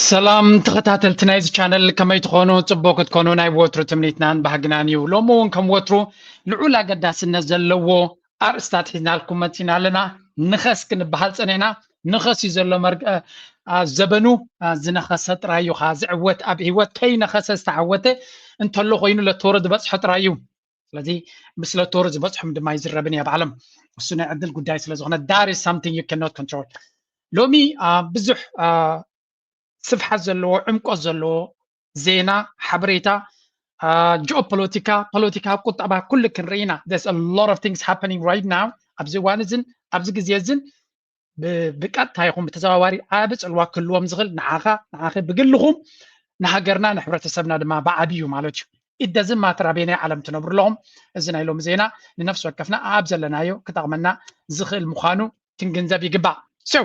ሰላም ተኸታተልቲ ናይዚ ቻነል፣ ከመይ ትኾኑ? ጽቡቕ ክትኮኑ ናይ ወትሩ ትምኒትናን ባህግናን እዩ። ሎሚ እውን ከም ወትሩ ልዑል ኣገዳስነት ዘለዎ ኣርእስታት ሒዝናልኩም መጺና ኣለና። ንኸስ ክንበሃል ጸኒሕና። ንኸስ እዩ ዘሎ መርገ-፣ ኣ፣ ዘበኑ፣ ኣ፣ ዝነኸሰ ጥራይ እዩ። ኸኣ ዝዕወት ኣብ ህይወት ከይነኸሰ ዝተዓወተ እንተሎ ኮይኑ ለቶሮ ዝበጽሖ ጥራይ እዩ። ስለዚ ምስ ለቶሮ ዝበጽሖም ድማ ይዝረብን እያ ባዕሎም። እሱ ናይ ዕድል ጉዳይ ስለ ዝኾነ፣ that is something you cannot control። ሎሚ፣ ኣ፣ ብዙሕ፣ ኣ፣ ስፍሓት ዘለዎ፣ ዕምቆት ዘለዎ ዜና፣ ሓበሬታ፣ አ፣ ጂኦፖለቲካ፣ ፖለቲካ፣ ቁጠባ፣ ኩሉ ክንርኢ ኢና። There's a lot of things happening right now። ኣብዚ እዋን እዝን ኣብዚ ግዜ እዝን ብ-፣ ብቀጥታ ይኹን ብተዘዋዋሪ ዓቢ ጽልዋ ክህልዎም ዝኽእል ንዓኻ፣ ንዓኺ ብግልኹም፣ ንሃገርና፣ ንሕብረተሰብና ድማ ብዓቢዩ ማለት እዩ። It doesn't matter ኣበየናይ ዓለም ትነብሩ ኣለኹም፣ እዚ ናይ ሎሚ ዜና ንነፍሲ ወከፍና ኣብ ዘለናዮ ክጠቕመና ዝኽእል ምዃኑ ክንግንዘብ ይግባእ። So,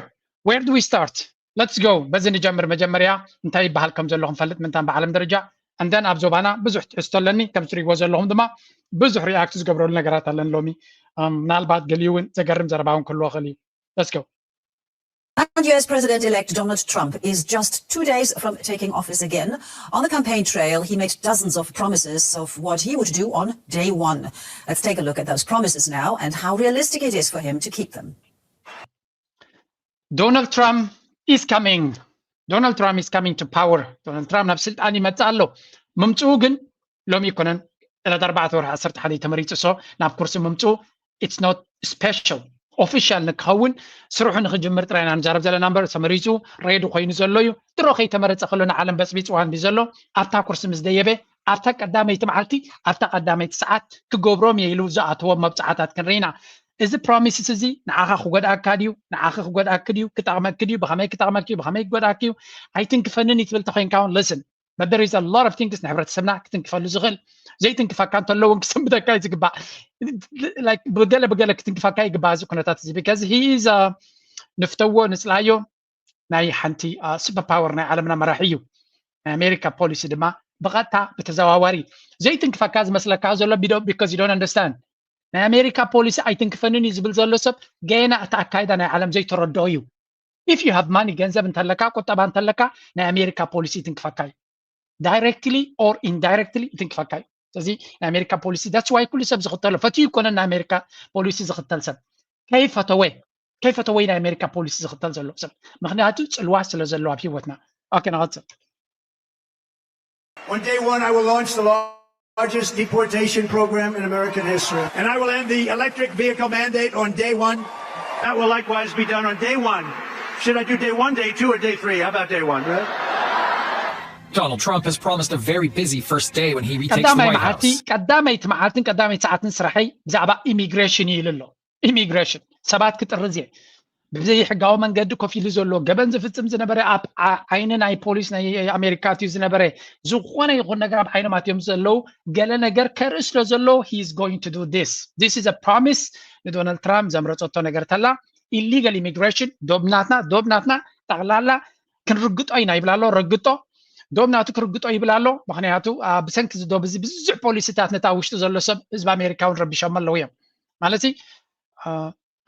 where do we start? Let's go። በዚ ንጀምር። መጀመርያ እንታይ ይበሃል ከም ዘሎ ክንፈልጥ ምንታን ብዓለም ደረጃ፣ and then ኣብ ዞባና ብዙሕ ትሕዝቶ ኣለኒ። ከም ትሪእዎ ዘለኹም ድማ ብዙሕ ሪኣክት ዝገብረሉ ነገራት ኣለኒ ሎሚ። እም፣ ምናልባት ገሊኡ እውን ዘገርም ዘረባ እውን ክህልዎ ይኽእል እዩ። Let's go። And U S President-elect Donald Trump is just two days from taking office again. On the campaign trail, he made dozens of promises of what he would do on day one. Let's take a look at those promises now and how realistic it is for him to keep them. Donald Trump is coming. Donald Trump is coming to power. ዶናልድ ትራምፕ ናብ ስልጣን ይመጽእ ኣሎ። ምምጽኡ ግን ሎሚ ኣይኮነን፣ ዕለት ኣርባዕተ ወርሒ ዓሰርተ ሓደ እዩ ተመሪጹ። So ናብ ኩርሲ ምምጽኡ it's not special። ኦፊሻል ንክኸውን ስርሑ ንክጅምር ጥራይ ኢና ንዛረብ ዘለና እምበር፣ ተመሪጹ ሬዲ ኮይኑ ዘሎ እዩ። ድሮ ከይተመረጸ ከሎ ንዓለም በጽቢጽዋ እንዲ ዘሎ፣ ኣብታ ኩርሲ ምስ ደየበ፣ ኣብታ ቀዳመይቲ መዓልቲ፣ ኣብታ ቀዳመይቲ ሰዓት ክገብሮም እየ ኢሉ ዝኣተዎም መብጽዓታት ክንርኢ ኢና። እዚ ፕሮሚስስ እዚ ንዓኻ ክጎድኣካ ድዩ? ንዓኺ ክጎድኣኪ ድዩ? ክጠቕመኪ ድዩ? ብኸመይ ክጠቕመኪ እዩ? ብኸመይ ክጎድኣኪ እዩ? ኣይትንክፈንን እዩ ትብል ተኾይንካ እውን፣ listen፣ but there is a lot of things ንሕብረተሰብና ክትንክፈሉ ዝኽእል። ዘይትንክፈካ እንተሎ እውን ክሰንብደካ እዩ ዝግባእ። Like ብገለ ብገለ ክትንክፈካ ይግባእ እዚ ኩነታት እዚ፣ because he is a፣ ንፍተዎ ንጽላዮ፣ ናይ ሓንቲ፣ አ፣ ሱፐር ፓወር ናይ ዓለምና መራሒ እዩ። ናይ ኣሜሪካ ፖሊሲ ድማ ብቐጥታ ብተዘዋዋሪ ዘይትንክፈካ ዝመስለካ ዘሎ ቢዶ-፣ because you don't understand። ናይ ኣሜሪካ ፖሊሲ ኣይትንክፈንን እዩ ዝብል ዘሎ ሰብ ገና እቲ ኣካይዳ ናይ ዓለም ዘይተረድኦ እዩ። If you have money፣ ገንዘብ እንተለካ፣ ቁጠባ እንተለካ፣ ናይ ኣሜሪካ ፖሊሲ ይትንክፈካ እዩ። ዳይሬክትሊ ኦር ኢንዳይሬክትሊ ይትንክፈካ እዩ። ስለዚ ናይ ኣሜሪካ ፖሊሲ፣ that's why ኩሉ ሰብ ዝኽተሎ፣ ፈትዩ ይኮነን ናይ ኣሜሪካ ፖሊሲ ዝኽተል ሰብ። ከይፈተወ፣ ከይፈተወ ናይ ኣሜሪካ ፖሊሲ ዝኽተል ዘሎ ሰብ። ምኽንያቱ ጽልዋ ስለ ዘለዎ ኣብ ህይወትና። ኦኬ፣ ንቐጽል። On day one, I will launch the largest deportation program in American history. And I will end the electric vehicle mandate on day one. That will likewise be done on day one. Should I do day one, day two, or day three? How about day one, right? Donald Trump has promised a very busy first day when he retakes the ቀዳማይ White መዓልቲ፣ House። ቀዳመይቲ መዓልትን ቀዳመይቲ ሰዓትን ስራሐይ ብዛዕባ ኢሚግሬሽን እዩ ኢሉ ኣሎ። ኢሚግሬሽን፣ ሰባት ክጥርዝ እየ። ብዘይሕጋዊ መንገዲ ኮፍ ኢሉ ዘሎ ገበን ዝፍፅም ዝነበረ ኣብ ዓይኒ ናይ ፖሊስ ናይ ኣሜሪካ ኣትዩ ዝነበረ ዝኾነ ይኹን ነገር ኣብ ዓይኖም ኣትዮም ዘለዉ ገለ ነገር ከርኢ ስለ ዘሎ he is going to do this this is a promise ንዶናልድ ትራምፕ ዘምረፀቶ ነገር ተላ illegal immigration ዶብ ናትና ዶብ ናትና ጠቕላላ ክንርግጦ ኢና ይብላ ኣሎ ረግጦ ዶብ ናቱ ክርግጦ ይብል ኣሎ ምክንያቱ ብሰንኪ ዝዶብ እዚ ብዙሕ ፖሊሲታት ነታ ውሽጢ ዘሎ ሰብ ህዝቢ ኣሜሪካ እውን ረቢሾም ኣለዉ እዮም ማለት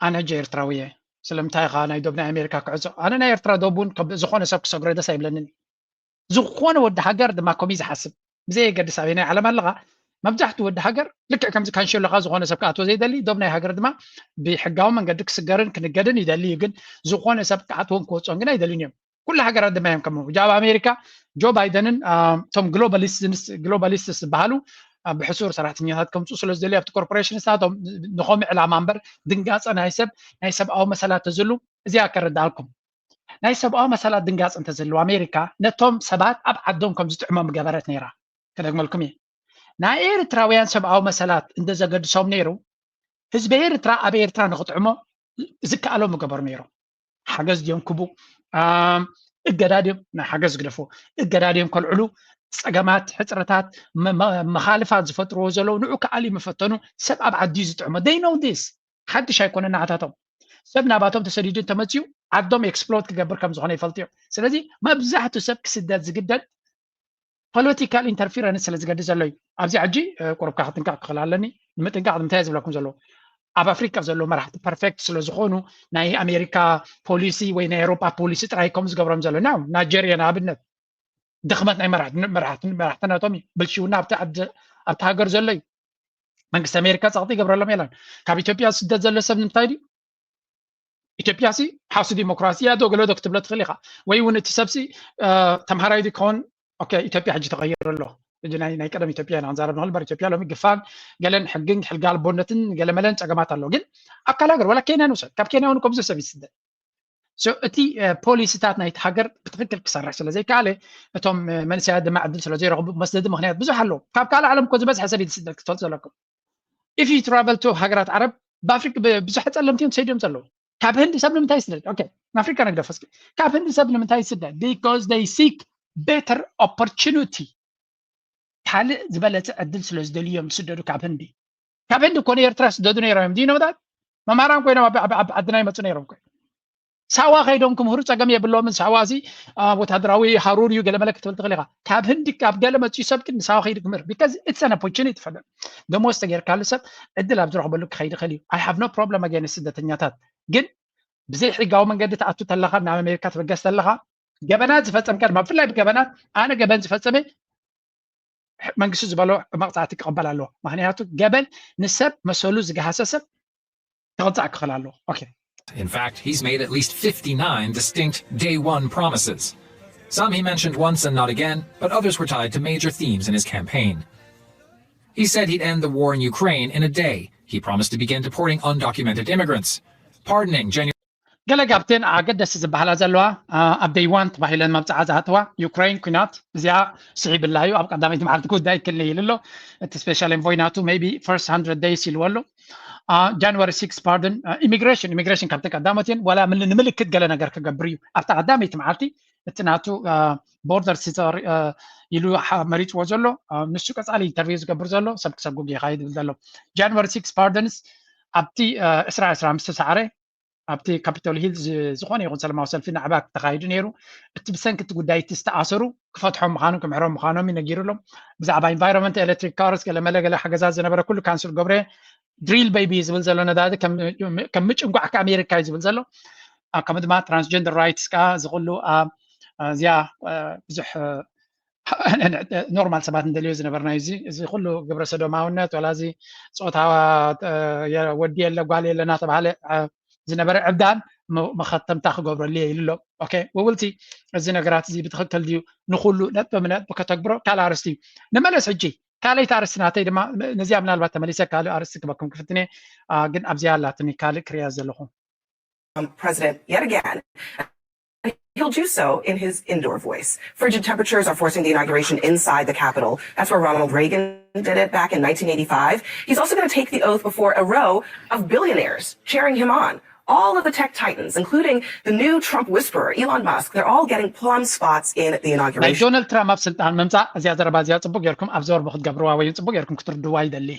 ኣነ ጀ ኤርትራዊ እየ ስለምንታይ ኻ ናይ ዶብ ናይ ኣሜሪካ ክዕዞ ኣነ ናይ ኤርትራ ዶብ እውን ዝኾነ ሰብ ክሰግሮ ደስ ኣይብለንን ዝኾነ ወዲ ሃገር ድማ ኮሚ ዝሓስብ ብዘይ የገድስ ኣበይ ናይ ዓለም ኣለኻ መብዛሕትኡ ወዲ ሃገር ልክዕ ከምዚ ካንሸሎኻ ዝኾነ ሰብ ክኣትዎ ዘይደሊ ዶብ ናይ ሃገር ድማ ብሕጋዊ መንገዲ ክስገርን ክንገድን ይደሊ እዩ ግን ዝኾነ ሰብ ክኣትዎን ክወፅኦን ግን ኣይደልን እዮም ኩሉ ሃገራት ድማ እዮም ከምኡ ጃብ ኣሜሪካ ጆ ባይደንን እቶም ግሎባሊስትስ ዝበሃሉ ብሕሱር ሰራሕተኛታት ከምፅኡ ስለ ዝደልዩ ኣብቲ ኮርፖሬሽንስ ናቶም ንኸምኡ ዕላማ እምበር ድንጋፀ ናይ ሰብ ናይ ሰብኣዊ መሰላት ተዝሉ እዚኣ ከረዳኣልኩም ናይ ሰብኣዊ መሰላት ድንጋፀ እንተዘለዉ ኣሜሪካ ነቶም ሰባት ኣብ ዓዶም ከም ዝጥዕሞም ገበረት ነይራ ክደግመልኩም እየ ናይ ኤርትራውያን ሰብኣዊ መሰላት እንተዘገድሶም ነይሩ ህዝቢ ኤርትራ ኣብ ኤርትራ ንክጥዕሞ ዝከኣሎም ምገበሩ ነይሮም ሓገዝ ድዮም ክቡ እገዳ ድዮም ናይ ሓገዝ ግደፎ እገዳ ድዮም ከልዕሉ ፀገማት ሕፅረታት መኻልፋት ዝፈጥርዎ ዘለዉ ንዑ ከኣሊ መፈተኑ ሰብ ኣብ ዓዲ ዝጥዕሞ they know this ሓድሽ ኣይኮነ ንዓታቶም ሰብ ናባቶም ተሰዲዱ እንተመፅኡ ዓዶም exploit ክገብር ከም ዝኾነ ይፈልጡ እዮም ስለዚ መብዛሕትኡ ሰብ ክስደድ ዝግደድ political interference ስለ ዝገድድ ዘሎ እዩ ኣብዚ ሕጂ ቁሩብካ ክጥንቀቕ ክኽእል ኣለኒ ንምጥንቃቕ ንምንታይ ዝብለኩም ዘለዉ ኣብ ኣፍሪካ ዘሎ መራሕቲ perfect ስለ ዝኾኑ ናይ ኣሜሪካ policy ወይ ናይ ኤሮጳ policy ጥራይ ከም ዝገብሮም ዘሎ ና ናይጀርያ ንኣብነት ድኽመት ናይ መራሕትነቶም እዩ ብልሽውና ኣብቲ ሃገር ዘሎ እዩ መንግስቲ ኣሜሪካ ፀቕጢ ይገብረሎም የለን ካብ ኢትዮጵያ ስደት ዘሎ ሰብ ንምንታይ ድዩ ኢትዮጵያ ሲ ሓውሲ ዲሞክራሲ እያ ዶ ገለ ዶ ክትብሎ ትኽእል ኢኻ ወይ እውን እቲ ሰብሲ ተምሃራይ ድዩ ክኸውን ኢትዮጵያ ሕጂ ተቐይሩ ኣሎ ናይ ቀደም ኢትዮጵያ ኢና ክንዛረብ ንኽእል በር ኢትዮጵያ ሎሚ ግፋን ገለን ሕግን ሕልጋ ልቦነትን ገለመለን ፀገማት ኣሎ ግን ኣብ ካልእ ሃገር ወላ ኬንያ ንውሰድ ካብ ኬንያ እውን ከምዚ ሰብ ይስደድ እቲ ፖሊሲታት ናይቲ ሃገር ብትክክል ክሰርሕ ስለ ዘይከኣለ እቶም መንእሰያት ድማ ዕድል ስለ ዘይረኽቡ መስደዲ ምክንያት ብዙሕ ኣለዉ ካብ ካልእ ዓለም እኮ ዝበዝሐ ሰብ ይስደድ ክትፈልጡ ዘለኩም if you travel to ሃገራት ዓረብ ብኣፍሪካ ብዙሕ ፀለምቲ እዮም ሰይዶም ዘለዉ ካብ ህንዲ ሰብ ንምንታይ ይስደድ ንኣፍሪካ ነግደፈ እስኪ ካብ ህንዲ ሰብ ንምንታይ ይስደድ because they seek better opportunity ካልእ ዝበለፀ ዕድል ስለ ዝደልዩ እዮም ዝስደዱ ካብ ህንዲ ካብ ህንዲ እኮ ንኤርትራ ይስደዱ ነይሮም እዮም ድዩ ነውታት መማራን ኮይኖም ኣብ ዓድና ይመፁ ነይሮም ኮይኖም ሳዋ ከይዶም ክምህሩ ፀገም የብሎምን ሳዋ እዚ ወታደራዊ ሃሩር እዩ ገለመለ ክትብል ትኽእል ኢኻ ካብ ህንዲ ካብ ገለ መፅኡ ሰብ ግን ንሳዋ ከይዱ ክምህር because it's an opportunity for them ደሞዝ ተጌርካሉ ሰብ ዕድል ኣብ ዝረኽበሉ ክኸይድ ይኽእል እዩ I have no problem against ስደተኛታት ግን ብዘይ ሕጋዊ መንገዲ ትኣቱ ተለኻ ናብ ኣሜሪካ ትበገስ ተለኻ ገበናት ዝፈፀምካ ድማ ብፍላይ ብገበናት ኣነ ገበን ዝፈፀመ መንግስቲ ዝበሎ መቕፃዕቲ ክቐበል ኣለዎ ምክንያቱ ገበን ንሰብ መሰሉ ዝገሃሰ ሰብ ክቕፃዕ ክኽእል ኣለዎ okay In fact, he's made at least fifty-nine distinct day one promises. Some he mentioned once and not again, but others were tied to major themes in his campaign. He said he'd end the war in Ukraine in a day. He promised to begin deporting undocumented immigrants, pardoning genuine. ገለ ካብተን ኣገደስቲ ዝበሃላ ዘለዋ ኣብ ደይዋን ተባሂለን መብፅዓ ዝኣተዋ ዩክራይን ኩናት እዚኣ ስዒብላ እዩ ኣብ ቀዳመይቲ መዓልቲ ክውዳእ ይክእል ኢሉ ኣሎ እቲ ስፔሻል ኤንቮይ ናቱ ቢ ፈርስት ሃንድረድ ደይስ ኢልዎ ኣሎ ጃንዋሪ ሲክስ ፓርደን ኢሚግሬሽን ኢሚግሬሽን ካብተን ቀዳሞት እየን ዋላ ንምልክት ገለ ነገር ክገብር እዩ ኣብታ ቀዳመይቲ መዓልቲ እቲ ናቱ ቦርደር ሲዘር ኢሉ መሪፅዎ ዘሎ ንሱ ቀፃሊ ኢንተርቪው ዝገብር ዘሎ ሰብ ክሰጉግ ይካይድ ይብል ዘሎ ጃንዋሪ ሲክስ ፓርደንስ ኣብቲ ዕስራ ዕስራ ምስ ተሳዕረ ኣብቲ ካፒቶል ሂል ዝኾነ ይኹን ሰላማዊ ሰልፊ ናዕባ ተኻይዱ ነይሩ እቲ ብሰንኪ እቲ ጉዳይ እቲ ዝተኣሰሩ ክፈትሖም ምዃኑ ክምሕሮም ምዃኖም ነጊሩ ኣሎ ብዛዕባ ኢንቫይሮንመንት ኤሌክትሪክ ካርስ ገለመለ ገለ ሓገዛት ዝነበረ ኩሉ ካንስል ገብረ ድሪል ቤቢ ዝብል ዘሎ ነዳዲ ከም ምጭንጓዕ ከኣሜሪካ እዩ ዝብል ዘሎ ከምኡ ድማ ትራንስጀንደር ራይትስ ከዓ ዝኩሉ እዚኣ ብዙሕ ኖርማል ሰባት እንደልዮ ዝነበርና እዚ እዚ ኩሉ ግብረ ሰዶማውነት ወላ እዚ ፆታ ወዲ የለ ጓል የለ እናተባሃለ ዝነበረ ዕብዳን መኸተምታ ክገብረሉ እየ ኢሉ ኣሎ። ኦኬ ውውልቲ እዚ ነገራት እዚ ብትኽክል ድዩ? ንኩሉ ነጥቢ ብነጥቢ ከተግብሮ ካልእ ኣርእስቲ እዩ። ንመለስ ሕጂ ካልኣይቲ ኣርእስቲ ናተይ ድማ ነዚኣ ምናልባት ተመሊሰ ካልእ ኣርእስቲ ክበኩም ክፍትነ ግን ኣብዚኣ ኣላትኒ ካልእ ክሪያ ዘለኹ። President yet again. He'll do so in his indoor voice. Frigid temperatures are forcing the inauguration inside the Capitol. That's where Ronald Reagan did it back in nineteen eighty-five. He's also going to take the oath before a row of billionaires cheering him on. All of the tech titans, including the new Trump whisperer, Elon Musk, they're all getting plum spots in the ናይ inauguration. ዶናልድ ትራምፕ ኣብ ስልጣን ምምፃእ እዚኣ ዘረባ እዚኣ ፅቡቅ ጌርኩም ኣብዘወር ብክትገብርዋ ወይ እውን ፅቡቅ ጌርኩም ክትርድዋ ይደሊ።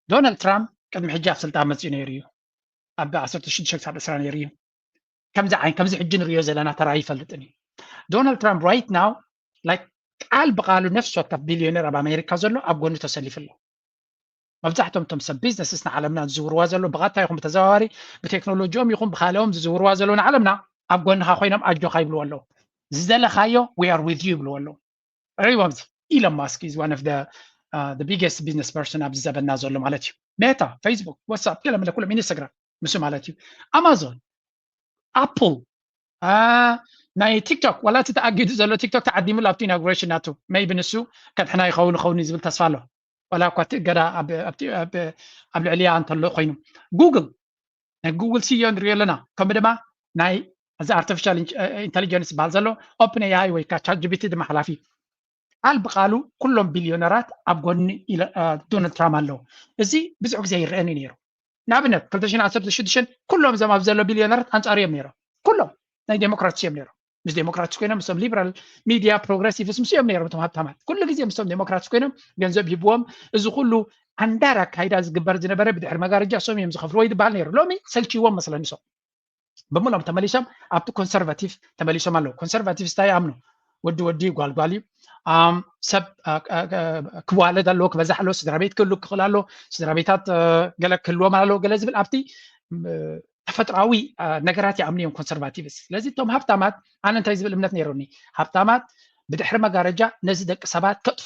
ዶናልድ ትራምፕ ቅድሚ ሕጂ ኣብ ስልጣን መፅኡ ነይሩ እዩ። ኣብ ዓሰርተ ሽዱሽተ ክሳብ ዕስራ ነይሩ እዩ። ከምዚ ዓይን ከምዚ ሕጂ ንሪኦ ዘለና ተራ ይፈልጥን እዩ። ዶናልድ ትራምፕ right now like ቃል ብቃሉ ነፍሲ ወከፍ ቢልዮነር ኣብ ኣሜሪካ ዘሎ ኣብ ጎኑ ተሰሊፉ ኣሎ። መብዛሕትኦም እቶም ሰብ ቢዝነስስ ንዓለምና ዝዝውርዋ ዘሎ ብቐጥታ ይኹን ብተዘዋዋሪ ብቴክኖሎጂኦም ይኹን ብካልኦም ዝዝውርዋ ዘለዉ ንዓለምና ኣብ ጎንኻ ኮይኖም ኣጆኻ ይብልዎ ኣለዉ። ዝደለኻዮ we are with you ይብልዎ ኣለዉ። ሪቦምዚ ኢሎን ማስክ is one of the uh, the biggest business person ኣብዚ ዘበና ዘሎ ማለት እዩ። ሜታ፣ ፌስቡክ፣ ዋትሳፕ፣ ገለ መለ ኩሎም ኢንስታግራም ምስ ማለት እዩ። ኣማዞን፣ ኣፕል፣ ናይ ቲክቶክ ዋላ እቲ ተኣጊዱ ዘሎ ቲክቶክ ተዓዲሙሉ ኣብቲ ኢናጉሬሽን ናቱ ሜይቢ ንሱ ከድሕና ይኸውን ይኸውን እዩ ዝብል ተስፋ ኣሎ። ዋላ እኳ እቲ እገዳ ኣብ ልዕሊያ እንተሎ ኮይኑ ጉግል ናይ ጉግል ሲዮ ንሪኦ ኣለና። ከምኡ ድማ ናይ እዚ ኣርቲፊሻል ኢንተሊጀንስ ዝበሃል ዘሎ ኦፕን ኤኣይ ወይ ከዓ ቻት ጂፒቲ ድማ ሓላፊ ቃል ብቃሉ ኩሎም ቢልዮነራት ኣብ ጎኒ ዶናልድ ትራምፕ ኣለዉ። እዚ ብዙሕ ግዜ ይረአን እዩ ነይሩ። ንኣብነት ክልተ ሽሕን ዓሰርተ ሽዱሽተን ኩሎም እዞም ኣብ ዘሎ ቢልዮነራት ኣንፃሩ እዮም ነይሮም። ኩሎም ናይ ዴሞክራትስ እዮም ነይሮም። ምስ ዴሞክራትስ ኮይኖም ምስቶም ሊበራል ሚድያ ፕሮግረሲቭስ ምስ እዮም ነይሮም እቶም ሃብታማት ኩሉ ግዜ ምስቶም ዴሞክራትስ ኮይኖም ገንዘብ ሂብዎም እዚ ኩሉ ኣንዳር ኣካይዳ ዝግበር ዝነበረ ብድሕሪ መጋረጃ እሶም እዮም ዝኸፍልዎ ይድበሃል ነይሩ። ሎሚ ሰልችዎም መስለኒ እሶም ብምሎም ተመሊሶም ኣብቲ ኮንሰርቫቲቭ ተመሊሶም ኣለዉ። ኮንሰርቫቲቭ ስታይ ይኣምኑ ወዲ ወዲ ጓል ጓል እዩ። ሰብ ክዋለድ ኣለዎ ክበዛሕ ኣለዎ ስድራ ቤት ክህሉ ክኽእል ኣለዎ ስድራ ቤታት ገለ ክህልዎም ኣለዎ ገለ ዝብል ኣብቲ ተፈጥራዊ ነገራት ይኣምኑ እዮም ኮንሰርቫቲቭስ። ስለዚ እቶም ሃብታማት ኣነ እንታይ ዝብል እምነት ነይሩኒ ሃብታማት ብድሕሪ መጋረጃ ነዚ ደቂ ሰባት ከጥፉ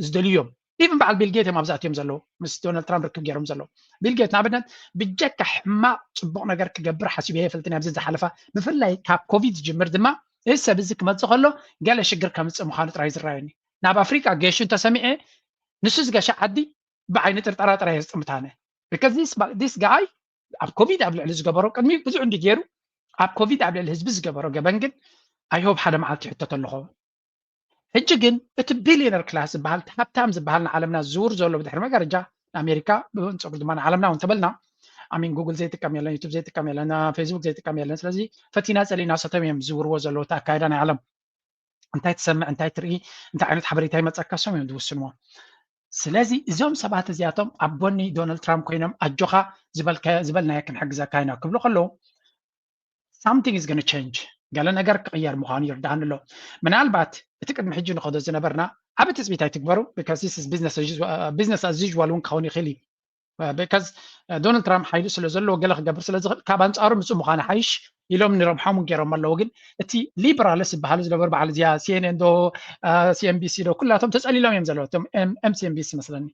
ዝደልዩ እዮም። ኢቭን በዓል ቢል ጌት እዮም ኣብዛእትዮም ዘለዉ ምስ ዶናልድ ትራምፕ ርክብ ገይሮም ዘለዉ። ቢል ጌት ንኣብነት ብጀካ ሕማቕ ፅቡቕ ነገር ክገብር ሓሲቡ የፈልጥን ኣብዚ ዝሓለፋ ብፍላይ ካብ ኮቪድ ዝጅምር ድማ እዚ ሰብ እዚ ክመፅእ ከሎ ገለ ሽግር ከምፅእ ምዃኑ ጥራይ ዝረኣየኒ። ናብ ኣፍሪቃ ገሹ እንተሰሚዐ ንሱ ዝገሸ ዓዲ ብዓይኒ ጥርጠራ ጥራይ የስጥምታነ። ቢካዝ ዲስ ጋይ ኣብ ኮቪድ ኣብ ልዕሊ ዝገበሮ ቅድሚ ብዙሕ እንዲ ገይሩ ኣብ ኮቪድ ኣብ ልዕሊ ህዝቢ ዝገበሮ ገበን ግን ኣይሆብ ሓደ መዓልቲ ይሕተት ኣለኹ። ሕጂ ግን እቲ ቢልዮነር ክላስ ዝበሃል እቲ ሃብታም ዝበሃል ንዓለምና ዝዝውር ዘሎ ብድሕሪ መጋረጃ ንኣሜሪካ ብንፅሩ ድማ ንዓለምና እውን ተበልና ኣሚን ጉግል ዘይጥቀም የለን ዩቱብ ዘይጥቀም የለን ፌስቡክ ዘይጥቀም የለን ስለዚ ፈቲና ፀሊእና ሰቶም እዮም ዝዝውርዎ ዘለዉ እቲ ኣካይዳ ናይ ዓለም እንታይ ትሰምዕ እንታይ ትርኢ እንታይ ዓይነት ሓበሬታ ይመፀካ ሶም እዮም ዝውስንዎ። ስለዚ እዞም ሰባት እዚኣቶም ኣብ ጎኒ ዶናልድ ትራምፕ ኮይኖም ኣጆኻ ዝበልናዮ ክንሕግዘካ ኢና ክብሉ ከለዉ something is gonna change ገለ ነገር ክቕየር ምዃኑ ይርዳእኒ ኣሎ። ምናልባት እቲ ቅድሚ ሕጂ ንኸዶ ዝነበርና ዓብ ትፅቢት ኣይትግበሩ because business as usual እውን ክኸውን ይኽእል እዩ። ቢካዝ ዶናልድ ትራምፕ ሓይሉ ስለ ዘለዎ ገለ ክገብር ስለ ዝኽእል ካብ ኣንፃሩ ምፅእ ምዃኑ ሓይሽ ኢሎም ንረብሖም እውን ገይሮም ኣለዉ። ግን እቲ ሊበራልስ ዝበሃሉ ዝነበሩ በዓል እዚኣ ሲኤንኤን ዶ ሲኤንቢሲ ዶ ኩላቶም ተፀሊሎም እዮም ዘለዉ። እቶም ኤምሲኤንቢሲ መስለኒ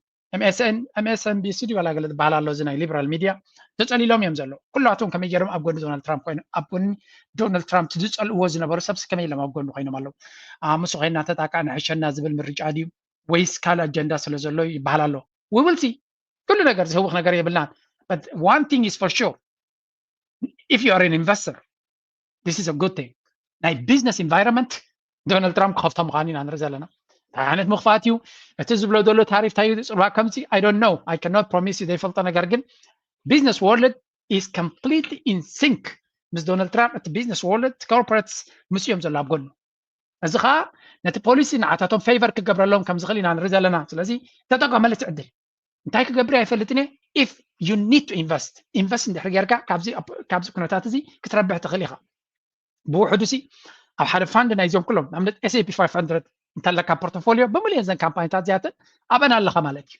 ኤምኤስኤንቢሲ ድዩ ዋላ ገለ ዝበሃል ኣሎ እዚ ናይ ሊበራል ሚድያ ተፀሊሎም እዮም ዘለዉ። ኩላቶም ከመይ ገይሮም ኣብ ጎኒ ዶናልድ ትራምፕ ኮይኖም ኣብ ጎኒ ዶናልድ ትራምፕ ዝፀልእዎ ዝነበሩ ሰብሲ ከመይ ኢሎም ኣብ ጎኒ ኮይኖም ኣለዉ። ምስ ኮይና ተጣቃ ንሕሸና ዝብል ምርጫ ድዩ ወይስ ካልእ ኣጀንዳ ስለ ዘሎ ይበሃል ኣሎ። We will see ኩሉ ነገር ዝህውኽ ነገር የብልናን። But one thing is for sure if you are an investor this is a good thing ናይ business environment ዶናልድ ትራምፕ ክኸፍቶ ምዃኑ ኢና ንርኢ ዘለና። እንታይ ዓይነት ምኽፋት እዩ እቲ ዝብሎ ዘሎ ታሪፍ እንታይ እዩ ፅልዋ ከምዚ I don't know I cannot promise you ዘይፈልጦ ነገር ግን business world is completely in sync ምስ ዶናልድ ትራምፕ እቲ business world corporates ምስ እዮም ዘሎ ኣብ ጎኑ እዚ ከዓ ነቲ ፖሊሲ ንዓታቶም ፌቨር ክገብረሎም ከም ዝኽእል ኢና ንርኢ ዘለና። ስለዚ ተጠቀመሉ እቲ ዕድል እንታይ ክገብር ኣይፈልጥን እየ if you need to invest invest እንድሕር ጌርካ ካብዚ ኩነታት እዚ ክትረብሕ ትኽእል ኢኻ። ብውሕዱ ሲ ኣብ ሓደ ፋንድ ናይዞም ኩሎም ንኣብነት S&P five hundred እንተለካ ፖርቶፎሊዮ ብምልዮን ዘን ካምፓኒታት እዚኣተን ኣብአን ኣለኻ ማለት እዩ።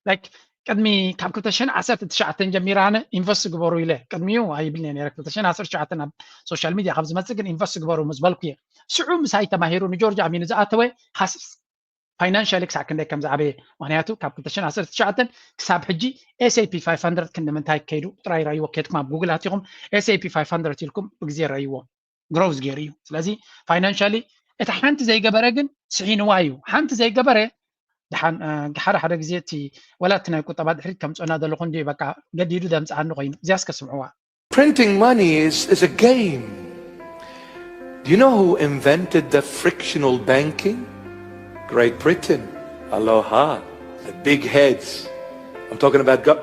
ላይክ ቅድሚ ካብ ክልተ ሽሕን ዓሰርተ ትሽዓተን ጀሚረ ኣነ ኢንቨስት ግበሩ ኢለ ቅድሚኡ ኣይብልን እየ ነይረ ክልተ ሽሕን ዓሰርተ ትሽዓተን ኣብ ሶሻል ሚድያ ካብ ዝመፅእ ግን ኢንቨስት ግበሩ ምስ በልኩ እየ። ሽዑ ምሳይ ተማሂሩ ንጆርጅ ኣሚኑ ዝኣተወ ሃስስ ፋይናንሻሊ ክሳዕ ክንደይ ከም ዝዓበየ ምክንያቱ ካብ ክልተ ሽሕን ዓሰርተ ትሽዓተን ክሳብ ሕጂ S&P five hundred ክንዲ ምንታይ ከይዱ ጥራይ ረይዎ ከድኩም ኣብ ጉግል ኣቲኹም S&P five hundred ኢልኩም ብግዜ ረይዎ ግሮዝ ገይሩ እዩ። ስለዚ ፋይናንሻሊ እቲ ሓንቲ ዘይገበረ ግን ስሒንዋ እዩ። ሓንቲ ዘይገበረ ድሓን ሓደ ሓደ ግዜ እቲ ወላ እቲ ናይ ቁጠባ ድሕሪት ከምፅኦና ዘለኹ እንዲ በቃ ገዲዱ ደምፅኣኒ ኮይኑ እዚያስ ከስምዕዋ Printing money is, is a game. Do you know who invented the frictional banking? Great Britain. Aloha. The big heads. I'm talking about God.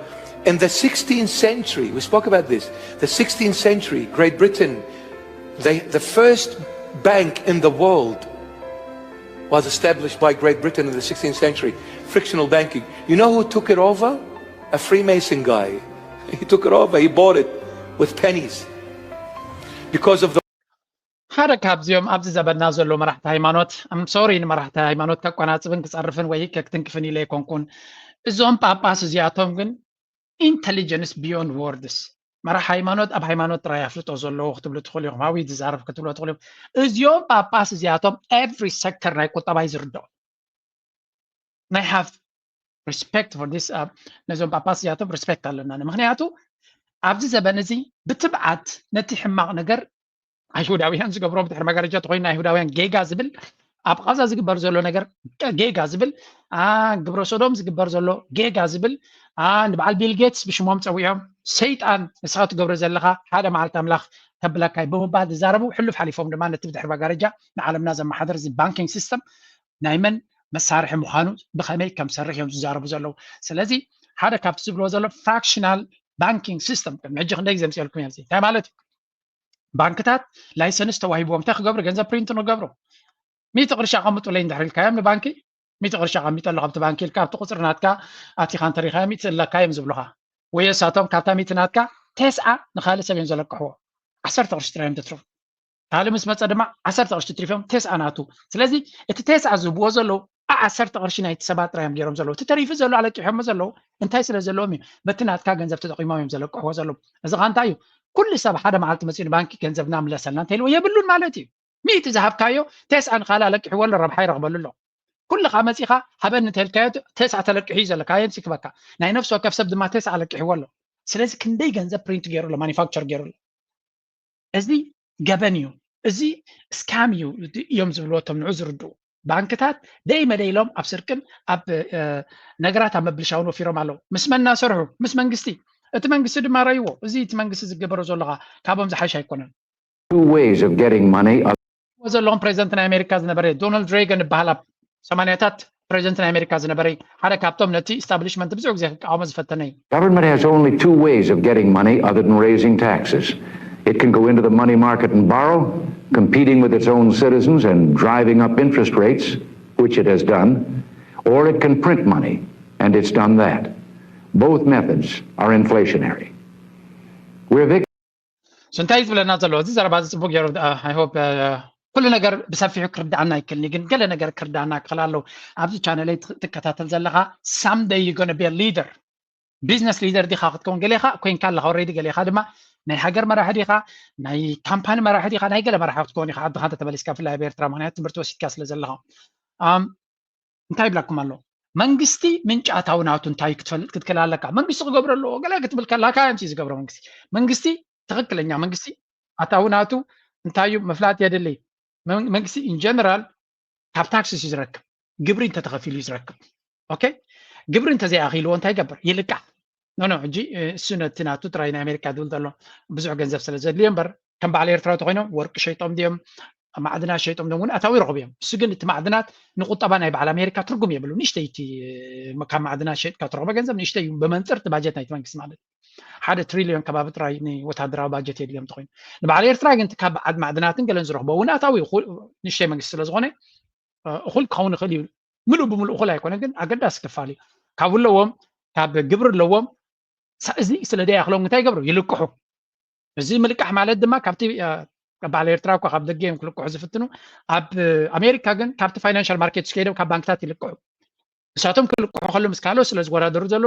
In the sixteenth century, we spoke about this, the sixteenth century, Great Britain, they, the first bank in the world was established by Great Britain in the sixteenth century, frictional banking. You know who took it over? A Freemason guy. He took it over, he bought it with pennies because of the ሓደ ካብዚኦም ኣብዚ ዘበና ዘሎ መራሕቲ ሃይማኖት፣ I'm sorry፣ ንመራሕቲ ሃይማኖት ከቆናጽብን ክጸርፍን ወይ ከክትንክፍን ኢለ ኣይኮንኩን። እዞም ጳጳስ እዚኣቶም ግን intelligence beyond words፣ መራሕ ሃይማኖት ኣብ ሃይማኖት ጥራይ ኣፍልጦ ዘለዎ ክትብሉ ትኽእሉ ኢኹም፣ how he deserve ክትብሉ ትኽእሉ ኢኹም። እዚኦም ጳጳስ እዚኣቶም every sector ናይ ቁጠባ እዩ ዝርድኦም። ናይ have respect for this፣ ነዞም ጳጳስ እዚኣቶም respect ኣለና። ምክንያቱ ኣብዚ ዘበን እዚ ብትብዓት ነቲ ሕማቕ ነገር ኣይሁዳውያን ዝገብሮ ብድሕሪ መጋረጃ ተኮይኑ ኣይሁዳውያን ጌጋ ዝብል፣ ኣብ ቃዛ ዝግበር ዘሎ ነገር ጌጋ ዝብል፣ ግብረ ሶዶም ዝግበር ዘሎ ጌጋ ዝብል፣ ንበዓል ቢል ጌትስ ብሽሞም ፀዊዖም ሰይጣን ንስኻ ትገብሮ ዘለኻ ሓደ መዓልቲ ኣምላኽ ከብለካ እዩ ብምባል ዝዛረቡ ሕሉፍ ሓሊፎም ድማ ነቲ ብድሕሪ መጋረጃ ንዓለምና ዘመሓደር እዚ ባንኪንግ ሲስተም ናይ መን መሳርሒ ምዃኑ ብኸመይ ከም ሰርሕ እዮም ዝዛረቡ ዘለዉ። ስለዚ ሓደ ካብቲ ዝብልዎ ዘሎ fractional banking system ቅድሚ ሕጂ ክንደይ ግዜ ምፅኤልኩም እዮም እንታይ ማለት እዩ? ባንክታት ላይሰንስ ተዋሂብዎም እንታይ ክገብሩ ገንዘብ ፕሪንት ንገብሩ ሚእቲ ቅርሺ ኣቐምጡለይ እንድሕር ኢልካዮም ንባንኪ ሚእቲ ቅርሺ ኣቐሚጠ ኣለኹ ኣብቲ ባንኪ ኢልካ ኣብቲ ቁፅሪ ናትካ ኣቲኻ እንተሪኻዮ ሚእቲ ኣለካ እዮም ዝብሉኻ ወይ እሳቶም ካብታ ሚእቲ ናትካ ተስዓ ንኻልእ ሰብ እዮም ዘለቅሕዎ ዓሰርተ ቅርሺ ጥራይ እዮም ትትርፉ ካልእ ምስ መፀ ድማ ዓሰርተ ቅርሺ ትሪፎም ቴስዓ ናቱ ስለዚ እቲ ቴስዓ ዝህብዎ ዘለዉ ዓሰርተ ቅርሺ ናይቲ ሰባት ጥራይ እዮም ገይሮም ዘለዉ እቲ ተሪፉ ዘሎ ኣለቂሖሞ ዘለዉ እንታይ ስለ ዘለዎም እዩ በቲ ናትካ ገንዘብ ተጠቂሞም እዮም ዘለቅሕዎ ዘለዉ እዚ ኻ እንታይ እዩ ኩሉ ሰብ ሓደ መዓልቲ መፅኡ ንባንኪ ገንዘብና ምለሰልና እንተኢልዎ የብሉን ማለት እዩ ሚእቲ ዝሃብካዮ ቴስዓ ንካልእ ኣለቂሕዎ ኣሎ ረብሓ ይረኽበሉ ኣሎ ኩልኻ መፂኻ ሃበኒ እንተልካዮ ቴስዓ ተለቂሑ እዩ ዘለካ የምሲ ክበካ ናይ ነፍሲ ወከፍ ሰብ ድማ ቴስዓ ኣለቂሕዎ ኣሎ ስለዚ ክንደይ ገንዘብ ፕሪንት ገይሩ ኣሎ ማኒፋክቸር ገይሩ ኣሎ እዚ ገበን እዩ እዚ ስካም እዩ እዮም ዝብልዎ እቶም ንዑ ዝርድኡ ባንክታት ደይ መደይ ኢሎም ኣብ ስርቅን ኣብ ነገራት ኣብ መብልሻውን ወፊሮም ኣለዉ ምስ መና ሰርሑ ምስ መንግስቲ እቲ መንግስቲ ድማ ረይዎ እዚ እቲ መንግስቲ ዝገበሮ ዘለኻ ካብኦም ዝሓይሽ ኣይኮነን two ways of getting money. ዘለኹም ፕሬዚደንት ናይ ኣሜሪካ ዝነበረ ዶናልድ ሬገን ይበሃል ኣብ ሰማንያታት ፕሬዚደንት ናይ ኣሜሪካ ዝነበረ ሓደ ካብቶም ነቲ ኢስታብሊሽመንት ብዙሕ ግዜ ክቃወሞ ዝፈተነ እዩ Government has only two ways of getting money other than raising taxes. It can go into the money market and borrow, competing with its own citizens and driving up interest rates, which it has done, or it can print money, and it's done that. Both methods are inflationary. We're victims. እንታይ ዝብለና ዘሎ እዚ ዘረባ እዚ ፅቡቅ ገይሩ I hope ኩሉ ነገር ብሰፊሑ ክርዳኣና ኣይክልኒ ግን ገለ ነገር ክርዳኣና ክኽእል ኣለዉ ኣብዚ ቻነለይ ትከታተል ዘለኻ someday you gonna be leader business leader ዲኻ ክትከውን ገሌኻ ኮይንካ ኣለኻ already ገሌኻ ድማ ናይ ሃገር መራሒ ዲኻ ናይ ካምፓኒ መራሒ ዲኻ ናይ ገለ መራሒ ክትከውን ኢኻ ዓድኻ እንተተመሊስካ ብፍላይ ኣብ ኤርትራ ምክንያቱ ትምህርቲ ወሲድካ ስለ ዘለኻ እንታይ ይብለኩም ኣሎ መንግስቲ ምንጪ ኣታዊ ናቱ እንታይ ክትፈልጥ ክትክእል ኣለካ መንግስቲ ክገብሮ ኣለዎ ገለ ክትብል ከላካ እዮም ዝገብሮ መንግስቲ መንግስቲ ትክክለኛ መንግስቲ ኣታዊ ናቱ እንታይ እዩ ምፍላጥ የድሊ መንግስቲ in general ካብ ታክስስ እዩ ዝረክብ ግብሪ እንተተኸፊሉ እዩ ዝረክብ okay ግብሪ እንተዘይኣኺልዎ እንታይ ይገብር ይልቃሕ ኖ ኖ ሕጂ እሱ ነቲ ናቱ ጥራይ ናይ ኣሜሪካ ዝብል ዘሎ ብዙሕ ገንዘብ ስለ ዘድልዮ እምበር ከም በዓል ኤርትራ ተኮይኖም ወርቂ ሸይጦም ድዮም ማዕድናት ሸይጦም ድዮም እውን ኣታዊ ይረኽቡ እዮም እሱ ግን እቲ ማዕድናት ንቁጠባ ናይ በዓል ኣሜሪካ ትርጉም የብሉ ንእሽተይቲ ካብ ማዕድናት ሸይጥካ ትረኽቦ ገንዘብ ንእሽተይ እዩ ብመንፅር እቲ ባጀት ናይቲ መንግስቲ ማለት ሓደ ትሪልዮን ከባቢ ጥራይ ንወታደራዊ ባጀት የድልዮም ተኮይኑ ንበዓል ኤርትራ ግን ካብ በዓል ማዕድናትን ገለን ዝረኽቦ እውን ኣታዊ ንእሽተይ መንግስቲ ስለ ዝኾነ እኹል ክኸውን ይኽእል እዩ ምሉእ ብምሉእ እኹል ኣይኮነ ግን ኣገዳሲ ክፋል እዩ ካብ ኣለዎም ካብ ግብሪ ኣለዎም እዚ ስለ ደይ ኣክሎም እንታይ ይገብሩ ይልቅሑ እዚ ምልቃሕ ማለት ድማ ካብቲ በዓል ኤርትራ እኳ ካብ ደገ እዮም ክልቅሑ ዝፍትኑ ኣብ ኣሜሪካ ግን ካብቲ ፋይናንሻል ማርኬት ስከይዶም ካብ ባንክታት ይልቅሑ ንሳቶም ክልቅሑ ከሎ ምስ ካልኦት ስለ ዝወዳደሩ ዘሎ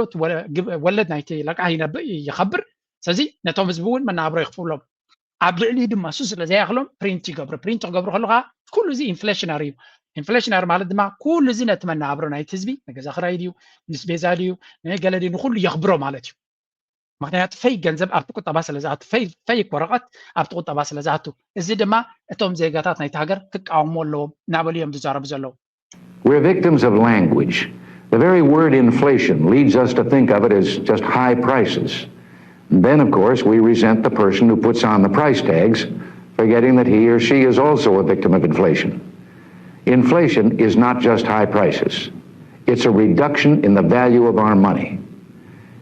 ወለድ ናይቲ ለቃሕ ይነብእ ይኸብር ስለዚ ነቶም ህዝቢ እውን መናብሮ ይኽፍሎም ኣብ ልዕሊ ድማ እሱ ስለ ዘይኣኽሎም ፕሪንት ይገብሩ ፕሪንት ክገብሩ ከለካ ኩሉ እዚ ኢንፍሌሽናሪ እዩ ኢንፍሌሽናሪ ማለት ድማ ኩሉ እዚ ነቲ መናብሮ ናይቲ ህዝቢ ንገዛ ክራይ ድዩ ንስቤዛ ድዩ ንገለ ድዩ ንኩሉ የኽብሮ ማለት እዩ ምክንያቱ ፈይ ገንዘብ ኣብቲ ቁጠባ ስለ ዝኣቱ ፈይ ወረቐት ኣብቲ ቁጠባ ስለ ዝኣቱ እዚ ድማ እቶም ዜጋታት ናይቲ ሃገር ክቃወሙ ኣለዎም እናበሉ እዮም ዝዛረቡ ዘለዉ We're victims of language. The very word inflation leads us to think of it as just high prices. And then, of course, we resent the person who puts on the price tags, forgetting that he or she is also a victim of inflation. Inflation is not just high prices, it's a reduction in the value of our money.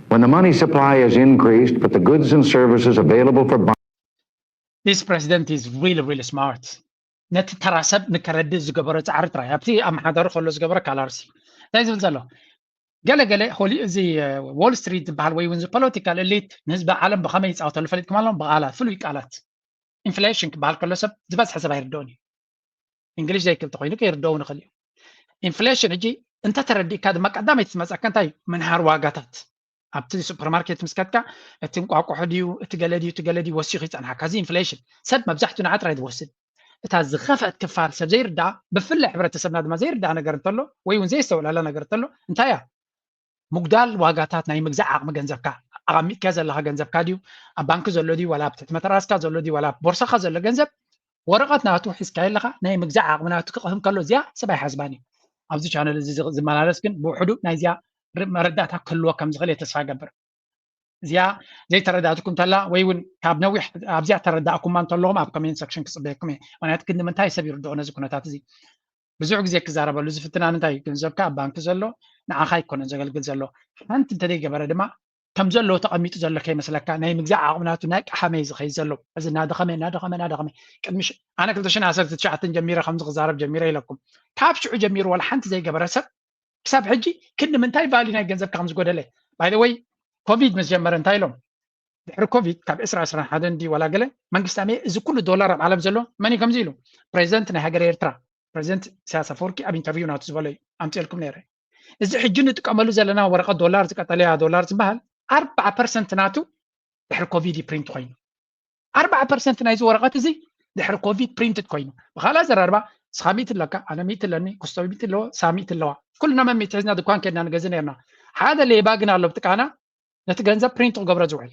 When the money supply is increased, but the goods and services available for buying This president is really, really smart. ነቲ ተራ ሰብ ንከረድእ ዝገበሮ ፃዕሪ ጥራይ ኣብቲ ኣመሓዳሪ ከሎ ዝገበሮ ካላርሲ እንታይ ዝብል ዘሎ ገለ ገለ እዚ ዎል ስትሪት ዝበሃል ወይ እውን ፖለቲካል ኤሊት ንህዝቢ ዓለም ብኸመይ ይፃወተሉ ፈሊጥኩም ኣለኹም። ብቃላት ፍሉይ ቃላት ኢንፍሌሽን ክበሃል ከሎ ሰብ ዝበዝሐ ሰብ ኣይርድኦን እዩ። እንግሊሽ ዘይክል ተኮይኑ ከይርድኦ ንኽእል እዩ። ኢንፍሌሽን ሕጂ እንተተረዲእካ ድማ ቀዳመይቲ ትመፀካ እንታይ ምንሃር ዋጋታት ኣብቲ ሱፐርማርኬት ምስ ከድካ እቲ እንቋቁሖ ድዩ እቲ ገለ ድዩ እቲ ገለ ድዩ ወሲኹ ይፀንሓካ። እዚ ኢንፍሌሽን ሰብ መብዛሕትኡ ንዓ ጥራይ ዝወስድ እታ ዝኸፍአት ክፋል ሰብ ዘይርዳኣ ብፍላይ ሕብረተሰብና ድማ ዘይርዳኣ ነገር እንተሎ ወይ እውን ዘየስተውዕላላ ነገር እንተሎ እንታይ እያ ምጉዳል ዋጋታት ናይ ምግዛእ ዓቕሚ ገንዘብካ ኣቐሚጥካ ዘለካ ገንዘብካ ድዩ ኣብ ባንክ ዘሎ ድዩ ዋላ ኣብ ትሕቲ መተራስካ ዘሎ ድዩ ዋላ ኣብ ቦርሳኻ ዘሎ ገንዘብ ወረቐት ናቱ ሒዝካ ኣለኻ ናይ ምግዛእ ዓቕሚ ናቱ ክቕህም ከሎ እዚኣ ሰብ ኣይሓስባን እዩ። ኣብዚ ቻነል እዚ ዝመላለስ ግን ብውሕዱ ናይዚኣ መረዳእታ ክህልዎ ከም ዝኽእል እየ ተስፋ ገብር። እዚኣ ዘይተረዳእትኩም ተላ ወይ እውን ካብ ነዊሕ ኣብዚኣ ተረዳእኩማ እንተለኹም ኣብ ኮሜንት ሰክሽን ክፅበየኩም እየ። ምክንያቱ ግን ንምንታይ ሰብ ይርድኦ ነዚ ኩነታት እዚ ብዙሕ ግዜ ክዛረበሉ ዝፍትና እንታይ እዩ? ገንዘብካ ኣብ ባንክ ዘሎ ንዓኻ ኣይኮነን ዘገልግል ዘሎ። ሓንቲ እንተደይገበረ ድማ ከም ዘለዎ ተቐሚጡ ዘሎ ከይመስለካ ናይ ምግዛእ ዓቕሚ ናቱ ናይ ቀሓመ እዩ ዝኸይድ ዘሎ። እዚ እናደኸመ እናደኸመ እናደኸመ ቅድሚ ኣነ ክልተ ሽሕን ዓሰርተ ትሽዓተን ጀሚረ ከምዚ ክዛረብ ጀሚረ ኢለኩም። ካብ ሽዑ ጀሚሩ ዋላ ሓንቲ ዘይገበረ ሰብ ክሳብ ሕጂ ክንዲ ምንታይ ቫልዩ ናይ ገንዘብካ ከም ዝጎደለ ባይ ወይ ኮቪድ ምስ ጀመረ እንታይ ኢሎም ድሕሪ ኮቪድ ካብ ዕስራ ዕስራን ሓደን ድዩ ዋላ ገለ መንግስቲ ኣሜ እዚ ኩሉ ዶላር ኣብ ዓለም ዘሎ መን እዩ ከምዚ ኢሉ ፕሬዚደንት ናይ ሃገር ኤርትራ ፕሬዚደንት ኢሳያስ ኣፈወርቂ ኣብ ኢንተርቪው ናቱ ዝበሎ እዩ ኣምፅኤልኩም ነይረ። እዚ ሕጂ ንጥቀመሉ ዘለና ወረቐት ዶላር ዝቀጠለያ ዶላር ዝበሃል ኣርባዓ ፐርሰንት ናቱ ድሕሪ ኮቪድ እዩ ፕሪንት ኮይኑ ኣርባዓ ፐርሰንት ናይዚ ወረቐት እዚ ድሕሪ ኮቪድ ፕሪንትድ ኮይኑ ብካልእ ኣዘራርባ ንስኻ ሚእቲ ኣለካ ኣነ ሚእቲ ኣለኒ ኩስቶ ሚእቲ ኣለዎ ሳብ ሚእቲ ኣለዋ ኩልና መሚእቲ ሒዝና ድኳን ከድና ንገዝእ ነርና ሓደ ሌባ ግን ኣሎ ብጥቃና ነቲ ገንዘብ ፕሪንት ክገብሮ ዝውዕል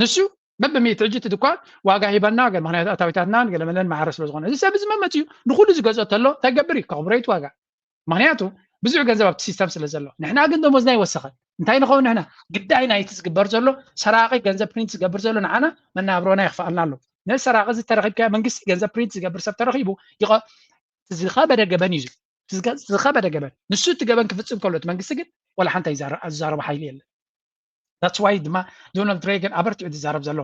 ንሱ በብሚእቲ ሕጂ እቲ ድኳን ዋጋ ሂበና ምክንያቱ ኣታዊታትና ገለመለን ማዕረ ስለ ዝኾነ እዚ ሰብ እዚ መመፅኡ ንኩሉ ዝገዝኦ ተሎ እንታይ ገብር እዩ ከኽብሮ እዩ ዋጋ ምክንያቱ ብዙሕ ገንዘብ ኣብቲ ሲስተም ስለ ዘሎ ንሕና ግን ደሞዝና ይወሰኸ እንታይ ንኸውን ንሕና ግዳይ ናይቲ ዝግበር ዘሎ ሰራቂ ገንዘብ ፕሪንት ዝገብር ዘሎ ንዓና መናብሮና ይኽፍኣልና ኣሎ ነዚ ሰራቂ እዚ ተረኪብካ መንግስቲ ገንዘብ ፕሪንት ዝገብር ሰብ ተረኪቡ ዝኸበደ ገበን እዩ ዝኸበደ ገበን ንሱ እቲ ገበን ክፍፅም ከሎ እቲ መንግስቲ ግን ወላ ሓንቲ ዝዛረቦ ሓይሊ የለን that's why ድማ ዶናልድ ሬገን ኣበርቲዑ ዝዛረብ ዘሎ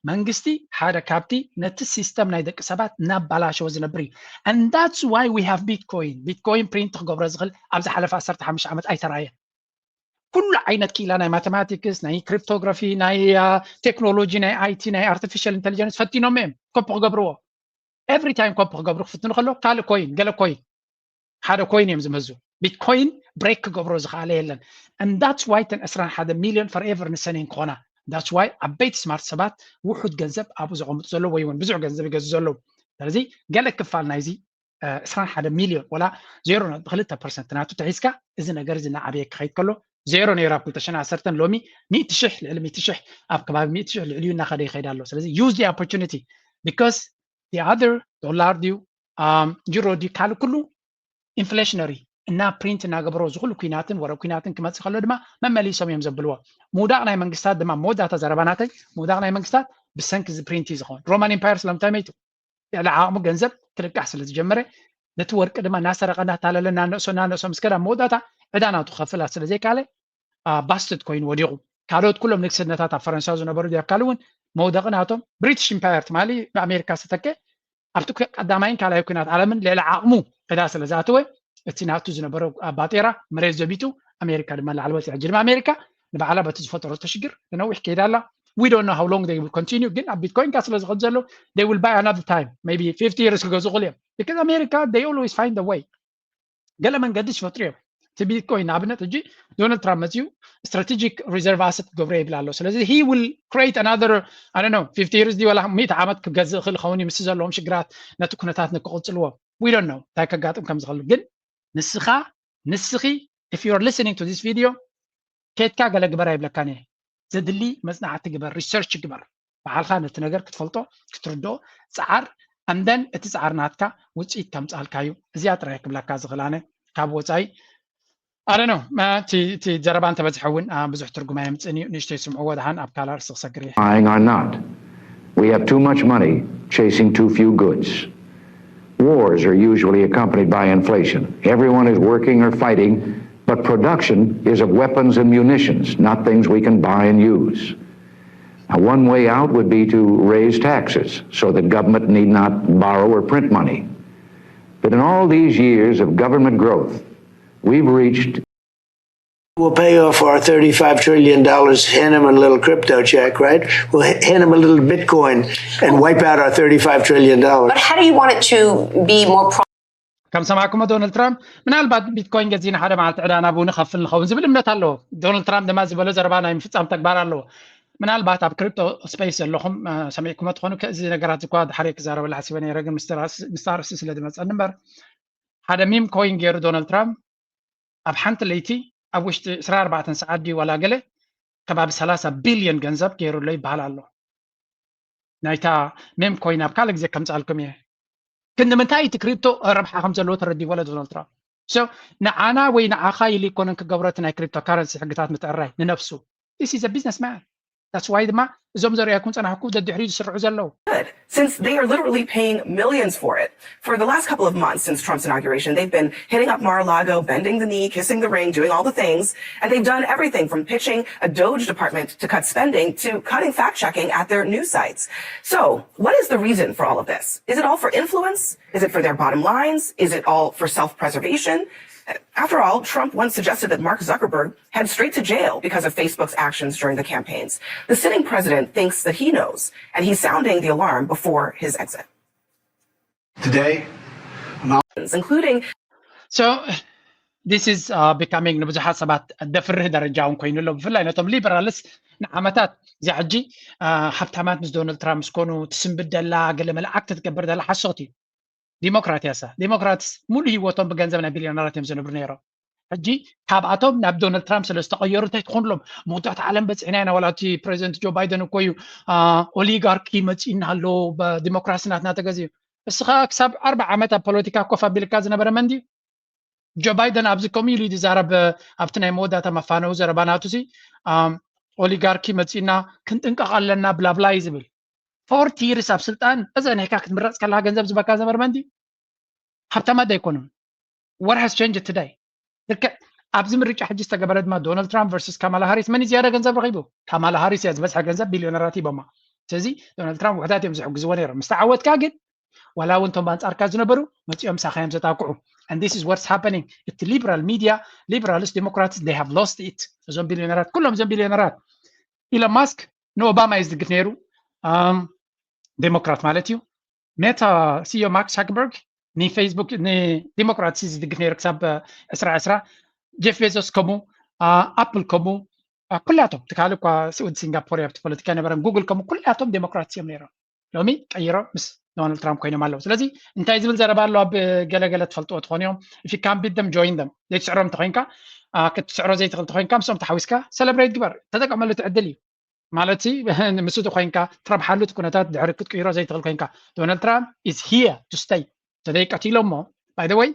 መንግስቲ ሓደ ካብቲ ነቲ ሲስተም ናይ ደቂ ሰባት እናባላሸወ ዝነብር እዩ and that's why we have bitcoin bitcoin print ክገብሮ ዝኽእል ኣብ ዝሓለፈ ዓሰርተ ሓሙሽተ ዓመት ኣይተራየ ኩሉ ዓይነት ክኢላ ናይ ማቴማቲክስ ናይ ክሪፕቶግራፊ ናይ ቴክኖሎጂ ናይ ኣይቲ ናይ ኣርቲፊሻል ኢንቴሊጀንስ ፈቲኖም እዮም ኮፒ ክገብርዎ every time ኮፒ ክገብሩ ክፍትኑ ከሎ ካልእ ኮይን ገለ ኮይን ሓደ ኮይን እዮም ዝምህዙ bitcoin break ክገብሮ ዝኽኣለ የለን and that's why ten ዕስራን ሓደ ሚልዮን forever ንሰነይን ክኾና that's why ዓበይቲ ስማርት ሰባት ውሑድ ገንዘብ ኣብኡ ዘቐምጡ ዘለዉ ወይ እውን ብዙሕ ገንዘብ ይገዙ ዘለዉ ስለዚ ገለ ክፋል ናይዚ ዕስራን ሓደ ሚልዮን ወላ ዜሮ ነጥቢ ክልተ ፐርሰንት ናቱ ተሒዝካ እዚ ነገር እዚ እናዓበየ ክኸይድ ከሎ ዜሮ ነይሩ ኣብ ክልተ ሽሕን ዓሰርተን ሎሚ ሚእቲ ሽሕ ልዕሊ ሚእቲ ሽሕ ኣብ ከባቢ ሚእቲ ሽሕ ልዕሊኡ እናኸደ ይኸይድ ኣሎ ስለዚ use the opportunity because the other ዶላር ድዩ ዩሮ ድዩ ካልእ ኩሉ ኢንፍሌሽነሪ እና ፕሪንት እናገበሮ ዝኩሉ ኩናትን ወረ ኩናትን ክመፅእ ከሎ ድማ መመሊሶም እዮም ዘብልዎ ምውዳቕ ናይ መንግስታት ድማ መወዳእታ ዘረባናተይ ምውዳቕ ናይ መንግስታት ብሰንኪ እዚ ፕሪንት እዩ ዝኸውን ሮማን ኢምፓየር ስለምንታይ መይቱ ልዕሊ ዓቕሙ ገንዘብ ክልቃሕ ስለ ዝጀመረ ነቲ ወርቂ ድማ እናሰረቐ እናታለለ እናነእሶ እናነእሶ ምስ ከዳ መወዳእታ ዕዳ ናቱ ክኸፍላ ስለ ዘይካለ ባስትድ ኮይኑ ወዲቑ ካልኦት ኩሎም ንግስነታት ኣብ ፈረንሳ ዝነበሩ ዲያብ ካልእ እውን መውደቒ ናቶም ብሪቲሽ ኢምፓየር ትማሊ ብኣሜሪካ ዝተከ ኣብቲ ቀዳማይን ካልኣይ ኩናት ዓለምን ልዕሊ ዓቕሙ ዕዳ ስለ ዝኣተወ እቲ ናቱ ዝነበረ ባጤራ መሬት ዘቢጡ ኣሜሪካ ድማ ላዕለወት ሕጂ ድማ ኣሜሪካ ንባዕላ በቲ ዝፈጠረቶ ሽግር ንነዊሕ ከይዳ ኣላ we don't know how long they will continue ግን ኣብ ቢትኮይንካ ስለ ዝኸዱ ዘለዉ they will buy another time maybe fifty years ክገዝኡ ክእል እዮም because ኣሜሪካ they always find a way ገለ መንገዲ ዝፈጥሩ እዮም እቲ ቢትኮይን ንኣብነት ሕጂ ዶናልድ ትራምፕ መፅኡ strategic reserve asset ክገብሮ ይብል ኣሎ ስለዚ he will create another I don't know fifty years ድዩ ወላ ሚእቲ ዓመት ክገዝእ ክእል ኸውን እዩ ምስ ዘለዎም ሽግራት ነቲ ኩነታት ንክቕፅልዎ we don't know እንታይ ከጋጥም ከም ዝኽእል ግን ንስኻ ንስኺ if you are listening to this video ከድካ ገለ ግበር ኣይብለካን እየ ዘድሊ መፅናዕቲ ግበር research ግበር ባዕልኻ ነቲ ነገር ክትፈልጦ ክትርድኦ ፀዓር and then እቲ ፀዓር ናትካ ውፅኢት ከምፅኣልካ እዩ እዚኣ ጥራይ ክብለካ ዝኽእል ኣነ ካብ ወፃኢ ኣነ ነው እቲ ዘረባ እንተበዝሐ እውን ብዙሕ ትርጉም ኣየምፅእን እዩ ንእሽተይ ስምዕዎ ድሓን ኣብ ካልእ ኣርእስቲ ክሰግር እየ buying are not. We have too much money chasing too few goods. Wars are usually accompanied by inflation. Everyone is working or fighting But production is of weapons and munitions, not things we can buy and use. Now, one way out would be to raise taxes so that government need not borrow or print money. But in all these years of government growth, we've reached We'll pay off our thirty-five trillion dollars, hand him a little crypto check, right? We'll hand him a little Bitcoin and wipe out our thirty-five trillion dollars. But how do you want it to be more ከም ሰማዕኩሞ ዶናልድ ትራምፕ ምናልባት ቢትኮይን ገዚእና ሓደ መዓልቲ ዕዳና ብኡ ንኸፍል ንኸውን ዝብል እምነት ኣለዎ። ዶናልድ ትራምፕ ድማ ዝበሎ ዘረባ ናይ ምፍፃም ተግባር ኣለዎ። ምናልባት ኣብ ክሪፕቶ ስፔስ ዘለኹም ሰሚዕኩሞ ትኾኑ። እዚ ነገራት እኳ ድሓር ክዛረበላ ሓሲበ ነይረ፣ ግን ምስታ ርእሲ ስለ ዝመፀኒ እምበር ሓደ ሚም ኮይን ገይሩ ዶናልድ ትራምፕ ኣብ ሓንቲ ለይቲ ኣብ ውሽጢ ዕስራ ኣርባዕተ ሰዓት ድዩ ዋላ ገለ ከባቢ ሰላሳ ቢልዮን ገንዘብ ገይሩሎ ይበሃል ኣሎ። ናይታ ሜም ኮይን ኣብ ካልእ ግዜ ከምፅኣልኩም እየ። ግን ንምንታይ እቲ ክሪፕቶ ረብሓ ከም ዘለዎ ተረዲእዎ ኣሎ ዶናልድ ትራምፕ። ንዓና ወይ ንዓኻ ኢሉ ይኮነን ክገብሮ እቲ ናይ ክሪፕቶ ካረንሲ ሕግታት ምትዕራይ ንነብሱ። This is a business man. That's why ድማ እዞም ዘርእያኩም ፀናሕኩ ደድሕሪኡ ዝስርዑ ዘለዉ። Since they are literally paying millions for it. For the last couple of months since Trump's inauguration, they've been hitting up Mar-a-Lago, bending the knee, kissing the ring, doing all the things. And they've done everything from pitching a Doge department to cut spending to cutting fact checking at their news sites. So, what is the reason for all of this? Is it all for influence? Is it for their bottom lines? Is it all for self preservation? After all, Trump once suggested that Mark Zuckerberg head straight to jail because of Facebook's actions during the campaigns. The sitting president thinks that he knows, and he's sounding the alarm before his exit. Today, including So this is becoming ንብዙሓት ሰባት ደፍርህ ደረጃ እውን ኮይኑ ኣሎ። ብፍላይ ነቶም ሊበራልስ ንዓመታት እዚኣ ሕጂ ሃብታማት ምስ ዶናልድ ትራምፕ ምስ ኮኑ ትስንብድ ደላ ገለ መልኣክቲ ትገብር ደላ ሓሶት እዩ። ዲሞክራት ያሳ ዲሞክራትስ ሙሉ ህይወቶም ብገንዘብ ናይ ቢልዮነራት እዮም ዝነብሩ ነይሮም። ሕጂ ካብኣቶም ናብ ዶናልድ ትራምፕ ስለ ዝተቐየሩ እንታይ ትኾንሎም? መውዳእቲ ዓለም በፂሕና ኢና። ዋላ እቲ ፕሬዚደንት ጆ ባይደን እኮ እዩ ኦሊጋርኪ መፂእና ኣሎ ብዲሞክራሲ ናትና ተገዚኡ። እስኻ ክሳብ ኣርባዓ ዓመት ኣብ ፖለቲካ ኮፍ ኣቢልካ ዝነበረ መን ድዩ? ጆ ባይደን ኣብዚ ከምኡ ኢሉ እዩ ዝዛረብ ኣብቲ ናይ መወዳእታ መፋነዊ ዘረባ ናቱ ሲ ኦሊጋርኪ መፂእና ክንጥንቀቕ ኣለና ብላብላ እዩ ዝብል። ፎርቲ ይርስ ኣብ ስልጣን እዘ ናይካ ክትምረፅ ከለካ ገንዘብ ዝበካ ዝነበረ መን ድዩ? ሃብታማት ኣይኮኑን። What has changed today? ልክዕ ኣብዚ ምርጫ ሕጂ ዝተገበረ ድማ ዶናልድ ትራምፕ ቨርሱስ ካማላ ሃሪስ መን እዩ ዝያዳ ገንዘብ ረኺቡ? ካማላ ሃሪስ እያ ዝበዝሐ ገንዘብ ቢልዮነራት ሂቦማ። ስለዚ ዶናልድ ትራምፕ ውሕዳት እዮም ዝሕግዝዎ ነይሮም። ምስ ተዓወትካ ግን ዋላ እውን እቶም ኣንፃርካ ዝነበሩ መፂኦም ምሳኻ እዮም ዘጣቅዑ። And this is what's happening። እቲ ሊበራል ሚድያ ሊበራልስ ዲሞክራትስ they have lost it። እዞም ቢልዮነራት ኩሎም እዞም ቢልዮነራት ኢሎን ማስክ ንኦባማ እዩ ዝድግፍ ነይሩ ዴሞክራት ማለት እዩ። ሜታ ሲዮ ማርክ ዛከርበርግ ንፌስቡክ ንዲሞክራት ዝድግፍ ነይሩ ክሳብ ዕስራ ዕስራ። ጄፍ ቤዞስ ከምኡ፣ ኣፕል ከምኡ፣ ኩላቶም ትካል እኳ ስዑድ ሲንጋፖር ኣብቲ ፖለቲካ ነበረን ጉግል ከምኡ ኩላቶም ዴሞክራት እዮም ነይሮም። ሎሚ ቀይሮም ምስ ዶናልድ ትራምፕ ኮይኖም ኣለዉ። ስለዚ እንታይ ዝብል ዘረባ ኣሎ ኣብ ገለገለ ትፈልጥዎ ትኾኑ እዮም። If you can't beat them, join them። ዘይትስዕሮም እንተኮይንካ ክትስዕሮ ዘይትኽእል ተኮይንካ ምስኦም ተሓዊስካ ሰለብሬት ግበር፣ ተጠቀመሉ እቲ ዕድል እዩ። ማለት ምስኡ ኮይንካ ትረብሓሉ እቲ ኩነታት ድሕሪ ክትቅይሮ ዘይትኽእል ኮይንካ። ዶናልድ ትራምፕ is here to stay። ተደይ ቀቲሎሞ። By the way፣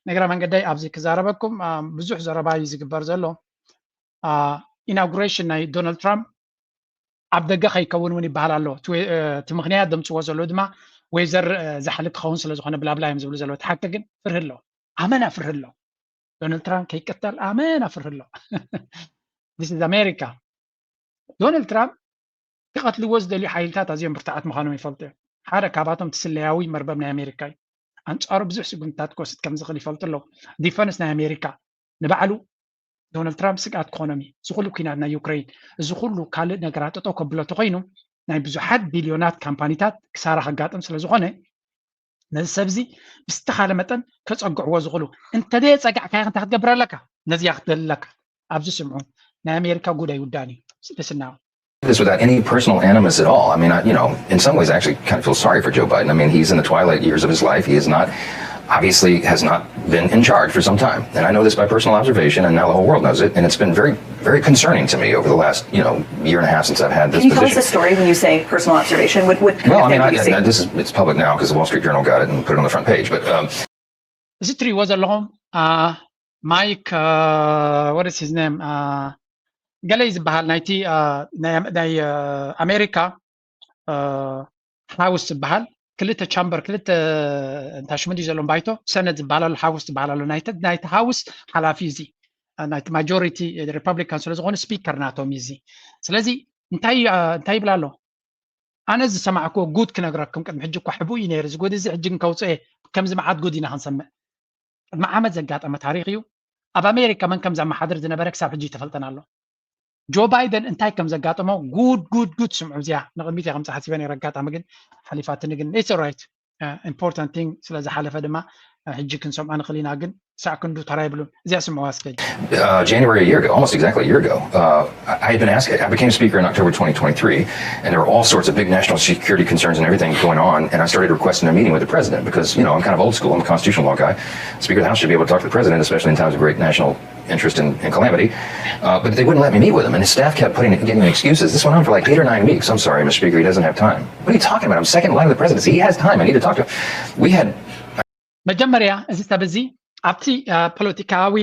ነግረ መንገዳይ ኣብዚ ክዛረበኩም ብዙሕ ዘረባ እዩ ዝግበር ዘሎ። ኢናጉሬሽን ናይ ዶናልድ ትራምፕ ኣብ ደገ ከይከውን እውን ይበሃል ኣሎ። እቲ ምክንያት ዘምፅዎ ዘለዉ ድማ ወይዘር ዛሕሊ ክኸውን ስለ ዝኾነ ብላብላ እዮም ዝብሉ ዘለዉ። እቲ ሓቂ ግን ፍርሂ ኣሎ፣ ኣመና ፍርሂ ኣሎ። ዶናልድ ትራምፕ ከይቀተል ኣመና ፍርሂ ኣሎ። This is America። ዶናልድ ትራምፕ ክቐትልዎ ዝደልዩ ሓይልታት ኣዝዮም ብርቱዓት ምዃኖም ይፈልጡ እዮም። ሓደ ካብኣቶም እቲ ስለያዊ መርበብ ናይ ኣሜሪካ እዩ። ኣንጻሩ ብዙሕ ስጉምትታት ክወስድ ከም ዝኽእል ይፈልጡ ኣለዉ። ዲፈንስ ናይ ኣሜሪካ ንባዕሉ ዶናልድ ትራምፕ ስግኣት ክኾኖም እዩ። እዚ ኩሉ ኲናት ናይ ዩክሬን፣ እዚ ኩሉ ካልእ ነገራት ጠጠው ከብሎ ተኾይኑ ናይ ብዙሓት ቢልዮናት ካምፓኒታት ክሳራ ከጋጥም ስለ ዝኾነ ነዚ ሰብ እዚ ብዝተኻለ መጠን ከፀግዕዎ ዝኽእሉ እንተዘየፀጋዕካዮ እንታይ ክትገብር ኣለካ? ነዚያ ክትደሊ ኣለካ። ኣብዚ ስምዑ ናይ ኣሜሪካ ጉድ ኣይውዳእን እዩ። ስደስና this without any personal animus at all. I mean, I, you know, in some ways, I actually kind of feel sorry for Joe Biden. I mean, he's in the twilight years of his life. He is not, obviously, has not been in charge for some time. And I know this by personal observation, and now the whole world knows it. And it's been very, very concerning to me over the last, you know, year and a half since I've had this Can you tell us position. the story when you say personal observation? What, what Well, I what mean, I, do you see? I, this is it's public now because the Wall Street Journal got it and put it on the front page. But um, እዚ እትሪእዎ ዘለኹም ማይክ what is his name ገለይ ዝበሃል ናይቲ ናይ ኣሜሪካ ሃውስ ዝበሃል ክልተ ቻምበር ክልተ እንታይ ሽሙ ድዩ ዘለዎም ባይቶ ሰነት ዝበሃል ኣሎ ሃውስ ዝበሃል ኣሎ ናይቲ ናይቲ ሃውስ ሓላፊ እዚ ናይቲ ማጆሪቲ ሪፐብሊካን ስለዝኾኑ ስፒከር ናቶም እዩ እዚ። ስለዚ እንታይ እንታይ ይብላ ኣሎ? ኣነ ዝሰማዕኩዎ ጉድ ክነግረኩም፣ ቅድሚ ሕጂ እኳ ሕቡእ እዩ ነይሩ እዚ ጉድ እዚ፣ ሕጂ ግን ከውፅኦ እየ። ከምዚ መዓት ጉድ ኢና ክንሰምዕ። ቅድሚ ዓመት ዘጋጠመ ታሪኽ እዩ። ኣብ ኣሜሪካ መን ከም ዘመሓድር ዝነበረ ክሳብ ሕጂ ይተፈልጠን ኣሎ። ጆ ባይደን እንታይ ከም ዘጋጠሞ ጉድ ጉድ ጉድ ስምዑ። እዚኣ ንቕድሚት እየ ከምፃ ሓሲበ ነይረ፣ ኣጋጣሚ ግን ሓሊፋትኒ። ግን it's alright፣ important thing ስለ ዝሓለፈ ድማ ሕጂ ክንሰምዖ ንኽእል ኢና። ግን ሳዕ ክንዱ ተራ የብሉን። እዚኣ ስምዑዋ እስከ። Uh, January a year ago, almost exactly a year ago, uh, I had been asked, I became speaker in October twenty twenty-three, and there were all sorts of big national security concerns and everything going on, and I started requesting a meeting with the president because, you know, I'm kind of old school, I'm a constitutional law guy. Speaker of the House should be able to talk to the president, especially in times of great national interest and, and calamity. Uh, but they wouldn't let me meet with him, and his staff kept putting, giving me excuses. This went on for like eight or nine weeks. I'm sorry, Mister Speaker, he doesn't have time. What are you talking about? I'm second in line to the presidency. He has time. I need to talk to him. We had መጀመርያ እዚ ሰብ እዚ ኣብቲ ፖለቲካዊ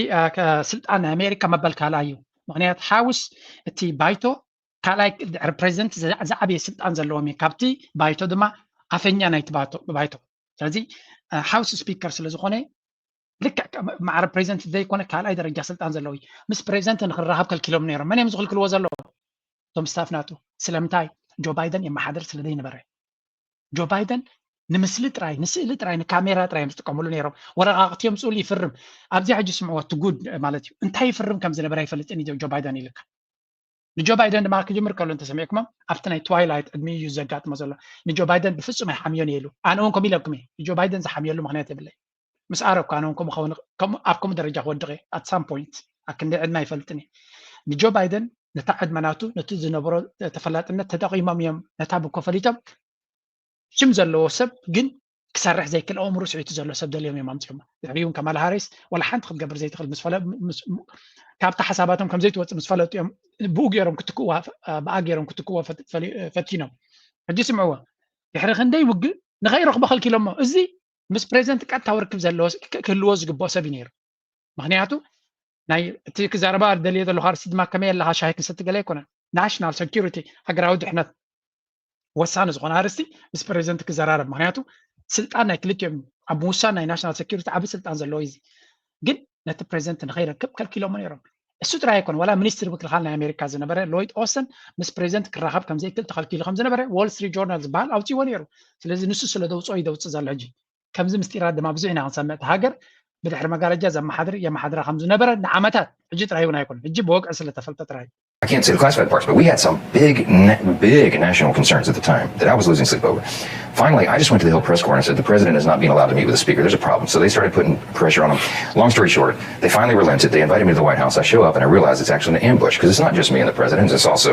ስልጣን ናይ ኣሜሪካ መበል ካልኣይ እዩ። ምክንያት ሃውስ እቲ ባይቶ ካልኣይ ድሕሪ ፕሬዚደንት ዝዓበየ ስልጣን ዘለዎም እዩ። ካብቲ ባይቶ ድማ ኣፈኛ ናይቲ ባይቶ። ስለዚ ሃውስ ስፒከር ስለዝኾነ ልክዕ ማዕረ ፕሬዚደንት ዘይኮነ ካልኣይ ደረጃ ስልጣን ዘለዎ እዩ። ምስ ፕሬዚደንት ንክራኸብ ከልኪሎም ነይሮም። መን እዮም ዝኽልክልዎ ዘለዉ? እቶም ስታፍ ናቱ። ስለምንታይ? ጆ ባይደን የመሓድር ስለ ዘይነበረ። ጆ ባይደን ንምስሊ ጥራይ፣ ንስእሊ ጥራይ፣ ንካሜራ ጥራይ እዮም ዝጥቀምሉ ነይሮም። ወረቓቕቲ የምፅኡሉ፣ ይፍርም። ኣብዚኣ ሕጂ ስምዕዎ፣ እቲ ጉድ ማለት እዩ። እንታይ ይፍርም ከም ዝነበረ ኣይፈልጥን እዩ ጆ ባይደን ኢልካ። ንጆ ባይደን ድማ ክጅምር ከሎ እንተሰሚዕኩሞም ኣብቲ ናይ ትዋይላይት ዕድሚኡ እዩ ዘጋጥሞ ዘሎ። ንጆ ባይደን ብፍጹም ኣይሓምዮን እየ ኢሉ። ኣነ እውን ከምኡ ኢለኩም እየ። ንጆ ባይደን ዝሓምየሉ ምክንያት የብለይ። ምስ ኣረኩ ኣነ እውን ከምኡ ክኸውን፣ ከምኡ፣ ኣብ ከምኡ ደረጃ ክወድቕ እየ። At some point ኣብ ክንደይ ዕድመ ኣይፈልጥን እየ። ንጆ ባይደን ነታ ዕድመ ናቱ ነቲ ዝነበሮ ተፈላጥነት ተጠቒሞም እዮም ነታ ብኮ ፈሊጦም ሽም ዘለዎ ሰብ ግን ክሰርሕ ዘይክእል ኣእምሮ ስዒቱ ዘሎ ሰብ ደልዮም እዮም ኣምፅኦም። ድሕሪኡ እውን ከማላ ሃሪስ ዋላ ሓንቲ ክትገብር ዘይትኽእል ምስ ፈለ-፣ ምስ-፣ ካብቲ ሓሳባቶም ከም ዘይትወፅእ ምስ ፈለጡ እዮም ብኡ ገይሮም ክትክእዋ፣ ብኣ ገይሮም ክትክእዎ ፈት-፣ ፈሊ-፣ ፈቲኖም። ሕጂ ስምዕዎ፣ ድሕሪ ክንደይ ውግእ ንኸይረኽቦ ከልኪሎሞ። እዚ ምስ ፕሬዚደንት ቀጥታዊ ርክብ ዘለዎ፣ ክህልዎ ዝግብኦ ሰብ እዩ ነይሩ። ምክንያቱ ናይ እቲ ክዛረባ ደልየ ዘለኹ ኣርእስቲ ድማ ከመይ ኣለኻ ሻሂ ክንሰቲ ገለ ኣይኮነን። ናሽናል ሴኪሪቲ፣ ሃገራዊ ድሕነት ወሳኒ ዝኾነ ኣርእስቲ ምስ ፕሬዚደንት ክዘራረብ። ምክንያቱ ስልጣን ናይ ክልቲኦም ኣብ ምውሳን ናይ ናሽናል ሴኪሪቲ ዓቢ ስልጣን ዘለዎ እዩ። እዚ ግን ነቲ ፕሬዚደንት ንኸይረክብ ከልኪሎሞ ነይሮም። እሱ ጥራይ ኣይኮነ፣ ዋላ ሚኒስትሪ ምክልኻል ናይ ኣሜሪካ ዝነበረ ሎይድ ኦስተን ምስ ፕሬዚደንት ክራኸብ ከም ዘይክእል ተኸልኪሉ ከም ዝነበረ ዎል ስትሪት ጆርናል ዝበሃል ኣውፂዎ ነይሩ። ስለዚ ንሱ ስለ ደውፅኦ እዩ ደውፅእ ዘሎ። ሕጂ ከምዚ ምስጢራት ድማ ብዙሕ ኢና ክንሰምዕ። እቲ ሃገር ብድሕሪ መጋረጃ ዘመሓድር የመሓድራ ከም ዝነበረ ንዓመታት፣ ሕጂ ጥራይ እውን ኣይኮነን፣ ሕጂ ብወግዒ ስለ ተፈልጠ ጥራይ። I can't say the classified parts, but we had some big, na- big national concerns at the time that I was losing sleep over. Finally, I just went to the Hill Press Corps and said, "The president is not being allowed to meet with the speaker. There's a problem." So they started putting pressure on him. Long story short, they finally relented. They invited me to the White House. I show up and I realize it's actually an ambush because it's not just me and the president. It's also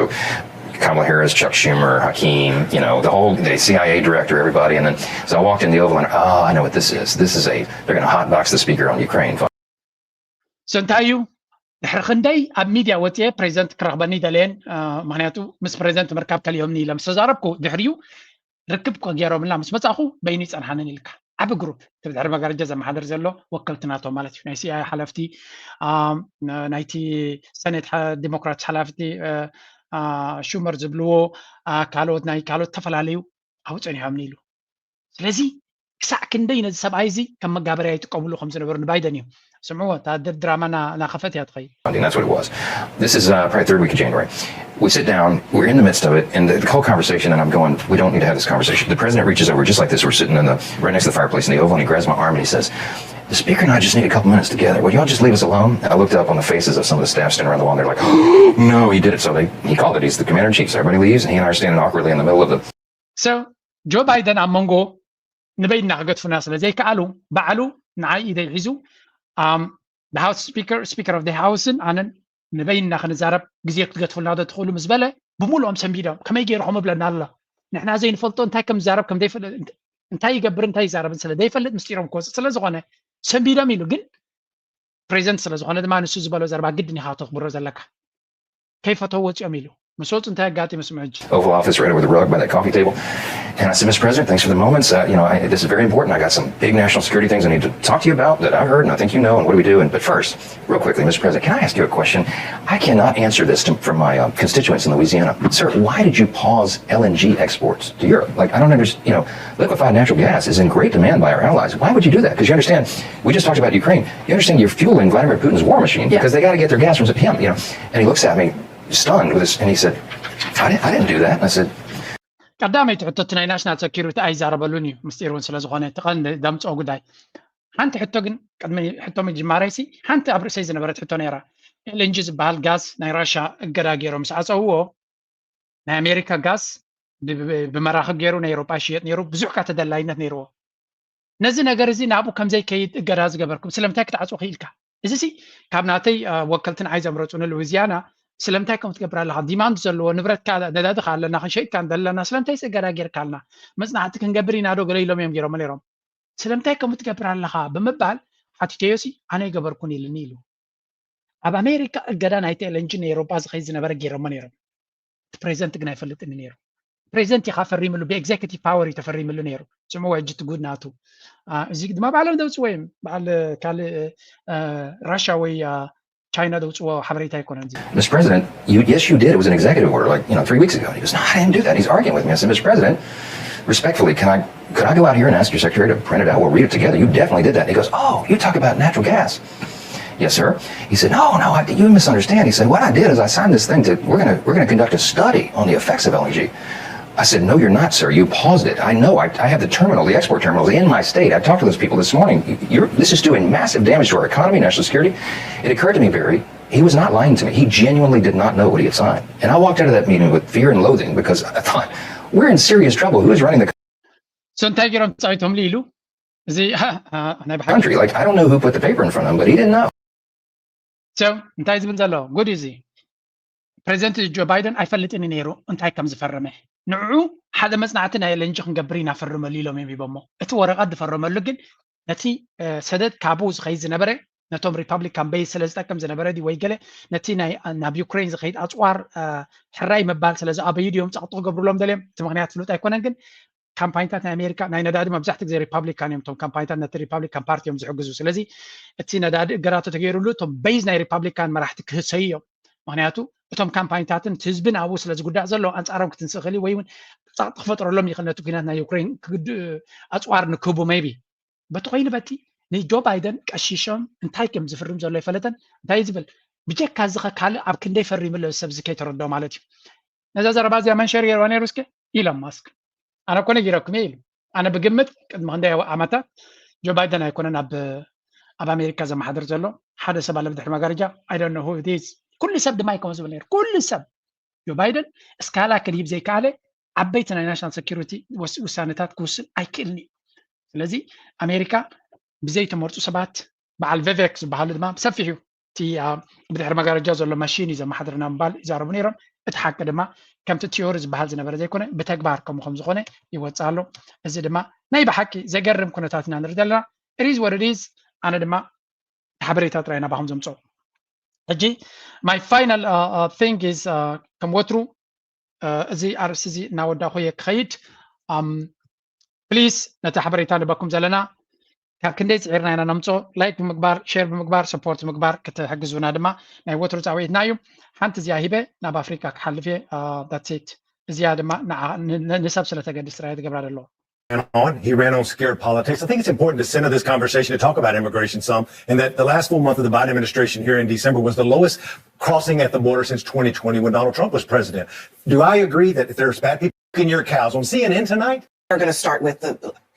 Kamala Harris, Chuck Schumer, Hakeem, you know, the whole the C I A director, everybody. And then so I walked in the Oval and, "Oh, I know what this is. This is a, they're going to hotbox the speaker on Ukraine." So እንታይ እዩ? ድሕሪ ክንደይ ኣብ ሚድያ ወፅየ ፕሬዚደንት ክረኽበኒ ደለየን። ምክንያቱ ምስ ፕሬዚደንት ምርካብ ከልዮም ኢለ ምስ ተዛረብኩ ድሕሪኡ ርክብ እኮ ገይሮምልና ምስ መፃእኹ በይኑ ይፀንሓንን ኢልካ ዓቢ ግሩፕ እቲ ድሕሪ መጋረጃ ዘመሓደር ዘሎ ወከልቲ ናቶም ማለት እዩ። ናይ ሲኣይ ሓለፍቲ፣ ናይቲ ሰኔት ዲሞክራት ሓላፍቲ ሹመር ዝብልዎ፣ ካልኦት ናይ ካልኦት ዝተፈላለዩ ኣብኡ ፀኒሖምኒ ኢሉ። ስለዚ ክሳዕ ክንደይ ነዚ ሰብኣይ እዚ ከም መጋበርያ ይጥቀምሉ ከም ዝነበሩ ንባይደን እዩ። ስምዕዎ፣ እታ ድራማ እናኸፈት እያ ትኸይድ። That's what it was. This is uh, probably third week of January. We sit down, we're in the midst of it, and the, the whole conversation, and I'm going, "We don't need to have this conversation." The president reaches over just like this. We're sitting in the right next to the fireplace in the Oval, and he grabs my arm and he says, "The speaker and I just need a couple minutes together. Will y'all just leave us alone?" And I looked up on the faces of some of the staff standing around the wall, and they're like, "No, he did it." So they, he called it. He's the commander in chief. So everybody leaves, and he and I are standing awkwardly in the middle of the So ጆ ባይደን ኣብ መንጎ ንበይንና ክገድፉና ስለ ዘይከኣሉ ባዕሉ ንዓይ ኢደይ ሒዙ፣ the House Speaker, Speaker of the House ን ኣነን ንበይንና ክንዛረብ ግዜ ክትገድፉልና ዶ ትኽእሉ ምስ በለ፣ ብምሉኦም ሰንቢዶም። ከመይ ገይሩ ከምኡ ብለና ኣሎ? ንሕና ዘይንፈልጦ እንታይ ከም ዝዛረብ ከም ዘይፈልጥ፣ እንታይ ይገብር እንታይ ይዛረብን ስለ ዘይፈልጥ ምስጢሮም ክወፅእ ስለ ዝኾነ ሰንቢዶም ኢሉ። ግን ፕሬዚደንት ስለ ዝኾነ ድማ ንሱ ዝበሎ ዘረባ ግድን ኢኻ ተኽብሮ ዘለካ። ከይፈተው ወፂኦም ኢሉ። ምስ ወፁ እንታይ ኣጋጢሙ ስምዑ ሕጂ። Oval Office right over the rug by that coffee table. And I said, Mister President, thanks for the moments. Uh, you know, I, this is very important. I got some big national security things I need to talk to you about that I've heard and I think you know, and what do we do? And but first, real quickly, Mister President, can I ask you a question? I cannot answer this to, from my uh, constituents in Louisiana. Sir, why did you pause L N G exports to Europe? Like, I don't understand. You know, liquefied natural gas is in great demand by our allies. Why would you do that? Because you understand, we just talked about Ukraine. You understand you're fueling Vladimir Putin's war machine because they got to get their gas from him. You know, and he looks at me stunned with this, and he said, I didn't, I didn't do that. And I said, ቀዳመይቲ ሕቶ እቲ ናይ ናሽናል ሰኪሪቲ ኣይዛረበሉን እዩ፣ ምስጢር እውን ስለ ዝኾነ እቲ ቀንዲ ደምፅኦ ጉዳይ። ሓንቲ ሕቶ ግን ቅድሚ ሕቶ ምጅማረይ ሲ ሓንቲ ኣብ ርእሰይ ዝነበረት ሕቶ ነይራ። ኤልኤንጂ ዝበሃል ጋዝ ናይ ራሻ እገዳ ገይሮም ምስ ዓፀውዎ ናይ ኣሜሪካ ጋዝ ብ- ብ- ብመራኽብ ገይሩ ናይ ኤውሮጳ ይሽየጥ ነይሩ፣ ብዙሕ ካ ተደላይነት ነይርዎ። ነዚ ነገር እዚ ናብኡ ከምዘይከይድ እገዳ ዝገበርኩም ስለምንታይ ክትዓፅዎ ክኢልካ? እዚ ሲ ካብ ናተይ አ፣ ወከልትን ዓይ ዘምረፁ ንሉዊዚያና ስለምንታይ ከምኡ ትገብር ኣለኻ? ዲማንድ ዘለዎ ንብረትካ ነዳድኻ ኣለና ክንሸይጥካ እንደለና ስለምንታይ እገዳ ጌርካልና? መፅናዕቲ ክንገብር ኢና ዶ ገለ ኢሎም እዮም ገይሮም ነይሮም። ስለምንታይ ከምኡ ትገብር ኣለኻ ብምባል ሓቲተዮ ሲ ኣነ ይገበርኩን ኢልኒ ኢሉ። ኣብ ኣሜሪካ እገዳ ናይቲ ኤልኤንጂ ንኤውሮጳ ዝኸይድ ዝነበረ ገይሮሞ ነይሮም። እቲ ፕሬዚደንት ግን ኣይፈልጥን ነይሩ። ፕሬዚደንት ኢኻ ፈሪምሉ፣ ብኤግዜኪቲቭ ፓወር እዩ ተፈሪምሉ ነይሩ። ስምዕዎ ሕጂ እቲ ጉድ ናቱ። አ፣ እዚ ድማ ባዕሎም ዘውፅዎ እዮም። በዓል ካልእ አ፣ ራሻ ወይ አ፣ ቻይና ዘውፅዎ ሓበሬታ ኣይኮነን እዚ። Mister President, you, yes, you did. It was an executive order, like, you know, three weeks ago. And he goes, no, I didn't do that. He's arguing with me. I said, Mister President, respectfully, can I could I go out here and ask your secretary to print it out? We'll read it together. You definitely did that. And he goes, oh, you talk about natural gas. Yes, sir. He said, no, no, I, you misunderstand. He said, what I did is I signed this thing to, we're gonna, we're gonna conduct a study on the effects of L N G. I said, no, you're not, sir. You paused it. I know. I, I have the terminal, the export terminals in my state. I talked to those people this morning. You're, this is doing massive damage to our economy, national security. It occurred to me, Barry, he was not lying to me. He genuinely did not know what he had signed. And I walked out of that meeting with fear and loathing because I thought, we're in serious trouble. Who is running the So እንታይ ገይሮም ፃዊቶምሉ ኢሉ እዚ አ፣ ናይ ብሓቂ country? Like, I don't know who put the paper in front of him, but he didn't know. So እንታይ ዝብል ዘሎ ጉድ እዚ። ፕሬዚደንት ጆ ባይደን ኣይፈልጥን ነይሩ እንታይ ከም ዝፈረመ። ንዑ ሓደ መፅናዕቲ ናይ ኤልኤንጂ ክንገብር ኢና ፈርመሉ ኢሎም እዮም ሂቦሞ። እቲ ወረቐት ዝፈረመሉ ግን ነቲ አ፣ ሰደድ ካብኡ ዝኸይድ ዝነበረ ነቶም ሪፓብሊካን ቤዝ ስለ ዝጠቅም ዝነበረ ድዩ ወይ ገለ ነቲ ናይ ናብ ዩክሬን ዝኸይድ ኣፅዋር አ፣ ሕራይ ምባል ስለ ዝኣበዩ ድዮም ፀቕጢ ክገብሩሎም ደልዮም? እቲ ምክንያት ፍሉጥ ኣይኮነን፣ ግን ካምፓኒታት ናይ ኣሜሪካ ናይ ነዳዲ መብዛሕትኡ ግዜ ሪፓብሊካን እዮም። እቶም ካምፓኒታት ነቲ ሪፓብሊካን ፓርቲ እዮም ዝሕግዙ። ስለዚ እቲ ነዳዲ እገዳ ተተገይሩሉ እቶም ቤዝ ናይ ሪፓብሊካን መራሕቲ ክህሰዩ እዮም። ምክንያቱ እቶም ካምፓኒታትን እቲ ህዝብን ኣብኡ ስለ ዝጉዳእ ዘሎ ኣንፃሮም ክትንስእ ክእል ወይ እውን ፀቕጢ ክፈጥረሎም ይኽእል። ነቲ ኩናት ናይ ዩክሬን ክግድ- ኣፅዋር ንክህቡ ሜቢ በቲ ኮይኑ በቲ ንጆ ባይደን ቀሺሾም እንታይ ከም ዝፍርም ዘሎ ይፈለጠን። እንታይ ዝብል ብጀካ እዚ ኸ ካልእ ኣብ ክንደይ ፈሪሙ ኣሎ ሰብ እዚ ከይተረድኦ ማለት እዩ። ነዛ ዘረባ እዚኣ መን ሸር ገይርዋ ነይሩ እስከ? ኢሎን ማስክ። ኣነ እኮ ነጊረኩም እየ ኢሉ። ኣነ ብግምት ቅድሚ ክንደይ ዓመታት ጆ ባይደን ኣይኮነን ኣብ ኣብ ኣሜሪካ ዘመሓድር ዘሎ ሓደ ሰብ ኣለ ብድሕሪ መጋረጃ። I don't know who it is። ኩሉ ሰብ ድማ ኣይኮን ዝብል ነይሩ። ኩሉ ሰብ ጆ ባይደን እስካላ ክድይብ ዘይከኣለ ዓበይቲ ናይ ናሽናል ሴኩሪቲ ውሳነታት ክውስን ኣይክእልን እዩ። ስለዚ ኣሜሪካ ብዘይተመርፁ ሰባት በዓል ቬቬክ ዝበሃሉ ድማ ብሰፊሕ እዩ እቲ ብድሕሪ መጋረጃ ዘሎ ማሽን እዩ ዘመሓድረና ምባል ይዛረቡ ነይሮም። እቲ ሓቂ ድማ ከምቲ ቲዮሪ ዝበሃል ዝነበረ ዘይኮነ ብተግባር ከምኡ ከም ዝኾነ ይወፅእ ኣሎ። እዚ ድማ ናይ ብሓቂ ዘገርም ኩነታት ኢና ንርኢ ዘለና። It is what it is። ኣነ ድማ ሓበሬታ ጥራይ ናባኹም ዘምፅኦ። ሕጂ my final thing is ከም ወትሩ እዚ ኣርእስቲ እዚ እናወዳእኹ እየ ክኸይድ። ፕሊስ ነቲ ሓበሬታ ንበኩም ዘለና ካብ ክንደይ ፅዒርና ኢና ነምፅኦ። ላይክ ብምግባር ሼር ብምግባር ሰፖርት ምግባር ክትሕግዙና ድማ ናይ ወትሩ ፃውዒትና እዩ። ሓንቲ እዚኣ ሂበ ናብ ኣፍሪካ ክሓልፍ እየ። ዳትስ ኢት። እዚኣ ድማ ንሰብ ስለተገድስ ጥራይ ትገብራ ዘሎ። On. He ran on scared politics. I think it's important to center this conversation to talk about immigration some, and that the last full month of the Biden administration here in December was the lowest crossing at the border since twenty twenty when Donald Trump was president. Do I agree that if there's bad people in your cows on C N N tonight? They're going to start with the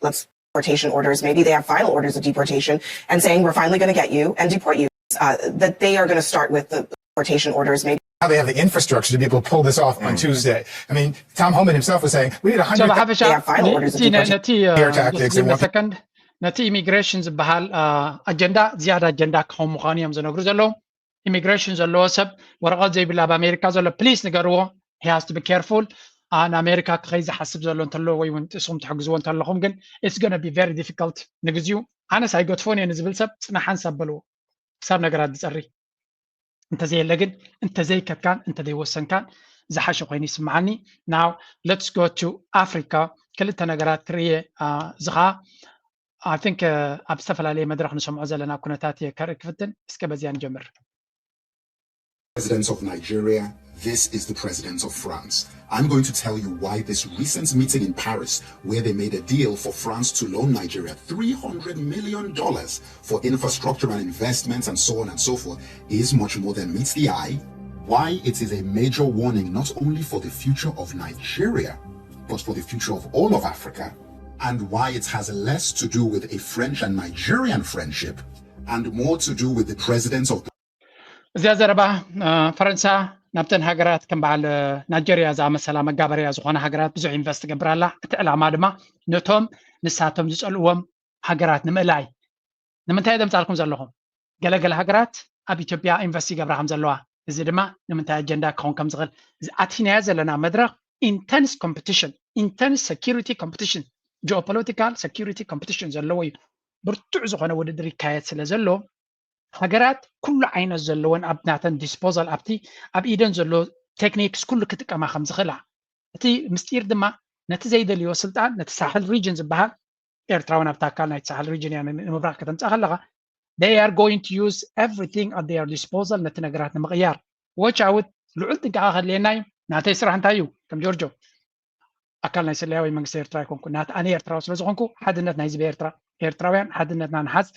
let's deportation orders. Maybe they have final orders of deportation and saying we're finally going to get you and deport you. Uh, that they are going to start with the deportation orders. Maybe how they have the infrastructure to be able to pull this off on Tuesday. I mean, Tom Homan himself was saying we need a hundred. ነቲ ኢሚግሬሽን ዝበሃል ኣጀንዳ ዝያዳ ኣጀንዳ ክኸውን ምዃኑ እዮም ዝነግሩ ዘለዉ። ኢሚግሬሽን ዘለዎ ሰብ ወረቐት ዘይብሉ ኣብ ኣሜሪካ ዘሎ ፕሊስ ንገርዎ። He has to be careful። ንኣሜሪካ ክኸይ ዝሓስብ ዘሎ እንተሎ ወይ እውን ንስኹም ትሕግዝዎ እንተለኹም ግን it's going to be very difficult ንግዚኡ። ኣነስ ኣይገድፎን እየ ንዝብል ሰብ ፅናሕ ሓንሳብ በልዎ ክሳብ ነገራት ዝፀሪ። እንተዘየለ ግን እንተዘይከድካን እንተዘይወሰንካን ዝሓሸ ኮይኑ ይስምዓኒ። Now let's go to Africa። ክልተ ነገራት ክርእየ እዚ ከዓ I think ኣብ ዝተፈላለየ መድረክ ንሰምዖ ዘለና ኩነታት እየ ከርኢ ክፍትን። እስከ በዚያ ንጀምር። President of Nigeria, this is the president of France. I'm going to tell you why this recent meeting in Paris, where they made a deal for France to loan Nigeria three hundred million dollars for infrastructure and investments and so on and so forth, is much more than meets the eye, why it is a major warning not only for the future of Nigeria, but for the future of all of Africa, and why it has less to do with a French and Nigerian friendship and more to do with the presidents of the እዚኣ ዘረባ ፈረንሳ ናብተን ሃገራት ከም በዓል ናይጀርያ ዝኣመሰላ መጋበርያ ዝኾነ ሃገራት ብዙሕ ኢንቨስት ትገብር ኣላ። እቲ ዕላማ ድማ ነቶም ንሳቶም ዝፀልእዎም ሃገራት ንምእላይ። ንምንታይ ዘምፃልኩም ዘለኹም? ገለገለ ሃገራት ኣብ ኢትዮጵያ ኢንቨስት ይገብራ ከም ዘለዋ፣ እዚ ድማ ንምንታይ ኣጀንዳ ክኸውን ከም ዝኽእል ኣቲናዮ ዘለና መድረኽ ኢንተንስ ኮምፒቲሽን፣ ኢንተንስ ሴኪሪቲ ኮምፒቲሽን፣ ጂኦፖለቲካል ሴኪሪቲ ኮምፒቲሽን ዘለዎ እዩ። ብርቱዕ ዝኾነ ውድድር ይካየድ ስለ ዘሎ ሃገራት ኩሉ ዓይነት ዘለወን ኣብ ናተን ዲስፖዛል ኣብቲ ኣብ ኢደን ዘሎ ቴክኒክስ ኩሉ ክጥቀማ ከም ዝኽእላ፣ እቲ ምስጢር ድማ ነቲ ዘይደልዮ ስልጣን ነቲ ሳሕል ሪጅን ዝበሃል ኤርትራውን ኣብቲ ኣካል ናይቲ ሳሕል ሪጅን እያ ንምብራቕ ከተምፅኣ ከለኻ they are going to use everything at their disposal ነቲ ነገራት ንምቕያር። Watch out፣ ልዑል ጥንቃቐ ከድልየና እዩ። ናተይ ስራሕ እንታይ እዩ? ከም ጆርጆ ኣካል ናይ ስለያ ወይ መንግስቲ ኤርትራ ኣይኮንኩ ናት ኣነ ኤርትራዊ ስለ ዝኾንኩ ሓድነት ናይ ህዝቢ ኤርትራ ኤርትራውያን ሓድነትና ንሓዝ።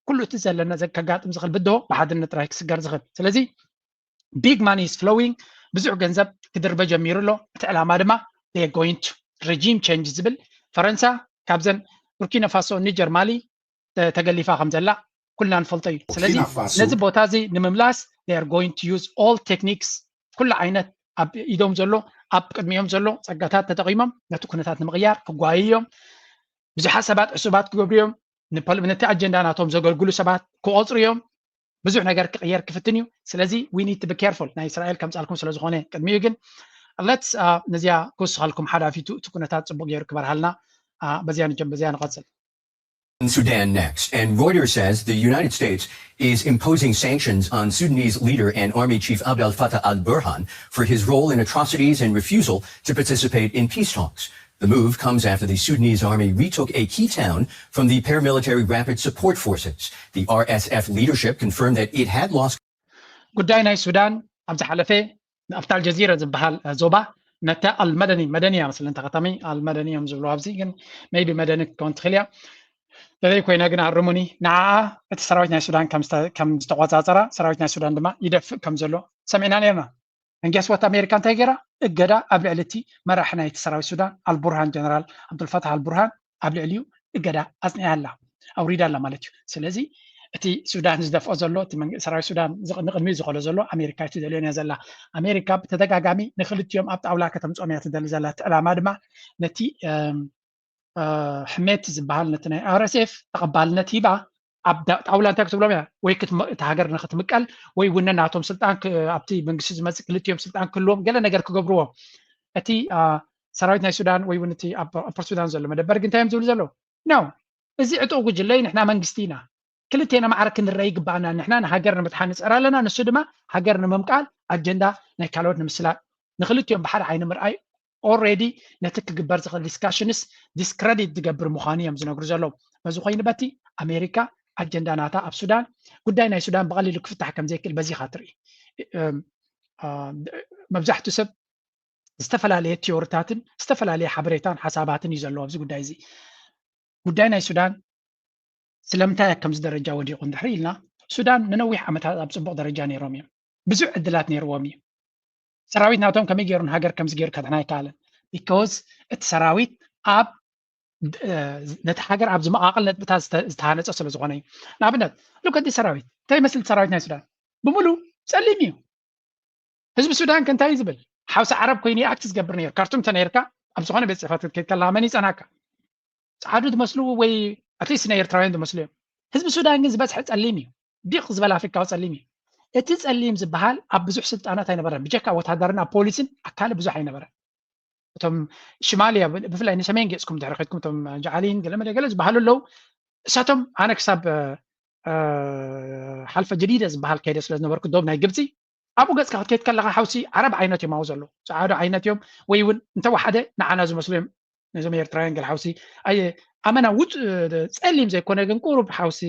ኩሉ እቲ ዘለና ከጋጥም ዝኽእል ብድሆ ብሓድነት ጥራይ ክስገር ዝኽእል። ስለዚ big money is flowing፣ ብዙሕ ገንዘብ ክድርበ ጀሚሩ ኣሎ። እቲ ዕላማ ድማ going to regime change ዝብል ፈረንሳ ካብዘን ቡርኪና ፋሶ፣ ኒጀር፣ ማሊ ተገሊፋ ከም ዘላ ኩልና ንፈልጦ እዩ። ስለዚ ነዚ ቦታ እዚ ንምምላስ they are going to use all techniques፣ ኩሉ ዓይነት ኣብ ኢዶም ዘሎ ኣብ ቅድሚኦም ዘሎ ጸጋታት ተጠቒሞም ነቲ ኩነታት ንምቕያር ክጓዩ እዮም። ብዙሓት ሰባት ዕሱባት ክገብሩ እዮም። ነቲ ኣጀንዳ ናቶም ዘገልግሉ ሰባት ክቆጽሩ እዮም። ብዙሕ ነገር ክቕየር ክፍትን እዩ። ስለዚ we need to be careful። ናይ እስራኤል ከምጻልኩም ስለ ዝኾነ ቅድሚኡ ግን let's ነዚኣ ክውስኸልኩም ሓዳፊቱ እቲ ኩነታት ጽቡቅ ገይሩ ክበርሃልና በዚያ ንጀም በዚያ ንቐጽል። Sudan next, and Reuters says the United States is imposing sanctions on Sudanese leader and army chief Abdel Fattah al-Burhan for his role in atrocities and refusal to participate in peace talks. The move comes after the Sudanese army retook a key town from the paramilitary Rapid Support Forces. The R S F leadership confirmed that it had lost ጉዳይ ናይ ሱዳን ኣብ ዝሓለፈ ኣብታ ኣልጀዚረ ዝበሃል ዞባ ነታ ኣልመደኒ መደኒ እያ መስለኒ እታ ከተማ ኣልመደኒ እዮም ዝብሉ ኣብዚ ግን maybe መደኒ ክትከውን ትኽእል እያ ተዘይ ኮይና ግን ኣርሙኒ ንዓኣ እቲ ሰራዊት ናይ ሱዳን ከም ዝተቆፃፀራ ሰራዊት ናይ ሱዳን ድማ ይደፍእ ከም ዘሎ ሰሚዕና ነርና and guess what ኣሜሪካ እንታይ ገይራ እገዳ ኣብ ልዕሊ እቲ መራሒ ናይቲ ሰራዊት ሱዳን ኣልቡርሃን ጀነራል ኣብዱልፈታሕ ኣልቡርሃን ኣብ ልዕሊኡ እገዳ ኣፅኒዓ ኣላ ኣውሪዳ ኣላ ማለት እዩ ስለዚ እቲ ሱዳን ዝደፍኦ ዘሎ እቲ ሰራዊት ሱዳን ንቅድሚት ዝኸሎ ዘሎ ኣሜሪካ እዩ ትደልዮ እያ ዘላ ኣሜሪካ ብተደጋጋሚ ንክልቲኦም ኣብ ጣውላ ከተምፅኦም እያ ትደሊ ዘላ እቲ ዕላማ ድማ ነቲ ሕሜት ዝበሃል ነቲ ናይ rsf ተቐባልነት ሂባ ኣብ ጣውላ እንታይ ክትብሎም እያ ወይ እቲ ሃገር ንክትምቀል ወይ ውነ ናቶም ስልጣን ኣብቲ መንግስቲ ዝመፅእ ክልቲኦም ስልጣን ክህልዎም ገለ ነገር ክገብርዎም እቲ ሰራዊት ናይ ሱዳን ወይ እውን እቲ ኣፖር ሱዳን ዘሎ መደበር ግን እንታይ እዮም ዝብሉ ዘለዉ ነው እዚ ዕጡቕ ጉጅለ እዩ ንሕና መንግስቲ ኢና ክልቴና ማዕረ ክንረአ ይግባኣና ንሕና ንሃገር ንምድሓን ንፅዕር ኣለና ንሱ ድማ ሃገር ንምምቃል ኣጀንዳ ናይ ካልኦት ንምስላጥ ንክልቲኦም ብሓደ ዓይኒ ምርኣይ already ነቲ ክግበር ዝኽእል discussions discredit ዝገብር ምዃኑ እዮም ዝነግሩ ዘለዉ በዚ ኮይኑ በቲ ኣሜሪካ ኣጀንዳ ናታ ኣብ ሱዳን ጉዳይ ናይ ሱዳን ብቐሊሉ ክፍታሕ ከም ዘይክእል በዚኻ ትርኢ መብዛሕትኡ ሰብ ዝተፈላለየ ቲዮሪታትን ዝተፈላለየ ሓበሬታን ሓሳባትን እዩ ዘለዎ ኣብዚ ጉዳይ እዚ ጉዳይ ናይ ሱዳን ስለምንታይ ከምዚ ደረጃ ወዲቑ እንድሕሪ ኢልና ሱዳን ንነዊሕ ዓመታት ኣብ ፅቡቕ ደረጃ ነይሮም እዮም ብዙሕ ዕድላት ነይርዎም እዩ ሰራዊት ናቶም ከመይ ገይሩ ንሃገር ከምዚ ገይሩ ከድሕና ኣይከኣለን because እቲ ሰራዊት ኣብ ነቲ ሃገር ኣብ ዝመቓቐል ነጥብታት ዝተሃነፀ ስለ ዝኾነ እዩ ንኣብነት ሉከቲ ሰራዊት እንታይ ይመስል ሰራዊት ናይ ሱዳን ብምሉ ፀሊም እዩ ህዝቢ ሱዳን ከ እንታይ ዝብል ሓውሲ ዓረብ ኮይኑ ኣክት ዝገብር ነይሩ ካርቱም ተነይርካ ኣብ ዝኾነ ቤት ፅሕፈት ክትከይድ ከለካ መን ይፀናካ ፀዓዱ ዝመስሉ ወይ ኣትሊስት ናይ ኤርትራውያን ዝመስሉ እዮም ህዝቢ ሱዳን ግን ዝበዝሐ ፀሊም እዩ ዲቕ ዝበለ ኣፍሪካዊ ፀሊም እዩ እቲ ፀሊም ዝበሃል ኣብ ብዙሕ ስልጣናት ኣይነበረን ብጀካ ወታደርን ኣብ ፖሊስን ኣካል ብዙሕ ኣይነበረን እቶም ሽማልያ ብፍላይ ንሰሜን ገፅኩም ድሕሪ ከድኩም እቶም ጃዓሊን ገለመለ ገለ ዝበሃሉ ኣለዉ እሳቶም ኣነ ክሳብ ሓልፈ ጀዲደ ዝበሃል ከይደ ስለ ዝነበርኩ ዶብ ናይ ግብፂ ኣብኡ ገጽካ ክትከይድ ከለካ ሓውሲ ዓረብ ዓይነት እዮም ኣብኡ ዘለዉ። ጸዓዱ ዓይነት እዮም ወይ እውን እንተወሓደ ንዓና ዝመስሉ እዮም። ነዞም ኤርትራውያን ገለ ሓውሲ ኣየ ኣመና ውፅ ጸሊም ዘይኮነ ግን ቁሩብ ሓውሲ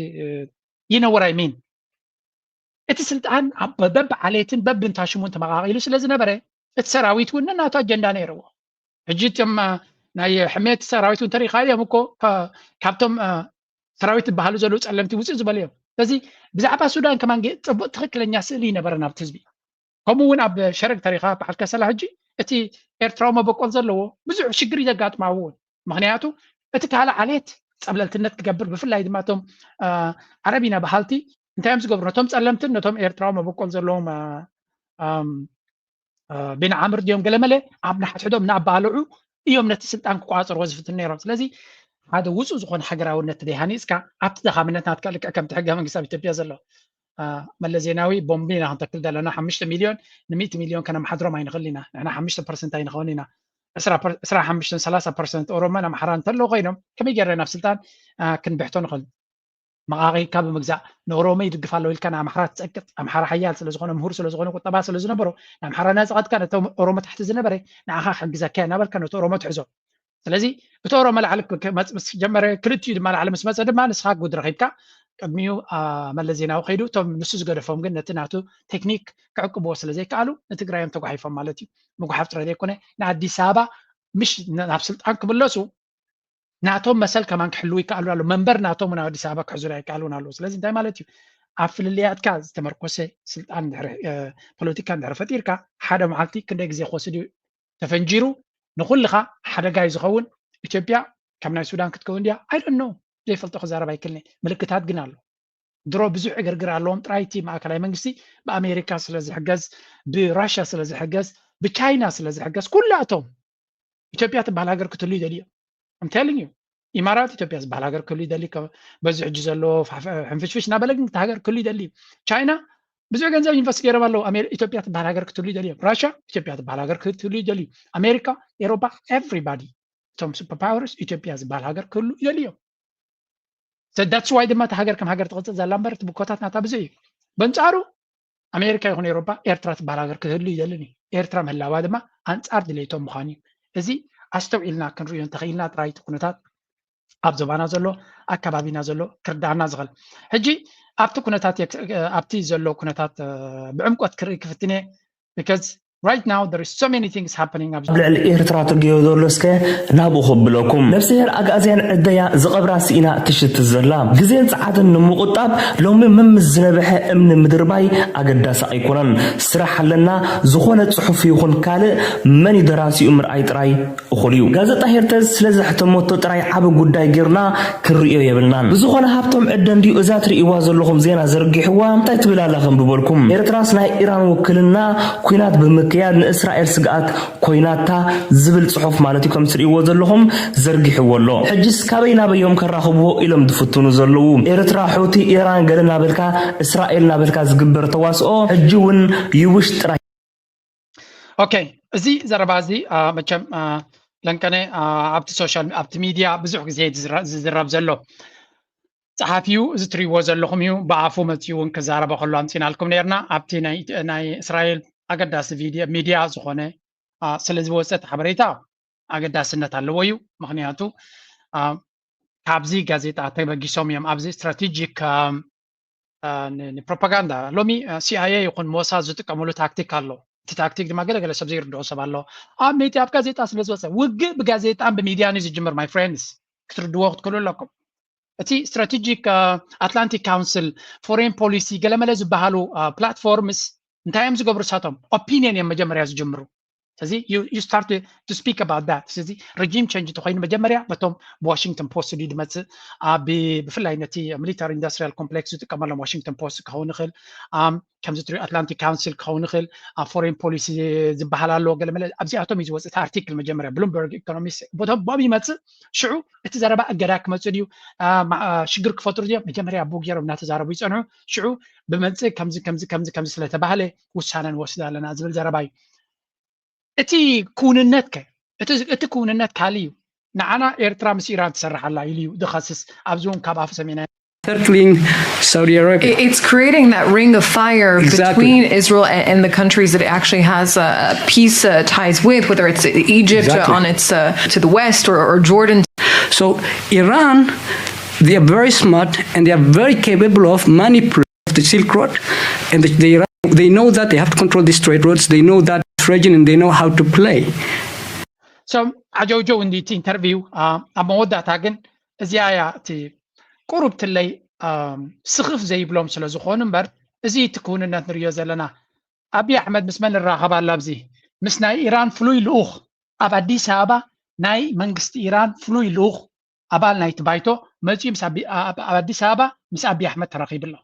you know what I mean። እቲ ስልጣን በቢ ዓሌትን በቢ እንታሽሙን ተመቃቂሉ ስለ ዝነበረ እቲ ሰራዊት እውን ነናቱ ኣጀንዳ ነይርዎ። ሕጂ እቶም ናይ ሕሜት ሰራዊት እውን ተሪኢኻ እዮም እኮ ካብቶም ሰራዊት ዝበሃሉ ዘለዉ ጸለምቲ ውፅእ ዝበሉ እዮም። ስለዚ ብዛዕባ ሱዳን ከማን ፅቡቅ ትክክለኛ ስእሊ ይነበረን ኣብቲ ህዝቢ። ከምኡ እውን ኣብ ሸረግ ተሪኻ በዓል ከሰላ ሕጂ እቲ ኤርትራዊ መበቆል ዘለዎ ብዙሕ ሽግር እዩ ዘጋጥማ እውን። ምክንያቱ እቲ ካልእ ዓሌት ጸብለልትነት ክገብር ብፍላይ ድማ እቶም ዓረብ ኢና በሃልቲ እንታይ እዮም ዝገብሩ? ነቶም ጸለምትን ነቶም ኤርትራዊ መበቆል ዘለዎም ቢን ዓምር ድዮም ገለመለ ኣብ ንሓድሕዶም እናባልዑ እዮም ነቲ ስልጣን ክቋፀርዎ ዝፍትን ነይሮም። ስለዚ ሓደ ውፁእ ዝኾነ ሃገራውነት ደይሃኒፅካ ኣብቲ ደኻምነት ናትካ ልክዕ ከምቲ ሕገ መንግስቲ ኣብ ኢትዮጵያ ዘሎ መለስ ዜናዊ ቦምቢ ኢና ክንተክል ዘለና ሓሙሽተ ሚልዮን ንሚእቲ ሚልዮን ከነመሓድሮም ኣይንኽእል ኢና። ንሕና ሓሙሽተ ፐርሰንት ኣይንኸውን ኢና። ዕስራ ሓሙሽተ ሰላሳ ፐርሰንት ኦሮሞን ኣምሓራን እንተለዉ ኮይኖም ከመይ ገይርና ናብ ስልጣን ክንብሕቶ ንኽእል? መቃቂካ ብምግዛእ ንኦሮሞ ይድግፍ ኣለዉ ኢልካ ንኣምሓራ ትፀቅጥ። ኣምሓራ ሓያል ስለዝኾነ ምሁር ስለዝኾነ ቁጠባ ስለዝነበሮ ንኣምሓራ እናፀቀጥካ ነቶም ኦሮሞ ታሕቲ ዝነበረ ንዓኻ ክሕግዘካ እናበልካ ነቲ ኦሮሞ ትሕዞ። ስለዚ እቲ ኦሮሞ ላዕሊ ምስ ጀመረ ክልቲኡ ድማ ላዕሊ ምስ መፀ ድማ ንስኻ ጉድ ረኺብካ ቅድሚኡ መለስ ዜናዊ ከይዱ እቶም ንሱ ዝገደፎም ግን ነቲ ናቱ ቴክኒክ ክዕቅብዎ ስለዘይከኣሉ ንትግራዮም ተጓሒፎም ማለት እዩ። ምጉሓፍ ጥራይ ዘይኮነ ንኣዲስ ኣበባ ምሽ ናብ ስልጣን ክምለሱ ናቶም መሰል ከማን ክሕልው ይከኣሉ ኣሎ መንበር ናቶም ናብ ኣዲስ ኣበባ ክሕዙላ ይከኣሉን ኣለዉ። ስለዚ እንታይ ማለት እዩ? ኣብ ፍልልያትካ ዝተመርኮሰ ስልጣን ፖለቲካ እንድሕር ፈጢርካ ሓደ መዓልቲ ክንደይ ግዜ ክወስድ እዩ ተፈንጂሩ ንኩልኻ ሓደጋ እዩ ዝኸውን። ኢትዮጵያ ከም ናይ ሱዳን ክትከውን ድያ? I don't know። ዘይፈልጦ ክዛረብ ኣይክልኒ። ምልክታት ግን ኣሎ። ድሮ ብዙሕ ዕግርግር ኣለዎም ጥራይ እቲ ማእከላይ መንግስቲ ብኣሜሪካ ስለ ዝሕገዝ፣ ብራሽያ ስለ ዝሕገዝ፣ ብቻይና ስለ ዝሕገዝ ኩላቶም ኢትዮጵያ ትበሃል ሃገር ክትህሉ ይደልዩ እዮም። I'm telling you ኢማራት ኢትዮጵያ ዝበሃል ሃገር ክህሉ ይደሊ። በዚ ሕጂ ዘሎ ሕንፍሽፍሽ እናበለ ግን ሃገር ክህሉ ይደሊ እዩ። ቻይና ብዙሕ ገንዘብ ኢንቨስት ገይሮም ኣለዉ። ኢትዮጵያ ትበሃል ሃገር ክትህሉ ይደሊ እዮም። ራሽያ ኢትዮጵያ ትበሃል ሃገር ክትህሉ ይደሊ እዩ። ኣሜሪካ፣ ኤሮፓ፣ everybody እቶም super powers ኢትዮጵያ ዝበሃል ሃገር ክህሉ ይደሊ እዮም። That's why ድማ እቲ ሃገር ከም ሃገር ትቕፅል ዘላ እምበር እቲ ብኮታት ናታ ብዙሕ እዩ። በንፃሩ ኣሜሪካ ይኹን ኤሮፓ ኤርትራ ትበሃል ሃገር ክህሉ ይደልን እዩ። ኤርትራ ምህላዋ ድማ ኣንፃር ድሌቶም ምዃኑ እዩ። እዚ ኣስተውዒልና ክንርእዮ እንተኽኢልና ጥራይ እቲ ኩነታት ኣብ ዞባና ዘሎ ኣካባቢና ዘሎ ክርዳኣና ዝኽእል። ሕጂ ኣብቲ ኩነታት ኣብቲ ዘሎ ኩነታት ብዕምቆት ክርኢ ክፍትን እየ። Because right now there is so many things happening ኣብ ልዕሊ ኤርትራ ተገይሩ ዘሎ እስከ ናብኡ ከብለኩም። ነፍስሄር ኣግኣዝያን ዕደያ ዝቐብራ ስኢና ትሽት ዘላ ግዜን ጸዓትን ንምቑጣብ ሎሚ መምስ ዝነብሐ እምኒ ምድርባይ ኣገዳሲ ኣይኮነን። ስራሕ ኣለና። ዝኾነ ጽሑፍ ይኹን ካልእ መን እዩ ደራሲኡ ምርኣይ ጥራይ እኹል እዩ። ጋዜጣ ሄርተዝ ስለ ዘሕተመቶ ጥራይ ዓቢ ጉዳይ ጌርና ክንርእዮ የብልናን። ብዝኾነ ሃብቶም ዕደ እንድዩ እዛ ትርእይዋ ዘለኹም ዜና ዘርጊሕዋ። እንታይ ትብል ኣላ ከንብበልኩም። ኤርትራስ ናይ ኢራን ውክልና ኲናት ብምክያድ ንእስራኤል ስግኣት ኮይናታ ዝብል ጽሑፍ ማለት እዩ ከም ትርእይዎ ዘለኹም ዘርጊሕዎ ኣሎ። ሕጅስ ካበይ ናበይ እዮም ከራኽብዎ ኢሎም ዝፍትኑ ዘለዉ። ኤርትራ፣ ሑቲ፣ ኢራን ገለ ናበልካ እስራኤል ናበልካ ዝግበር ተዋስኦ ሕጂ እውን ይውሽ ጥራይ። ኦኬ፣ እዚ ዘረባ እዚ መቸም ለንቀነ ኣብቲ ሶሻል ኣብቲ ሚድያ ብዙሕ ግዜ ዝዝረብ ዘሎ ጸሓፊ እዩ። እዚ ትሪእዎ ዘለኹም እዩ። ብኣፉ መፂኡ እውን ክዛረበ ከሎ ኣምፂናልኩም ነርና። ኣብቲ ናይ እስራኤል ኣገዳሲ ሚድያ ዝኾነ ስለ ዝወፀ እቲ ሓበሬታ ኣገዳስነት ኣለዎ እዩ። ምክንያቱ ካብዚ ጋዜጣ ተበጊሶም እዮም ኣብዚ ስትራቴጂክ ንፕሮፓጋንዳ ሎሚ ሲኣይኤ ይኹን ሞሳድ ዝጥቀመሉ ታክቲክ ኣሎ። እቲ ታክቲክ ድማ ገለገለ ሰብ ዘይርድኦ ሰብ ኣሎ። ኣብ ሜድያ ኣብ ጋዜጣ ስለ ዝወፀ ውግእ ብጋዜጣን ብሚድያን እዩ ዝጅምር። My friends ክትርድዎ ክትክእሉ ኣለኩም። እቲ ስትራቴጂክ ኣትላንቲክ ካውንስል ፎሬን ፖሊሲ ገለመለ ዝበሃሉ ፕላትፎርምስ እንታይ እዮም ዝገብሩ? ሳቶም ኦፒኒየን እዮም መጀመርያ ዝጅምሩ። ስለዚ you start to speak about that። ስለዚ ረጂም ቸንጅ ተኮይኑ መጀመርያ ነቶም ብዋሽንግተን ፖስት ድዩ ዝመፅእ ብፍላይ ነቲ ሚሊታሪ ኢንዱስትሪያል ኮምፕሌክስ ዝጥቀመሎም ዋሽንግተን ፖስት ክኸውን ይኽእል፣ ከምዚ ትሪኦ ኣትላንቲክ ካውንስል ክኸውን ይኽእል፣ ኣብ ፎሬን ፖሊሲ ዝበሃል ኣሎ ገለመለ ኣብዚኣቶም እዩ ዝወፅእ። እቲ ኣርቲክል መጀመርያ ብሉምበርግ ኢኮኖሚስት ቦቶም ቦም ይመፅእ። ሽዑ እቲ ዘረባ እገዳ ክመፅእ ድዩ ሽግር ክፈጥሩ ድዮም መጀመርያ ኣቦ ገይሮም እናተዛረቡ ይፀንሑ። ሽዑ ብመፅእ ከምዚ ከምዚ ከምዚ ከምዚ ስለተባህለ ውሳነ ንወስድ ኣለና ዝብል ዘረባ እዩ። እቲ ክውንነት ከ እቲ ክውንነት ካልእ እዩ። ንዓና ኤርትራ ምስ ኢራን ትሰርሕ ኣላ ኢሉ እዩ ዝኸስስ። ኣብዚ እውን ካብ ኣፉ ሰሚዕና circling Saudi Arabia. It's creating that ring of fire Exactly. between Israel and, and the countries that it actually has uh, peace uh, ties with, whether it's Egypt Exactly. uh, on its uh, to the west or, or Jordan. So Iran, they are very smart and they are very capable of manipulating the Silk Road, and they they know that they have to control these trade routes. They know that region and they know how to play. So ዓጀውጀው እንዲቲ ኢንተርቪው ኣብ መወዳእታ ግን እዚኣ እያ እቲ ቁሩብትለይ ስኽፍ ዘይብሎም ስለ ዝኾኑ እምበር፣ እዚ እቲ ክውንነት ንሪኦ ዘለና። ኣብይ ኣሕመድ ምስ መን ንራኸብ ኣላ ኣብዚ? ምስ ናይ ኢራን ፍሉይ ልኡኽ ኣብ ኣዲስ ኣበባ፣ ናይ መንግስቲ ኢራን ፍሉይ ልኡኽ፣ ኣባል ናይቲ ባይቶ መፂኡ ኣብ ኣዲስ ኣበባ ምስ ኣብይ ኣሕመድ ተራኺቡ ኣሎ።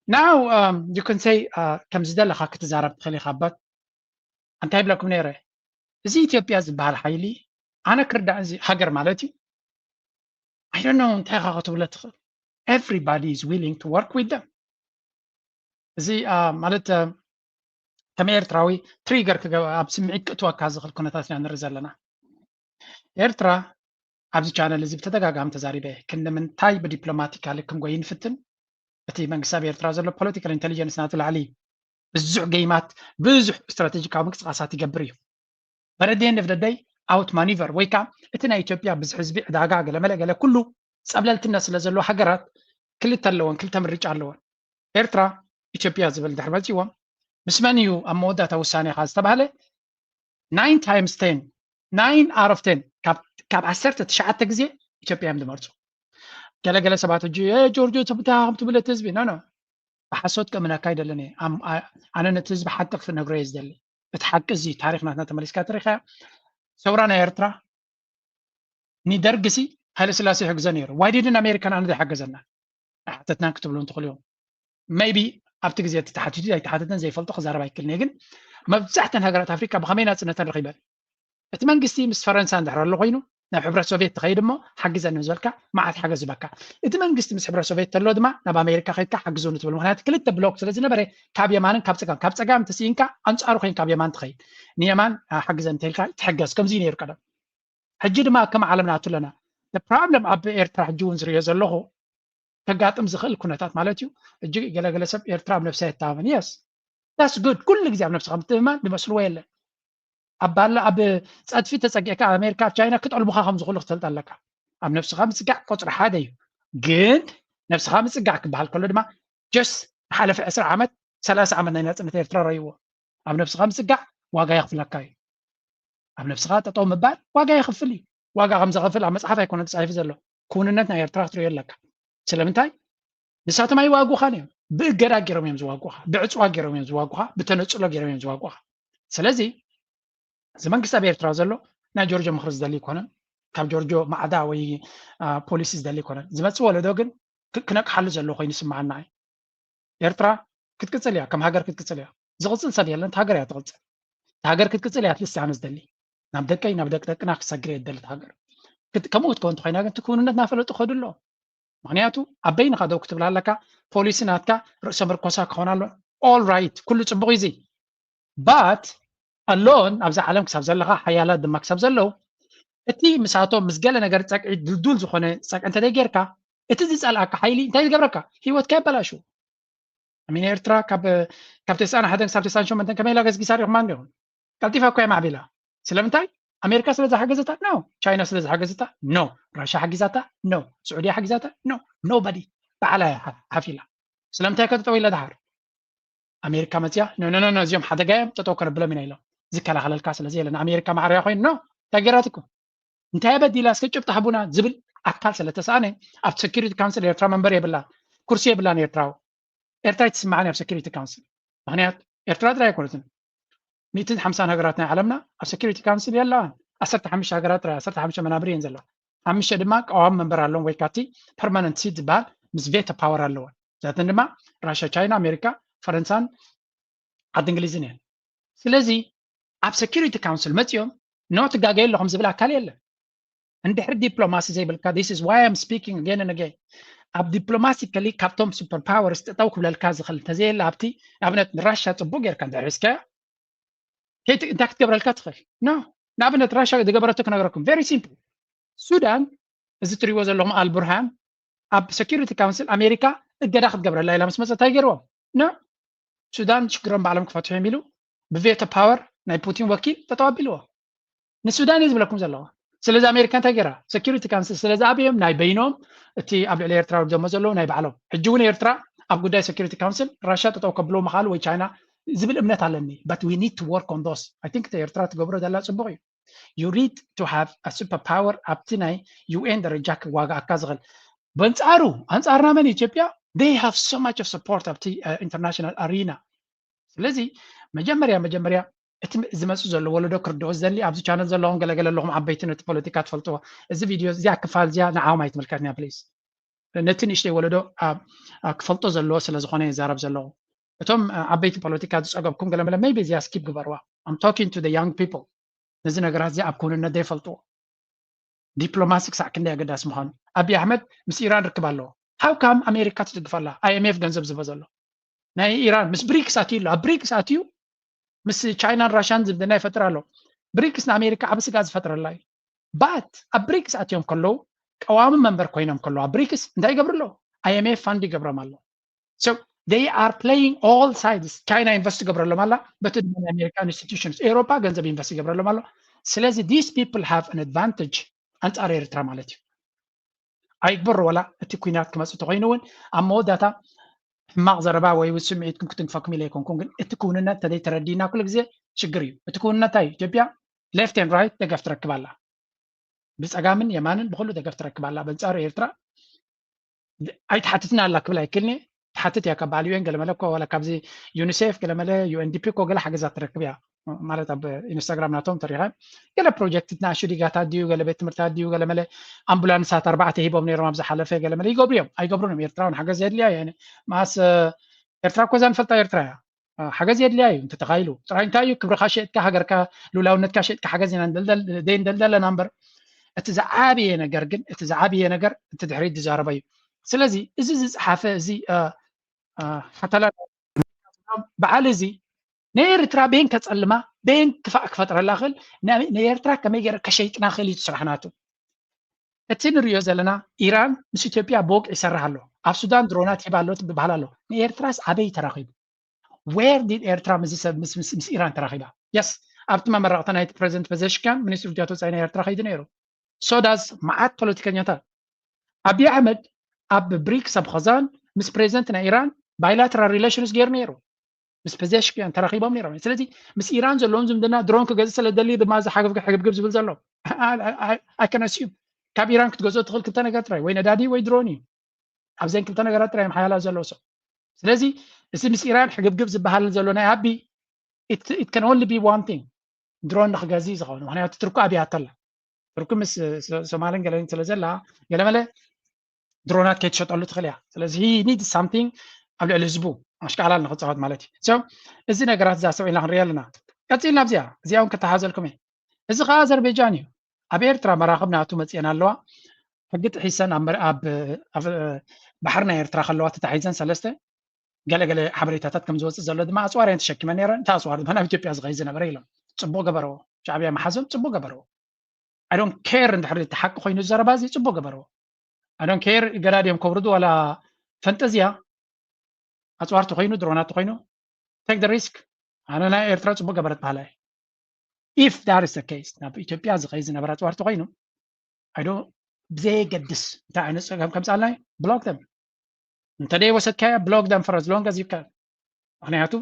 Now you can say ከም ዝደለኻ ክትዛረብ ትኽእል ኢኻ። ባት እንታይ ይብለኩም ነይረ? እዚ ኢትዮጵያ ዝበሃል ሓይሊ ኣነ ክርዳእ፣ እዚ ሃገር ማለት እዩ። I don't know እንታይ ኢኻ ክትብሎ ትኽእል። Everybody is willing to work with them። እዚ ማለት ከም ኤርትራዊ ትሪገር ኣብ ስምዒት ክእትወካ ዝኽእል ኩነታት ኢና ንርኢ ዘለና። ኤርትራ ኣብዚ ቻነል እዚ ብተደጋጋሚ ተዛሪበ፣ ክንዲ ምንታይ ብዲፕሎማቲካሊ ክንጎይ ንፍትን። እቲ መንግስቲ ኣብ ኤርትራ ዘሎ ፖለቲካል ኢንቴሊጀንስ ናቱ ላዕሊ ብዙሕ ገይማት፣ ብዙሕ ስትራቴጂካዊ ምንቅስቃሳት ይገብር እዩ። በረዴን ደፍደደይ ኣውት ማኒቨር ወይ ከዓ እቲ ናይ ኢትዮጵያ ብዙሕ ህዝቢ ዕዳጋ ገለመለ ገለ ኩሉ ፀብለልትነት ስለ ዘለዎ ሃገራት ክልተ ኣለወን፣ ክልተ ምርጫ ኣለወን። ኤርትራ ኢትዮጵያ ዝብል ድሕሪ መፂዎም ምስ መን እዩ ኣብ መወዳእታ ውሳኔኻ ዝተባህለ? Nine times ten, nine out of ten፣ ካብ ዓሰርተ ትሽዓተ ግዜ ኢትዮጵያ እዮም ዝመርፁ። ገለገለ ሰባት ሕጂ ጆርጆ ትብታ ከም ትብለት ህዝቢ ኖ ኖ ብሓሶት ከምነካ ኣይደለን እየ። ኣነ ነቲ ህዝቢ ሓቂ ክነግሮ እየ ዝደሊ። እቲ ሓቂ እዚ ታሪክ ናትና ተመሊስካ ትሪካ ሰውራ ናይ ኤርትራ ንደርግሲ ሃይለስላሴ ይሕግዞ ነይሩ። ዋይ ዲድን ኣሜሪካን ኣነ ዘይሓገዘና ኣይሓተትናን ክትብሉ እንትኽእሉ እዮም። ሜይቢ ኣብቲ ግዜ እቲ ተሓቲቱ ኣይተሓተተን ዘይፈልጦ ክዛረብ ኣይክልን እየ። ግን መብዛሕተን ሃገራት ኣፍሪካ ብኸመይ ናፅነተን ረኺበን? እቲ መንግስቲ ምስ ፈረንሳ እንድሕር ኣሎ ኮይኑ ናብ ሕብረት ሶቪየት ትኸይድ እሞ ሓግዘኒ ምስ በልካ መዓት ሓገዝ ዝበካ። እቲ መንግስቲ ምስ ሕብረት ሶቪየት ተሎ ድማ ናብ ኣሜሪካ ከይድካ ሓግዙ ንትብል። ምክንያቱ ክልተ ብሎክ ስለ ዝነበረ ካብ የማንን ካብ ፀጋም፣ ካብ ፀጋም ተስኢንካ ኣንፃሩ ኮይን ካብ የማን ትኸይድ። ንየማን ሓግዘኒ እንተልካ ትሕገዝ። ከምዚ ነይሩ ቀደም። ሕጂ ድማ ከም ዓለም ናቱ ኣለና። ፕሮብለም ኣብ ኤርትራ ሕጂ እውን ዝሪኦ ዘለኹ ከጋጥም ዝኽእል ኩነታት ማለት እዩ። እጅግ ገለገለ ሰብ ኤርትራ ኣብ ነብሳ የተማመን። የስ ዳስ ጉድ። ኩሉ ግዜ ኣብ ነብስኻ ምትእምማን ዝመስልዎ የለን። ኣብ ባላ ኣብ ፀድፊ ተፀጊዕካ ኣብ ኣሜሪካ ኣብ ቻይና ክጠልሙኻ ከም ዝኽእሉ ክትፈልጥ ኣለካ። ኣብ ነብስኻ ምፅጋዕ ቁፅሪ ሓደ እዩ። ግን ነብስኻ ምፅጋዕ ክበሃል ከሎ ድማ ጀስ ሓለፈ ዕስራ ዓመት ሰላሳ ዓመት ናይ ናፅነት ኤርትራ ረይዎ። ኣብ ነብስኻ ምፅጋዕ ዋጋ የኽፍለካ እዩ። ኣብ ነብስኻ ጠጠው ምባል ዋጋ የኽፍል እዩ። ዋጋ ከም ዘኽፍል ኣብ መፅሓፍ ኣይኮነ ተፃሒፉ ዘሎ። ክውንነት ናይ ኤርትራ ክትሪኦ ኣለካ። ስለምንታይ? ንሳቶም ኣይዋጉኻን እዮም። ብእገዳ ገይሮም እዮም ዝዋጉኻ፣ ብዕፅዋ ገይሮም እዮም ዝዋጉኻ፣ ብተነፅሎ ገይሮም እዮም ዝዋጉኻ። ስለዚ እዚ መንግስቲ ኣብ ኤርትራ ዘሎ ናይ ጆርጆ ምኽሪ ዝደሊ ኣይኮነን። ካብ ጆርጆ ማዕዳ ወይ ፖሊሲ ዝደሊ ኣይኮነን። ዝመፅእ ወለዶ ግን ክነቅሓሉ ዘሎ ኮይኑ ይስምዓና እዩ። ኤርትራ ክትቅፅል እያ፣ ከም ሃገር ክትቅፅል እያ። ዝቕፅል ሰብ የለን፣ ሃገር እያ ትቕፅል። ሃገር ክትቅፅል እያ ኣትሊስት ኣነ ዝደሊ። ናብ ደቀይ ናብ ደቂ ደቅና ክሰግር እየ ዝደሊ። ሃገር ከምኡ ክትከውን እንተኮይና ግን እቲ ክውንነት እናፈለጡ ከዱ ኣሎ። ምክንያቱ ኣብ በይንኻ ደው ክትብል ኣለካ፣ ፖሊሲ ናትካ ርእሰ ምርኮሳ ክኸውን ኣሎ። ኦል ራይት፣ ኩሉ ፅቡቕ እዩ። ባት ኣሎን ኣብዚ ዓለም ክሳብ ዘለኻ ሓያላት ድማ ክሳብ ዘለዉ እቲ ምሳቶም ምስ ገለ ነገር ፀቅዒ ድልዱል ዝኾነ ፀቅዒ እንተዘይ ጌርካ እቲ ዝፀልኣካ ሓይሊ እንታይ ዝገብረካ? ህይወትካ የበላሹ። ኣሚን ኤርትራ ካብ ካብ ተስዓን ሓደን ክሳብ ተስዓን ሸሞንተን ከመይ ኢላ ገስጊሳ ሪኹማ እንዲኹም? ቀልጢፋ እኮ እያ ማዕቢላ። ስለምንታይ? ኣሜሪካ ስለ ዝሓገዘታ? ኖ። ቻይና ስለ ዝሓገዘታ? ኖ። ራሻ ሓጊዛታ? ኖ። ስዑድያ ሓጊዛታ? ኖ። ኖባዲ። ባዕላ እያ ሓፊላ። ስለምንታይ ከ ጠጠው ኢላ ድሓር? ኣሜሪካ መፅያ ኖ ኖ ኖ እዚኦም ሓደጋ እዮም ጠጠው ከነብሎም ኢና ኢሎም ዝከላኸለልካ ስለዚ የለን። ኣሜሪካ ማዕርያ ኮይኑ ኖ እንታይ ገይራትኩም እንታይ በዲላ እስከ ጭብጢ ሃቡና ዝብል ኣካል ስለተሰኣነ ኣብ ሴኪሪቲ ካውንስል ኤርትራ መንበር የብላን፣ ኩርሲ የብላን። ኤርትራዊ ኤርትራ ኣይትስማዕን ኣብ ሴኪሪቲ ካውንስል። ምክንያት ኤርትራ ጥራይ ኣይኮነትን ሚእትን ሓምሳን ሃገራት ናይ ዓለምና ኣብ ሴኪሪቲ ካውንስል የለዋን። ዓሰርተ ሓሙሽተ ሃገራት ጥራይ ዓሰርተ ሓሙሽተ መናብር እየን ዘለዋ። ሓሙሽተ ድማ ቀዋሚ መንበር ኣለዎም ወይ ካቲ ፐርማነንት ሲት ዝበሃል ምስ ቬቶ ፓወር ኣለወን። እዛተን ድማ ራሻ፣ ቻይና፣ ኣሜሪካ፣ ፈረንሳን ዓዲ እንግሊዝን እየን። ስለዚ ኣብ ሴኪሪቲ ካውንስል መፂኦም ኖ ትጋገዩ ኣለኹም ዝብል ኣካል የለን። እንድሕሪ ዲፕሎማሲ ዘይብልካ this is why I'm speaking again and again ኣብ ዲፕሎማቲካሊ ካብቶም ሱፐር ፓወርስ ጠጠው ክብለልካ ዝኽእል እንተዘየለ ኣብቲ ኣብነት ንራሻ ፅቡቅ ጌርካ እንድሕሪ እስከ እንታይ ክትገብረልካ ትኽእል ኖ ንኣብነት ራሻ ዝገበረቶ ክነግረኩም very simple ሱዳን እዚ ትሪእዎ ዘለኹም ኣልቡርሃን ኣብ security council ኣሜሪካ እገዳ ክትገብረላ ኢላ ምስ መፀ እንታይ ገይርዎም? ን ሱዳን ሽግሮም ባዕሎም ክፈትሑ እዮም ኢሉ ብveto power ናይ ፑቲን ወኪል ጠጠው ኣቢልዎ። ንሱዳን እዩ ዝብለኩም ዘለዋ። ስለዚ ኣሜሪካ እንታይ ገይራ? Security council ስለዚ ኣብዮም ናይ በይኖም እቲ ኣብ ልዕሊ ኤርትራ ወርዶሞ ዘለዉ ናይ ባዕሎም። ሕጂ እውን ኤርትራ ኣብ ጉዳይ security council ራሻ ጠጠው ከብሎ ምኻሉ ወይ ቻይና ዝብል እምነት ኣለኒ። But we need to work on those. I think ኤርትራ ትገብሮ ዘላ ፅቡቅ እዩ። You need to have a super power ኣብቲ ናይ U N ደረጃ ክዋጋኣካ ዝኽእል። በንጻሩ ኣንጻርና መን ኢትዮጵያ? They have so much of support ኣብቲ international arena። ስለዚ መጀመርያ መጀመርያ እቲ ዝመጽእ ዘሎ ወለዶ ክርድኦ ዝደሊ ኣብዚ ቻነል ዘለኹም ገለገለ ኣለኹም ዓበይቲ ነቲ ፖለቲካ ትፈልጥዎ እዚ ቪድዮ እዚኣ ክፋል እዚኣ ንዓዎም ኣይትምልከትንያ please። ነቲ ንእሽተይ ወለዶ ክፈልጦ ዘለዎ ስለ ዝኾነ ይዛረብ ዘለኹ። እቶም ዓበይቲ ፖለቲካ ዝጸገብኩም ገለመለ maybe እዚኣ skip ግበርዋ። I'm talking to the young people። ነዚ ነገራት እዚ ኣብ ክውንነት ዘይፈልጥዎ ዲፕሎማሲ ክሳዕ ክንደይ ኣገዳሲ ምዃኑ። ኣብይ ኣሕመድ ምስ ኢራን ርክብ ኣለዎ። How come ኣሜሪካ ትድግፋ ኣላ? I M F ገንዘብ ዝህቦ ዘሎ ናይ ኢራን ምስ ብሪክስ ኣትዩ ኣሎ። ኣብ ብሪክስ ኣትዩ ምስ ቻይናን ራሻን ዝምድና ይፈጥር ኣሎ። ብሪክስ ንኣሜሪካ ዓቢ ስጋ ዝፈጥረላ እዩ። But ኣብ ብሪክስ ኣትዮም ከለዉ ቀዋሚ መንበር ኮይኖም ከለዉ ኣብ ብሪክስ እንታይ ይገብሩ ኣለዉ? I M F fund ይገብሮም ኣሎ። So they are playing all sides። ቻይና ኢንቨስት ይገብረሎም ኣላ፣ በቲ ድማ ናይ ኣሜሪካ ኢንስቲትዩሽንስ ኤውሮፓ ገንዘብ ኢንቨስት ይገብረሎም ኣሎ። ስለዚ these people have an advantage ኣንጻር ኤርትራ ማለት እዩ። ኣይግበሮ ዋላ እቲ ኩናት ክመጽእ ተኮይኑ እውን ኣብ መወዳእታ ሕማቕ ዘረባ ወይ እውን ስምዒትኩም ክትንክፈኩም ኢለ ኣይኮንኩን፣ ግን እቲ ክውንነት ተዘይተረዲእና ኩሉ ግዜ ሽግር እዩ። እቲ ክውንነት እንታይ እዩ? ኢትዮጵያ left and right ደገፍ ትረክብ ኣላ። ብጸጋምን የማንን ብኹሉ ደገፍ ትረክብ ኣላ። በንጻሩ ኤርትራ ኣይትሓትትና ኣላ ክብል ኣይክልኒ። ትሓትት እያ ካብ በዓል U N ገለመለ እኮ ዋላ ካብዚ ዩኒሴፍ ገለመለ U N D P እኮ ገለ ሓገዛት ትረክብ እያ ማለት ኣብ ኢንስታግራም ናቶም ተሪኻ ገለ ፕሮጀክት ናሹ ዲጋታት ድዩ ገለ ቤት ትምህርታት ድዩ ገለመለ ኣምቡላንሳት ኣርባዕተ ሂቦም ነይሮም ኣብ ዝሓለፈ ገለመለ ይገብሩ እዮም ኣይገብሩን እዮም። ኤርትራ እውን ሓገዝ የድልያ እያ። ማስ ኤርትራ እኮ እዛ ንፈልጣ ኤርትራ እያ። ሓገዝ የድልያ እዩ እንተተኻኢሉ ጥራይ እንታይ እዩ ክብርኻ ሸጥካ ሃገርካ ሉላውነትካ ሸጥካ ሓገዝ ኢና ንደልደል ደይ ንደልደለና እምበር እቲ ዝዓበየ ነገር ግን እቲ ዝዓበየ ነገር እቲ ድሕሪት ዝዛረበ እዩ። ስለለዚ እዚ ዝፀሓፈ እዚ ሓተላ በዓል እዚ ንኤርትራ ቤን ከፀልማ ቤን ክፋእ ክፈጥረላ ክእል ንኤርትራ ከመይ ገይረ ከሸይጥና ክእል እዩ ስራሕ ናቱ። እቲ ንሪኦ ዘለና ኢራን ምስ ኢትዮጵያ ብወግዒ ይሰርሕ ኣሎ። ኣብ ሱዳን ድሮናት ሂባ ኣሎ ትብሃል ኣሎ። ንኤርትራስ ኣበይ ተራኺቡ? Where did ኤርትራ ምስ ሰብ ምስ ምስ ምስ ኢራን ተራኺባ? Yes ኣብቲ መመረቕታ ናይቲ ፕሬዚደንት ፐዘሽኪያን ሚኒስትሪ ጉዳያት ወፃኢ ናይ ኤርትራ ከይዱ ነይሩ። So does መዓት ፖለቲከኛታት። ኣብይ ኣሕመድ ኣብ ብሪክስ ኣብ ኸዛን ምስ ፕሬዚደንት ናይ ኢራን bilateral relations ገይሩ ነይሩ። ምስ ፐዘሽኪያን ተራኺቦም ነይሮም። ስለዚ ምስ ኢራን ዘለዎም ዝምድና ድሮን ክገዝእ ስለ ዝደሊ ድማ እዚ ሓግብ ሕግብግብ ዝብል ዘሎ I can assume ካብ ኢራን ክትገዝኦ ትኽእል ክልተ ነገር ጥራይ ወይ ነዳዲ ወይ ድሮን እዩ። ኣብዘን ክልተ ነገራት ጥራይ እዮም ሓያላት ዘለዉ ሰብ። ስለዚ እዚ ምስ ኢራን ሕግብግብ ዝበሃል ዘሎ ናይ ኣቢ it can only be one thing ድሮን ንክገዝእ ዝኸውን ምክንያቱ ትርኩ ኣብያቶ ኣላ። ትርኩ ምስ ሶማልን ገለን ስለ ዘላ ገለመለ ድሮናት ከይትሸጠሉ ትኽእል እያ። ስለዚ he need something ኣብ ልዕሊ ህዝቡ ኣሽካላል ንክፃወት ማለት እዩ። So እዚ ነገራት እዛ ሰው ኢና ክንሪኢ ኣለና። ቀፂልና ኣብዚኣ እዚኣ እውን ከተሓዘልኩም እየ። እዚ ከዓ ኣዘርቤጃን እዩ። ኣብ ኤርትራ መራኽብ ናቱ መፅአን ኣለዋ። ሕጊ ጥሒሰን ኣብ ባሕሪ ናይ ኤርትራ ከለዋ ተታሒዘን ሰለስተ ገለገለ ሓበሬታታት ከም ዝወፅእ ዘሎ ድማ ኣፅዋር እየን ተሸኪመን ነይረን። እቲ ኣፅዋር ድማ ናብ ኢትዮጵያ ዝኸይ ዝነበረ ኢሎም ፅቡቅ ገበረዎ። ሻዕብያ መሓዞም ፅቡቅ ገበረዎ። I don't care እንድሕር እቲ ሓቂ ኮይኑ ዘረባ እዚ ፅቡቅ ገበርዎ። I don't care ገዳድዮም ከውርዱ ዋላ ፈንጠዝያ ኣፅዋር ተኮይኑ ድሮናት ተኮይኑ take the risk። ኣነ ናይ ኤርትራ ፅቡቅ ገበረት በሃላይ። If that is the case ናብ ኢትዮጵያ ዝኸይ ዝነበረ ኣፅዋር ተኮይኑ I don't ብዘየገድስ እንታይ ዓይነት ፀገም ከምፃልና block them። እንተደይ ወሰድካያ block them for as long as you can። ምክንያቱ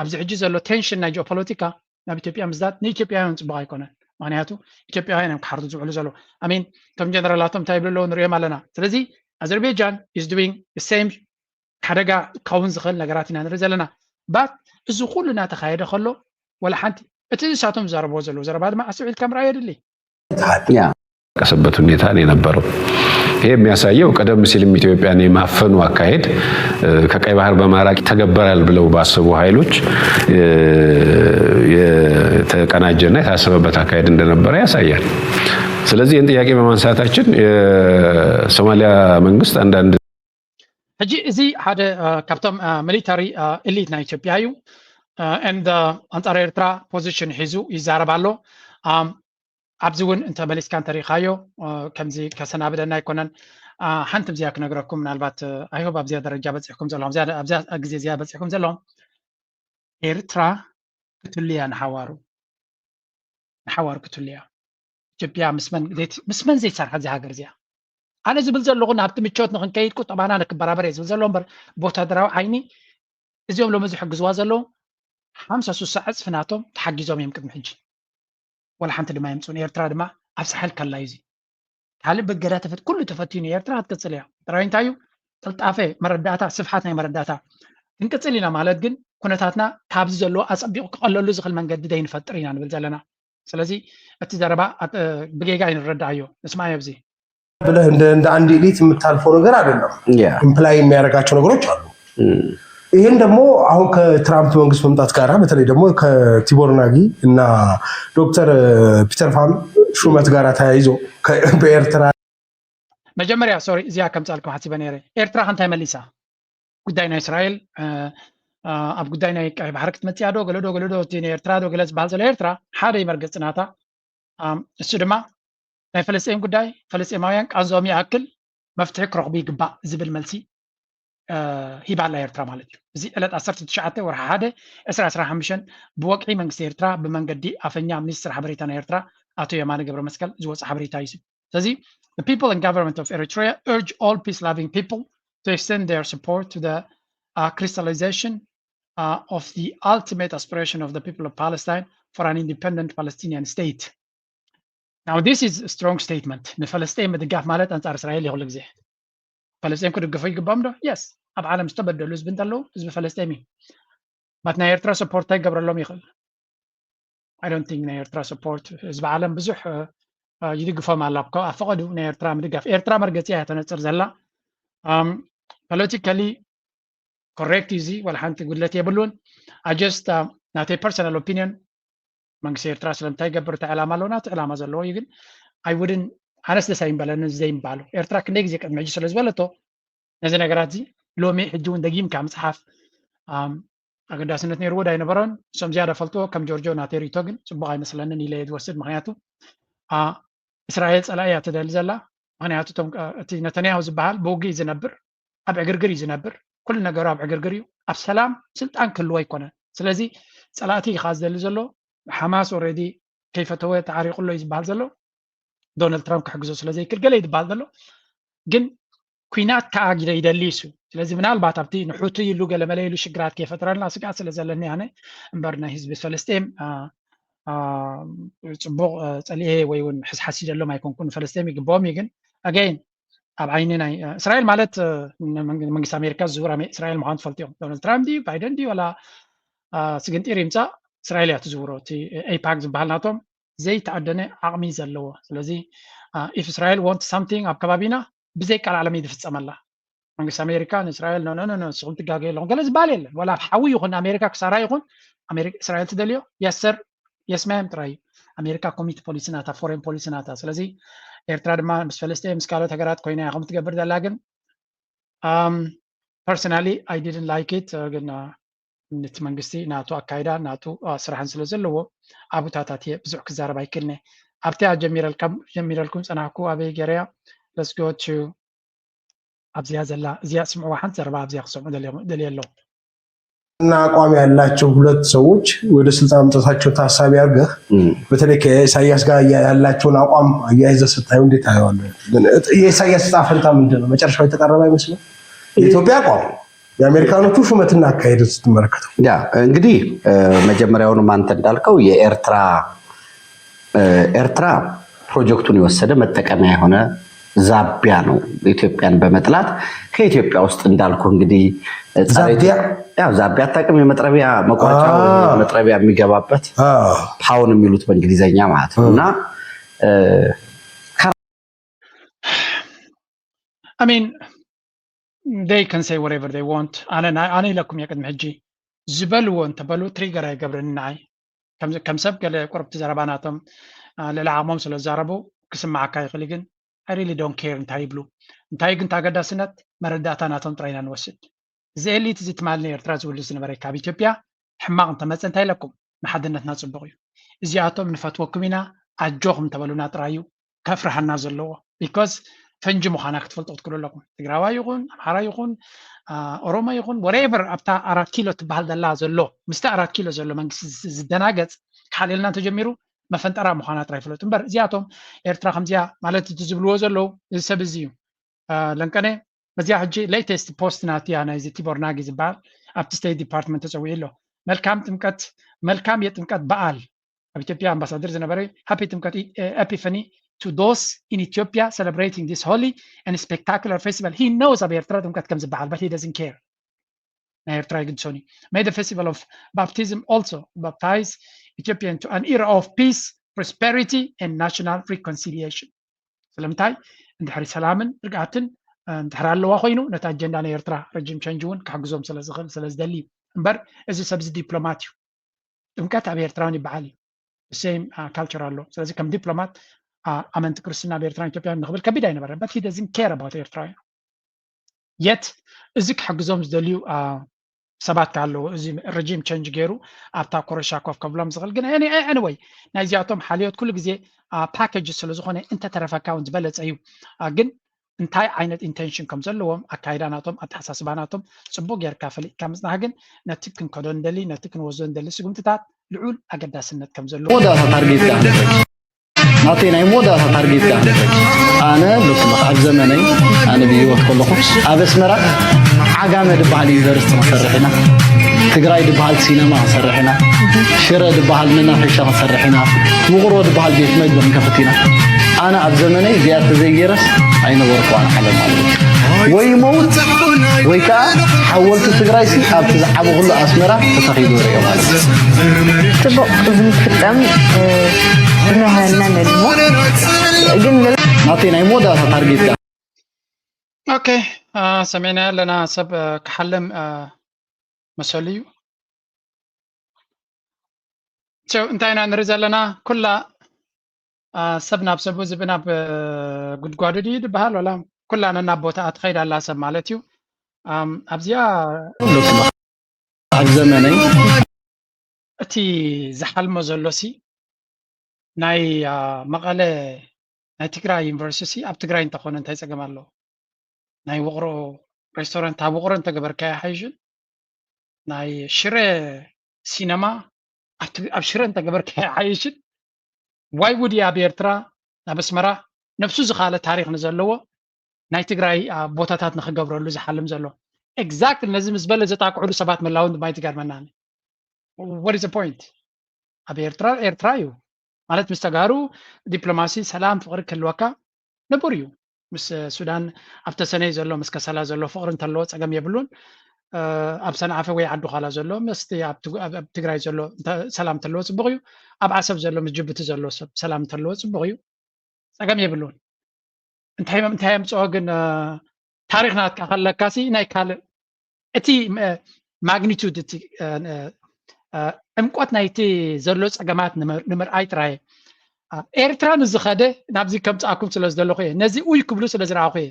ኣብዚ ሕጂ ዘሎ ቴንሽን ናይ ጂኦፖለቲካ ናብ ኢትዮጵያ ምዝዳድ ንኢትዮጵያውያን ፅቡቅ ኣይኮነን። ምክንያቱ ኢትዮጵያውያን እዮም ክሓርዱ ዝውዕሉ ዘለዉ። I mean እቶም ጀነራላቶም እንታይ ይብሉ ኣለዉ ንሪኦም ኣለና። ስለዚ ኣዘርቤጃን is doing the same ሓደጋ ክኸውን ዝኽእል ነገራት ኢና ንርኢ ዘለና። But እዚ ኩሉ እናተኻየደ ከሎ ወላ ሓንቲ እቲ ንሳቶም ዝዛረብዎ ዘለዉ ዘረባ ድማ ኣስተውዒልካ ምርኣይ የድሊ። ቀሰበት ሁኔታ ነው የነበረው። ይሄ የሚያሳየው ቀደም ሲልም ኢትዮጵያን የማፈኑ አካሄድ ከቀይ ባህር በማራቅ ይተገበራል ብለው ባሰቡ ኃይሎች የተቀናጀና የታሰበበት አካሄድ እንደነበረ ያሳያል። ስለዚህ ይህን ጥያቄ በማንሳታችን የሶማሊያ መንግስት አንዳንድ ሕጂ እዚ ሓደ ካብቶም ሚሊታሪ ኢሊት ናይ ኢትዮጵያ እዩ። And ኣንጻር ኤርትራ ፖዚሽን ሒዙ ይዛረብ ኣሎ። ኣብዚ እውን እንተመሊስካ እንተሪኢኻዮ ከምዚ ከሰናብደና ኣይኮነን። ሓንቲ ብዚኣ ክነግረኩም፣ ምናልባት ኣይሆብ ኣብዚኣ ደረጃ በፂሕኩም ዘለኹም ኣብዚኣ ግዜ እዚኣ በፂሕኩም ዘለኹም፣ ኤርትራ ክትልያ ንሓዋሩ ንሓዋሩ ክትልያ ኢትዮጵያ ምስ መን ዘይሰርሓ እዚ ሃገር እዚኣ። ኣነ ዝብል ዘለኹ ናብቲ ምቾት ንክንከይድ ቁጠባና ንክበራበር እየ ዝብል ዘሎ እምበር፣ ብወታደራዊ ዓይኒ እዚኦም ሎሚ ዝሕግዝዋ ዘለዉ ሓምሳ ሱሳ ዕፅፊ ናቶም ተሓጊዞም እዮም ቅድሚ ሕጂ። ወላ ሓንቲ ድማ የምፅኡን። ኤርትራ ድማ ኣብ ሳሕል ከላ እዩ እዚ ካልእ በገዳ ተፈት ኩሉ ተፈትዩ ንኤርትራ ክትቅፅል እያ። ጥራይ እንታይ እዩ ቅልጣፈ መረዳእታ፣ ስፍሓት ናይ መረዳእታ። ክንቅፅል ኢና ማለት ግን ኩነታትና ካብዚ ዘለዎ ኣፀቢቑ ክቐለሉ ዝኽእል መንገዲ ደይንፈጥር ኢና ንብል ዘለና። ስለዚ እቲ ዘረባ ብጌጋ ይንረዳእዮ። ንስማዮ ኣብዚ ብለህ እንደ እንደ አንድ ኢሊት የምታልፈው ነገር አይደለም። ኢምፕላይ የሚያደርጋቸው ነገሮች አሉ። ይህን ደግሞ አሁን ከትራምፕ መንግስት መምጣት ጋር በተለይ ደግሞ ከቲቦር ናጊ እና ዶክተር ፒተር ፋም ሹመት ጋር ተያይዞ በኤርትራ መጀመርያ ሶሪ እዚኣ ከምፃልኩም ሓሲበ ነይረ። ኤርትራ ከ እንታይ መሊሳ? ጉዳይ ናይ እስራኤል ኣብ ጉዳይ ናይ ቀይ ባሕሪ ክትመፅያ ዶ ገለ ዶ ገለ ዶ እቲ ናይ ኤርትራ ዶ ገለ ዝበሃል ዘሎ ኤርትራ ሓደ ይመርገፅ ናታ። እሱ ድማ ናይ ፈለስጤም ጉዳይ ፈለስጤማውያን ቃንዝኦም ይኣክል መፍትሒ ክረኽቡ ይግባእ ዝብል መልሲ ሂባ ኣላ ኤርትራ ማለት እዩ። እዚ ዕለት ዓሰርተ ትሽዓተ ወርሒ ሓደ ዕስራ ዕስራ ሓሙሽተ ብወግዒ መንግስቲ ኤርትራ ብመንገዲ ኣፈኛ ሚኒስትር ሓበሬታ ናይ ኤርትራ ኣቶ የማነ ገብረ መስቀል ዝወፀ ሓበሬታ እዩ። ስለዚ the people and government of Eritrea urge all peace loving people to extend their support to the uh, crystallization uh, of the ultimate aspiration of the people of Palestine for an independent Palestinian state. Now this is a strong statement. ንፈለስጤን ምድጋፍ ማለት ኣንጻር እስራኤል እዩ። ኩሉ ግዜ ፈለስጤን ክድግፎ ይግባም ዶ? የስ። ኣብ ዓለም ዝተበደሉ ህዝቢ እንተለዉ ህዝቢ ፈለስጤን እዩ። ባት ናይ ኤርትራ ሰፖርት እንታይ ይገብረሎም ይኽእል? I don't think ናይ ኤርትራ ሰፖርት ህዝቢ ዓለም ብዙሕ ይድግፎም ኣሎ። ኣብ ፈቐዱ ናይ ኤርትራ ምድጋፍ ኤርትራ መርገፂ እያ ተነፅር ዘላ። ፖለቲካሊ ኮሬክት እዩ፣ እዚ ዋላ ሓንቲ ጉድለት የብሉን። I just ናተይ ፐርሰናል ኦፒኒየን መንግስቲ ኤርትራ ስለምንታይ ይገብር እንታይ ዕላማ ኣለዎ ናቱ ዕላማ ዘለዎ እዩ። ግን I wouldn't ኣነስ ደስ ኣይምበለንን ዘይምባሉ ኤርትራ ክንደይ ግዜ ቅድሚ ሕጂ ስለ ዝበለቶ ነዚ ነገራት እዚ ሎሚ ሕጂ እውን ደጊምካ ምፅሓፍ ኣገዳስነት ነይርዎ ዶ ኣይነበሮን? እሶም ዝያዳ ፈልጥዎ ከም ጆርጆ ናተይ ሪቶ ግን ፅቡቕ ኣይመስለንን ኢለ እየ ዝወስድ። ምክንያቱ እስራኤል ፀላኢ እያ ትደሊ ዘላ። ምክንያቱ እቲ ነተንያሁ ዝበሃል ብውግእ እዩ ዝነብር፣ ኣብ ዕግርግር እዩ ዝነብር። ኩሉ ነገሩ ኣብ ዕግርግር እዩ። ኣብ ሰላም ስልጣን ክህልዎ ኣይኮነን። ስለዚ ፀላእቲ ኢኻ ዝደሊ ዘሎ። ሓማስ ኦልሬዲ ከይፈተወ ተዓሪቑ ኣሎ እዩ ዝበሃል ዘሎ። ዶናልድ ትራምፕ ክሕግዞ ስለ ዘይክእል ገለ እዩ ዝበሃል ዘሎ። ግን ኲናት ከዓ ይደሊ እሱ። ስለዚ ምናልባት ኣብቲ ንሑቲ ኢሉ ገለመለ ኢሉ ሽግራት ከይፈጥረልና ስግኣት ስለ ዘለኒ ኣነ እምበር ናይ ህዝቢ ፈለስጤም ፅቡቕ ፀሊኤ ወይ እውን ሕስሓስ ይደሎም ኣይኮንኩን። ፈለስጤም ይግብኦም እዩ። ግን ኣገይን ኣብ ዓይኒ ናይ እስራኤል ማለት መንግስቲ ኣሜሪካ ዝዝውር እስራኤል ምኳኑ ትፈልጡ እዮም። ዶናልድ ትራምፕ ድዩ ባይደን ድዩ ዋላ ስግንጢር ይምፃእ እስራኤል እያ ትዝውሮ። እቲ ኤይፓክ ዝበሃል ናቶም ዘይተኣደነ ዓቕሚ ዘለዎ። ስለዚ if እስራኤል want something ኣብ ከባቢና ብዘይ ቃል ዓለም እዩ ዝፍፀመላ። መንግስቲ ኣሜሪካ ንእስራኤል ኖ ኖ ኖ ንስኹም ትጋገ ኣለኹም ገለ ዝበሃል የለን። ዋላ ኣብ ሓዊ ይኹን ኣሜሪካ ክሳራ ይኹን እስራኤል ትደልዮ የሰር የስማያም ጥራይ እዩ። ኣሜሪካ ኮሚት ፖሊሲ ናታ ፎሬን ፖሊሲ ናታ። ስለዚ ኤርትራ ድማ ምስ ፈለስጤን ምስ ካልኦት ሃገራት ኮይና እያ ከምትገብር ዘላ። ግን personally I didn't like it። ግን ነቲ መንግስቲ ናቱ ኣካይዳ ናቱ ስራሕን ስለ ዘለዎ ኣብታታት እየ ብዙሕ ክዛረብ ኣይክእልነ። ኣብቲ ጀሚረልኩም ፀናሕኩ ኣበይ ገረያ let's go to ኣብዚኣ ዘላ እዚኣ ስምዕዋ ሓንቲ ዘረባ ኣብዚኣ ክሰምዑ ደልየ ኣለኹ። እና አቋም ያላቸው ሁለት ሰዎች ወደ ስልጣን መምጣታቸው ታሳቢ አድርገህ በተለይ ከኢሳያስ ጋር ያላቸውን አቋም አያይዘህ ስታየው እንዴት ታየዋለህ? የኢሳያስ ዕጣ ፈንታ ምንድን ነው? መጨረሻው የተቃረበ አይመስልም? የኢትዮጵያ አቋም የአሜሪካኖቹ ሹመትና አካሄድን ስትመለከተው ያ እንግዲህ መጀመሪያውንም አንተ እንዳልከው የኤርትራ ኤርትራ ፕሮጀክቱን የወሰደ መጠቀሚያ የሆነ ዛቢያ ነው። ኢትዮጵያን በመጥላት ከኢትዮጵያ ውስጥ እንዳልኩ እንግዲህ ዛቢያ ያው ዛቢያ አታውቅም? የመጥረቢያ መቋጫው መጥረቢያ የሚገባበት ፓውን የሚሉት በእንግሊዘኛ ማለት ነው። እና I mean they can say whatever they want። ኣነ ኣነ ኢለኩም እየ ቅድሚ ሕጂ ዝበልዎ እንተበሉ ትሪገር ኣይገብርን ንዓይ። ከም ሰብ ገለ ቁርብቲ ዘረባ ናቶም ልዕሊ ዓቕሞም ስለ ዝዛረቡ ክስማዓካ ይኽእል። ግን I really don't care እንታይ ይብሉ እንታይ ግን ታገዳስነት መረዳእታ ናቶም ጥራይ ኢና ንወስድ። እዚ ኤሊት እዚ ትማሊ ኤርትራ ዝብሉ ዝነበረ ካብ ኢትዮጵያ ሕማቕ እንተመፀ እንታይ ኢለኩም ንሓድነትና ፅቡቕ እዩ። እዚኣቶም ንፈትወኩም ኢና ኣጆኹም እንተበሉና ጥራይ እዩ ከፍርሃና ዘለዎ። Because ፈንጂ ምዃና ክትፈልጡ ክትክእሉ ኣለኩም። ትግራዋይ ይኹን ኣምሓራ ይኹን ኦሮሞ ይኹን ወሬቨር ኣብታ ኣራት ኪሎ ትበሃል ዘላ ዘሎ ምስቲ ኣራት ኪሎ ዘሎ መንግስቲ ዝደናገፅ ክሓልየልና እንተጀሚሩ መፈንጠራ ምዃና ጥራይ ይፍለጡ እምበር እዚኣቶም ኤርትራ ከምዚኣ ማለት እቲ ዝብልዎ ዘለዉ እዚ ሰብ እዚ እዩ። ለንቀነ በዚኣ ሕጂ ሌተስት ፖስት ናትያ ናይዚ ቲቦር ናጊ ዝበሃል ኣብቲ ስቴት ዲፓርትመንት ተፀዊዑ ኣሎ። መልካም ጥምቀት፣ መልካም የጥምቀት በዓል ኣብ ኢትዮጵያ ኣምባሳደር ዝነበረ ሃፒ ጥምቀት ኤፒፈኒ to those in Ethiopia celebrating this holy and spectacular festival. He knows ኣብ ኤርትራ ጥምቀት ከም ዝበዓል but he doesn't care። ናይ ኤርትራ ይግድሶን እዩ። May the festival of baptism also baptize Ethiopia into an era of peace, prosperity and national reconciliation. ስለምንታይ እንድሕሪ ሰላምን ርግኣትን እንድሕር ኣለዋ ኮይኑ ነቲ ኣጀንዳ ናይ ኤርትራ ረጅም ቸንጅ እውን ክሕግዞም ስለ ዝኽእል ስለ ዝደሊ እዩ እምበር እዚ ሰብዚ ዲፕሎማት እዩ። ጥምቀት ኣብ ኤርትራውን ይበዓል እዩ። ሴም ካልቸር ኣሎ። ስለዚ ከም ዲፕሎማት ኣመንቲ ክርስትና ኣብ ኤርትራን ኢትዮጵያን ንክብል ከቢድ ኣይነበረን but he doesn't care about ኤርትራውያን የት እዚ ክሕግዞም ዝደልዩ ሰባት ኣለዉ እዚ ረጂም ቸንጅ ገይሩ ኣብታ ኮረሻ ኮፍ ከብሎም ዝኽእል ግን anyway ናይዚኣቶም ሓልዮት ኩሉ ግዜ ፓኬጅ ስለ ዝኾነ እንተተረፈካ እውን ዝበለፀ እዩ ግን እንታይ ዓይነት ኢንቴንሽን ከም ዘለዎም ኣካይዳ ናቶም ኣተሓሳስባ ናቶም ፅቡቅ ጌርካ ፈሊጥካ ምፅናሕ ግን ነቲ ክንከዶ ንደሊ ነቲ ክንወስዶ ንደሊ ስጉምትታት ልዑል ኣገዳስነት ከም ዘለዎ መወዳእታ ታርጌትካ ናተይ ናይ መወዳእታ ታርጌትካ ኣነ ብፍላይ ኣብ ዘመነይ ኣነ ብህይወት ከለኹ ኣብ ኣስመራ ዓጋመ ዝበሃል ዩኒቨርሲቲ ክንሰርሕ ኢና ትግራይ ዝበሃል ሲነማ ክንሰርሕ ኢና ሽረ ዝበሃል መናፈሻ ክንሰርሕ ኢና ውቕሮ ዝበሃል ቤት መግቢ ክንከፍት ኢና ኣነ ኣብ ዘመነይ እዚኣ ተዘይገይረስ ኣይነበርኩዋን ዓለም ማለት ወይ ሞት ወይ ከዓ ሓወልቲ ትግራይ ሲ ኣብቲ ዝዓበኹሉ ኣስመራ ተተኺሉ ርእዮ ማለት እዩ። ጽቡቕ፣ እዚ ንክፍጸም ዝምህረና ነድሞ ግን ናተይ ናይ መወዳእታ ታርጌት እያ። ኦኬ፣ ሰሜና ኣለና ሰብ ክሓልም መሰሉ እዩ። እንታይ ኢና ንርኢ ዘለና? ኩላ ሰብ ናብ ሰቡ ዝብኢ ናብ ጉድጓዱ ድዩ ዝበሃል? ወላ ኩላ ነናብ ቦታኣ ትኸይድ ኣላ ሰብ ማለት እዩ። ኣብዚኣ ኣብ ዘመነይ እቲ ዝሓልሞ ዘሎ ሲ ናይ መቐለ ናይ ትግራይ ዩኒቨርሲቲ ሲ ኣብ ትግራይ እንተኾነ እንታይ ፀገም ኣለዎ? ናይ ውቕሮ ሬስቶራንት ኣብ ውቕሮ እንተገበርካዮ ሓይሽን ናይ ሽረ ሲነማ ኣብ ሽረ እንተገበርካዮ ሓይሽን ዋይ ውድ ኣብ ኤርትራ ኣብ ኣስመራ ነብሱ ዝኻለ ታሪክ ንዘለዎ ናይ ትግራይ ቦታታት ንክገብረሉ ዝሓልም ዘሎ exactly ነዚ ምስ በለ ዘጣቅዕሉ ሰባት ምላውን ድማ ይትገርመና what is the point ኣብ ኤርትራ ኤርትራ እዩ ማለት ምስ ተጋሩ ዲፕሎማሲ ሰላም ፍቅሪ ክህልወካ ንቡር እዩ ምስ ሱዳን ኣብ ተሰነይ ዘሎ ምስ ከሰላ ዘሎ ፍቅሪ እንተለዎ ፀገም የብሉን ኣብ ሰንዓፈ ወይ ዓዲ ዃላ ዘሎ ምስቲ ኣብ ትግራይ ዘሎ ሰላም እንተለዎ ፅቡቅ እዩ ኣብ ዓሰብ ዘሎ ምስ ጅቡቲ ዘሎ ሰብ ሰላም እንተለዎ ፅቡቅ እዩ ፀገም የብሉን እንታይ እንታይ የምፅኦ ግን ታሪክ ናትካ ከለካ ሲ ናይ ካልእ እቲ magnitude እቲ ዕምቆት ናይቲ ዘሎ ፀገማት ንምርኣይ ጥራይ ኤርትራ ንዝኸደ ናብዚ ከምፅኣኩም ስለ ዝደለኹ እየ ነዚ ኡይ ክብሉ ስለ ዝረኣኹ እየ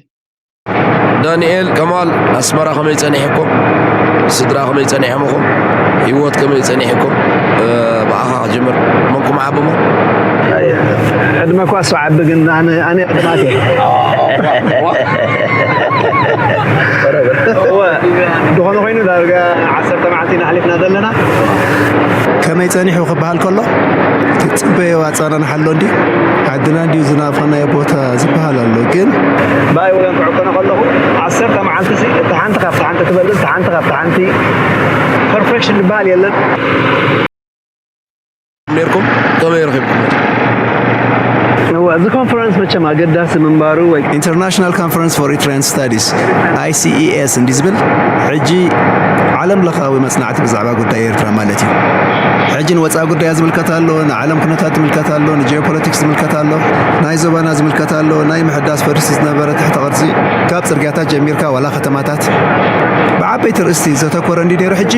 ዳንኤል ከማል ኣስመራ ከመይ ጸኒሕኩም ስድራ ከመይ ጸኒሖምኹም ህይወት ከመይ ጸኒሕኩም ብኣኻ ክጅምር መንኩም ዓብሞ ዕድመ ኳ እሱ ዓቢ ግን ኣነ ኣነ ዕድማት እየ ዝኾነ ኮይኑ ዳርጋ ዓሰርተ መዓልቲ ኢና ሓሊፍና ዘለና ከመይ ጸኒሑ ክበሃል ከሎ ትጽበዮ ኣጸናንሓ ኣሎ እንዲ ዓድና እንዲዩ ዝናፈናዮ ቦታ ዝበሃል ኣሎ ግን ብኣይ ወገን ክዕቀኖ ከለኹ ዓሰርተ መዓልቲ ሲ እቲ ሓንቲ ካብቲ ሓንቲ ትበልጽ እቲ ሓንቲ ካብቲ ሓንቲ perfection ዝበሃል የለን ኔርኩም ከመይ ረኺብኩም እዚ ኮንፈረንስ መቸም ኣገዳሲ ምንባሩ ወይ International Conference for Eritrean Studies I C E S እንዲ ዝብል ሕጂ ዓለም ለኻዊ መጽናዕቲ ብዛዕባ ጉዳይ ኤርትራ ማለት እዩ ሕጂ ንወፃኢ ጉዳያ ዝምልከት ኣሎ ንዓለም ኩነታት ዝምልከት ኣሎ ንጂኦፖለቲክስ ዝምልከት ኣሎ ናይ ዞባና ዝምልከት ኣሎ ናይ ምሕዳስ ፈሪሱ ዝነበረ ትሕቲ ቅርፂ ካብ ፅርግያታት ጀሚርካ ዋላ ከተማታት ብዓበይቲ ርእስቲ ዘተኮረ እንዲ ነይሩ ሕጂ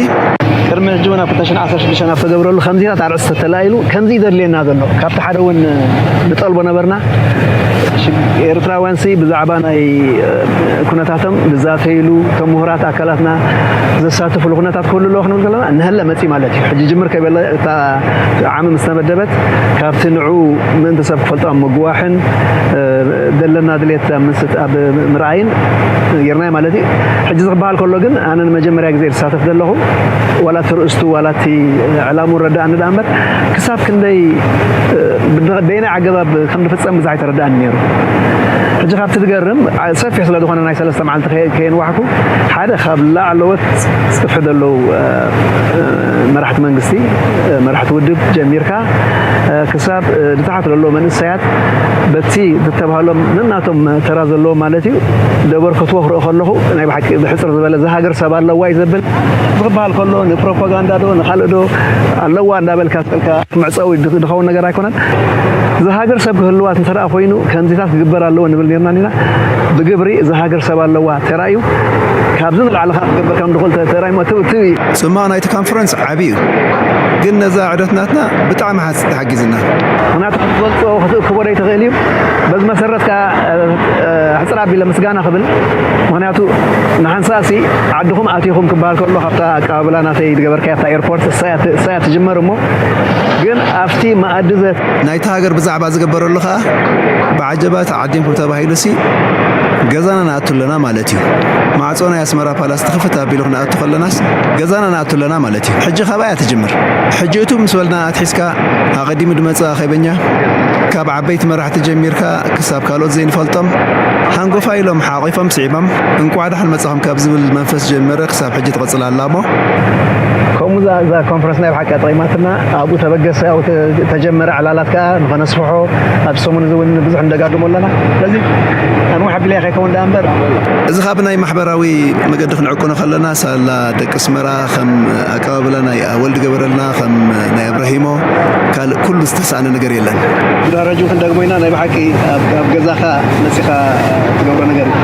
ቅድሚ ሕጂ እውን ኣብ ክልተ ሽሕን ዓሰርተ ሽዱሽተን ኣብ ተገብረሉ ከምዚታት ኣርእስቲ ተተላኢሉ ከምዚ ዘድልየና ዘሎ ካብቲ ሓደ እውን ንጠልቦ ነበርና ኤርትራውያን ሲ ብዛዕባ ናይ ኩነታቶም ዝዛተይሉ፣ እቶም ምሁራት ኣካላትና ዘሳተፍሉ ኩነታት ክህሉ ኣለዎ ክንብል ከለና፣ እንሀለ መፂ ማለት እዩ። ሕጂ ጅምር ከይበለ እታ ዓሚ ምስ ተመደበት፣ ካብቲ ንዑ ምእንቲ ሰብ ክፈልጦ ኣብ ምግዋሕን ዘለና ድሌት ኣብ ምስጥ ኣብ ምርኣይን ጌርናዮ ማለት እዩ። ሕጂ ዝክበሃል ከሎ ግን፣ ኣነ ንመጀመርያ ግዜ ዝሳተፍ ዘለኹ፣ ዋላ እቲ ርእስቱ ዋላ እቲ ዕላሙ ረዳእኒ ደኣ እምበር፣ ክሳብ ክንደይ በየናይ ኣገባብ ከም ዝፍጸም ብዙሕ ኣይተረዳእኒ ነይሩ። ሕጂ ካብቲ ዝገርም፣ ሰፊሕ ስለ ዝኾነ ናይ ሰለስተ መዓልቲ ከየንዋሕኩ፣ ሓደ ካብ ላዕለዎት ጽፍሒ ዘለዉ መራሕቲ መንግስቲ፣ መራሕቲ ውድብ ጀሚርካ ክሳብ ንታሕቲ ዘለዉ መንእሰያት፣ በቲ ዝተባህሎም ነናቶም ተራ ዘለዎም ማለት እዩ፣ ዘበርከትዎ ክርኢ ከለኹ፣ ናይ ብሓቂ ብሕጽር ዝበለ እዛ ሃገር ሰብ ኣለዋ እዩ ዘብል። ዝክበሃል ከሎ ንፕሮፓጋንዳ ዶ ንካልእ ዶ ኣለዋ እንዳበልካ ጸልካ መዕጸዊ ዝኸውን ነገር ኣይኮነን። እዛ ሃገር ሰብ ክህልዋ እንተ ደኣ ኮይኑ፣ ከምዚታት ክግበር ኣለዎ ንብል ነርና ኢና። ብግብሪ እዛ ሃገር ሰብ ኣለዋ ተራእዩ፣ ካብዚ ንላዕሊ ከዓ ክግበር ከም ዝኽእል ተራእዩ። እቲ እቲ ጽማቕ ናይቲ ኮንፈረንስ ዓቢ እዩ፣ ግን ነዛ ዕደት ናትና ብጣዕሚ ሓስ-፣ ተሓጊዝና። ምክንያቱ ክትገልጾ ክትእክቦ ዘይትኽእል እዩ። በዚ መሰረት ከዓ ሕፅር ኣቢለ ምስጋና ክብል። ምክንያቱ ንሓንሳእሲ ዓድኹም ኣቲኹም ክበሃል ከሎ፣ ካብታ ኣቀባብላ ናተይ ዝገበርካያ ኣብታ ኤርፖርት፣ እሳ እያ ት-፣ እሳ እያ ትጅመር እሞ፣ ግን ኣብቲ መኣዲ ዘት ናይቲ ሃገር ብዛዕባ ዝግበረሉ ከኣ፣ ብዓጀባ ተዓዲምኩም ተባሂሉሲ፣ ገዛና ንኣቱ ኣለና ማለት እዩ። ማዕጾ ናይ ኣስመራ ፓላስ ትኽፍት ኣቢሉ ክንኣቱ ከለናስ፣ ገዛና ንኣቱ ኣለና ማለት እዩ። ሕጂ ካባይ እያ ትጅምር። ሕጂ እቱ ምስ በልና ኣትሒዝካ፣ ኣቐዲሙ ዝመጽእ ኣኼበኛ፣ ካብ ዓበይቲ መራሕቲ ጀሚርካ ክሳብ ካልኦት ዘይንፈልጦም፣ ሃንጎፋይ ኢሎም ሓቒፎም ስዒቦም፣ እንቋዕ ደሓን መጻኹም ካብ ዝብል መንፈስ ጀመረ ክሳብ ሕጂ ትቕጽል ኣላ እሞ። ከምኡ እዛ፣ እዛ ኮንፈረንስ ናይ ብሓቂ ጠቒማትና፣ ኣብኡ ተበገሰ፣ ኣብኡ ተ-፣ ተጀመረ ዕላላት ከኣ ንኸነስፍሖ፣ ኣብ ሰሙን እዚ እውን ብዙሕ ንደጋግሞ ኣለና። ስለዚ ኣንዋሕ ኣቢለ ከይከውን ደኣ እምበር። እዚ ካብ ናይ ማሕበራዊ መገዲ ክንዕቅኖ ከለና፣ ሳላ ደቂ ኣስመራ ከም ኣቀባብላ ናይ ወልድ ገበረልና፣ ከም ናይ እብራሂሞ፣ ካልእ ኩሉ ዝተሳእነ ነገር የለን። ብዳረጁ ክንደግሞ ኢና፣ ናይ ብሓቂ ኣብ፣ ኣብ ገዛኻ መጺኻ ትገብሮ ነገር እዩ።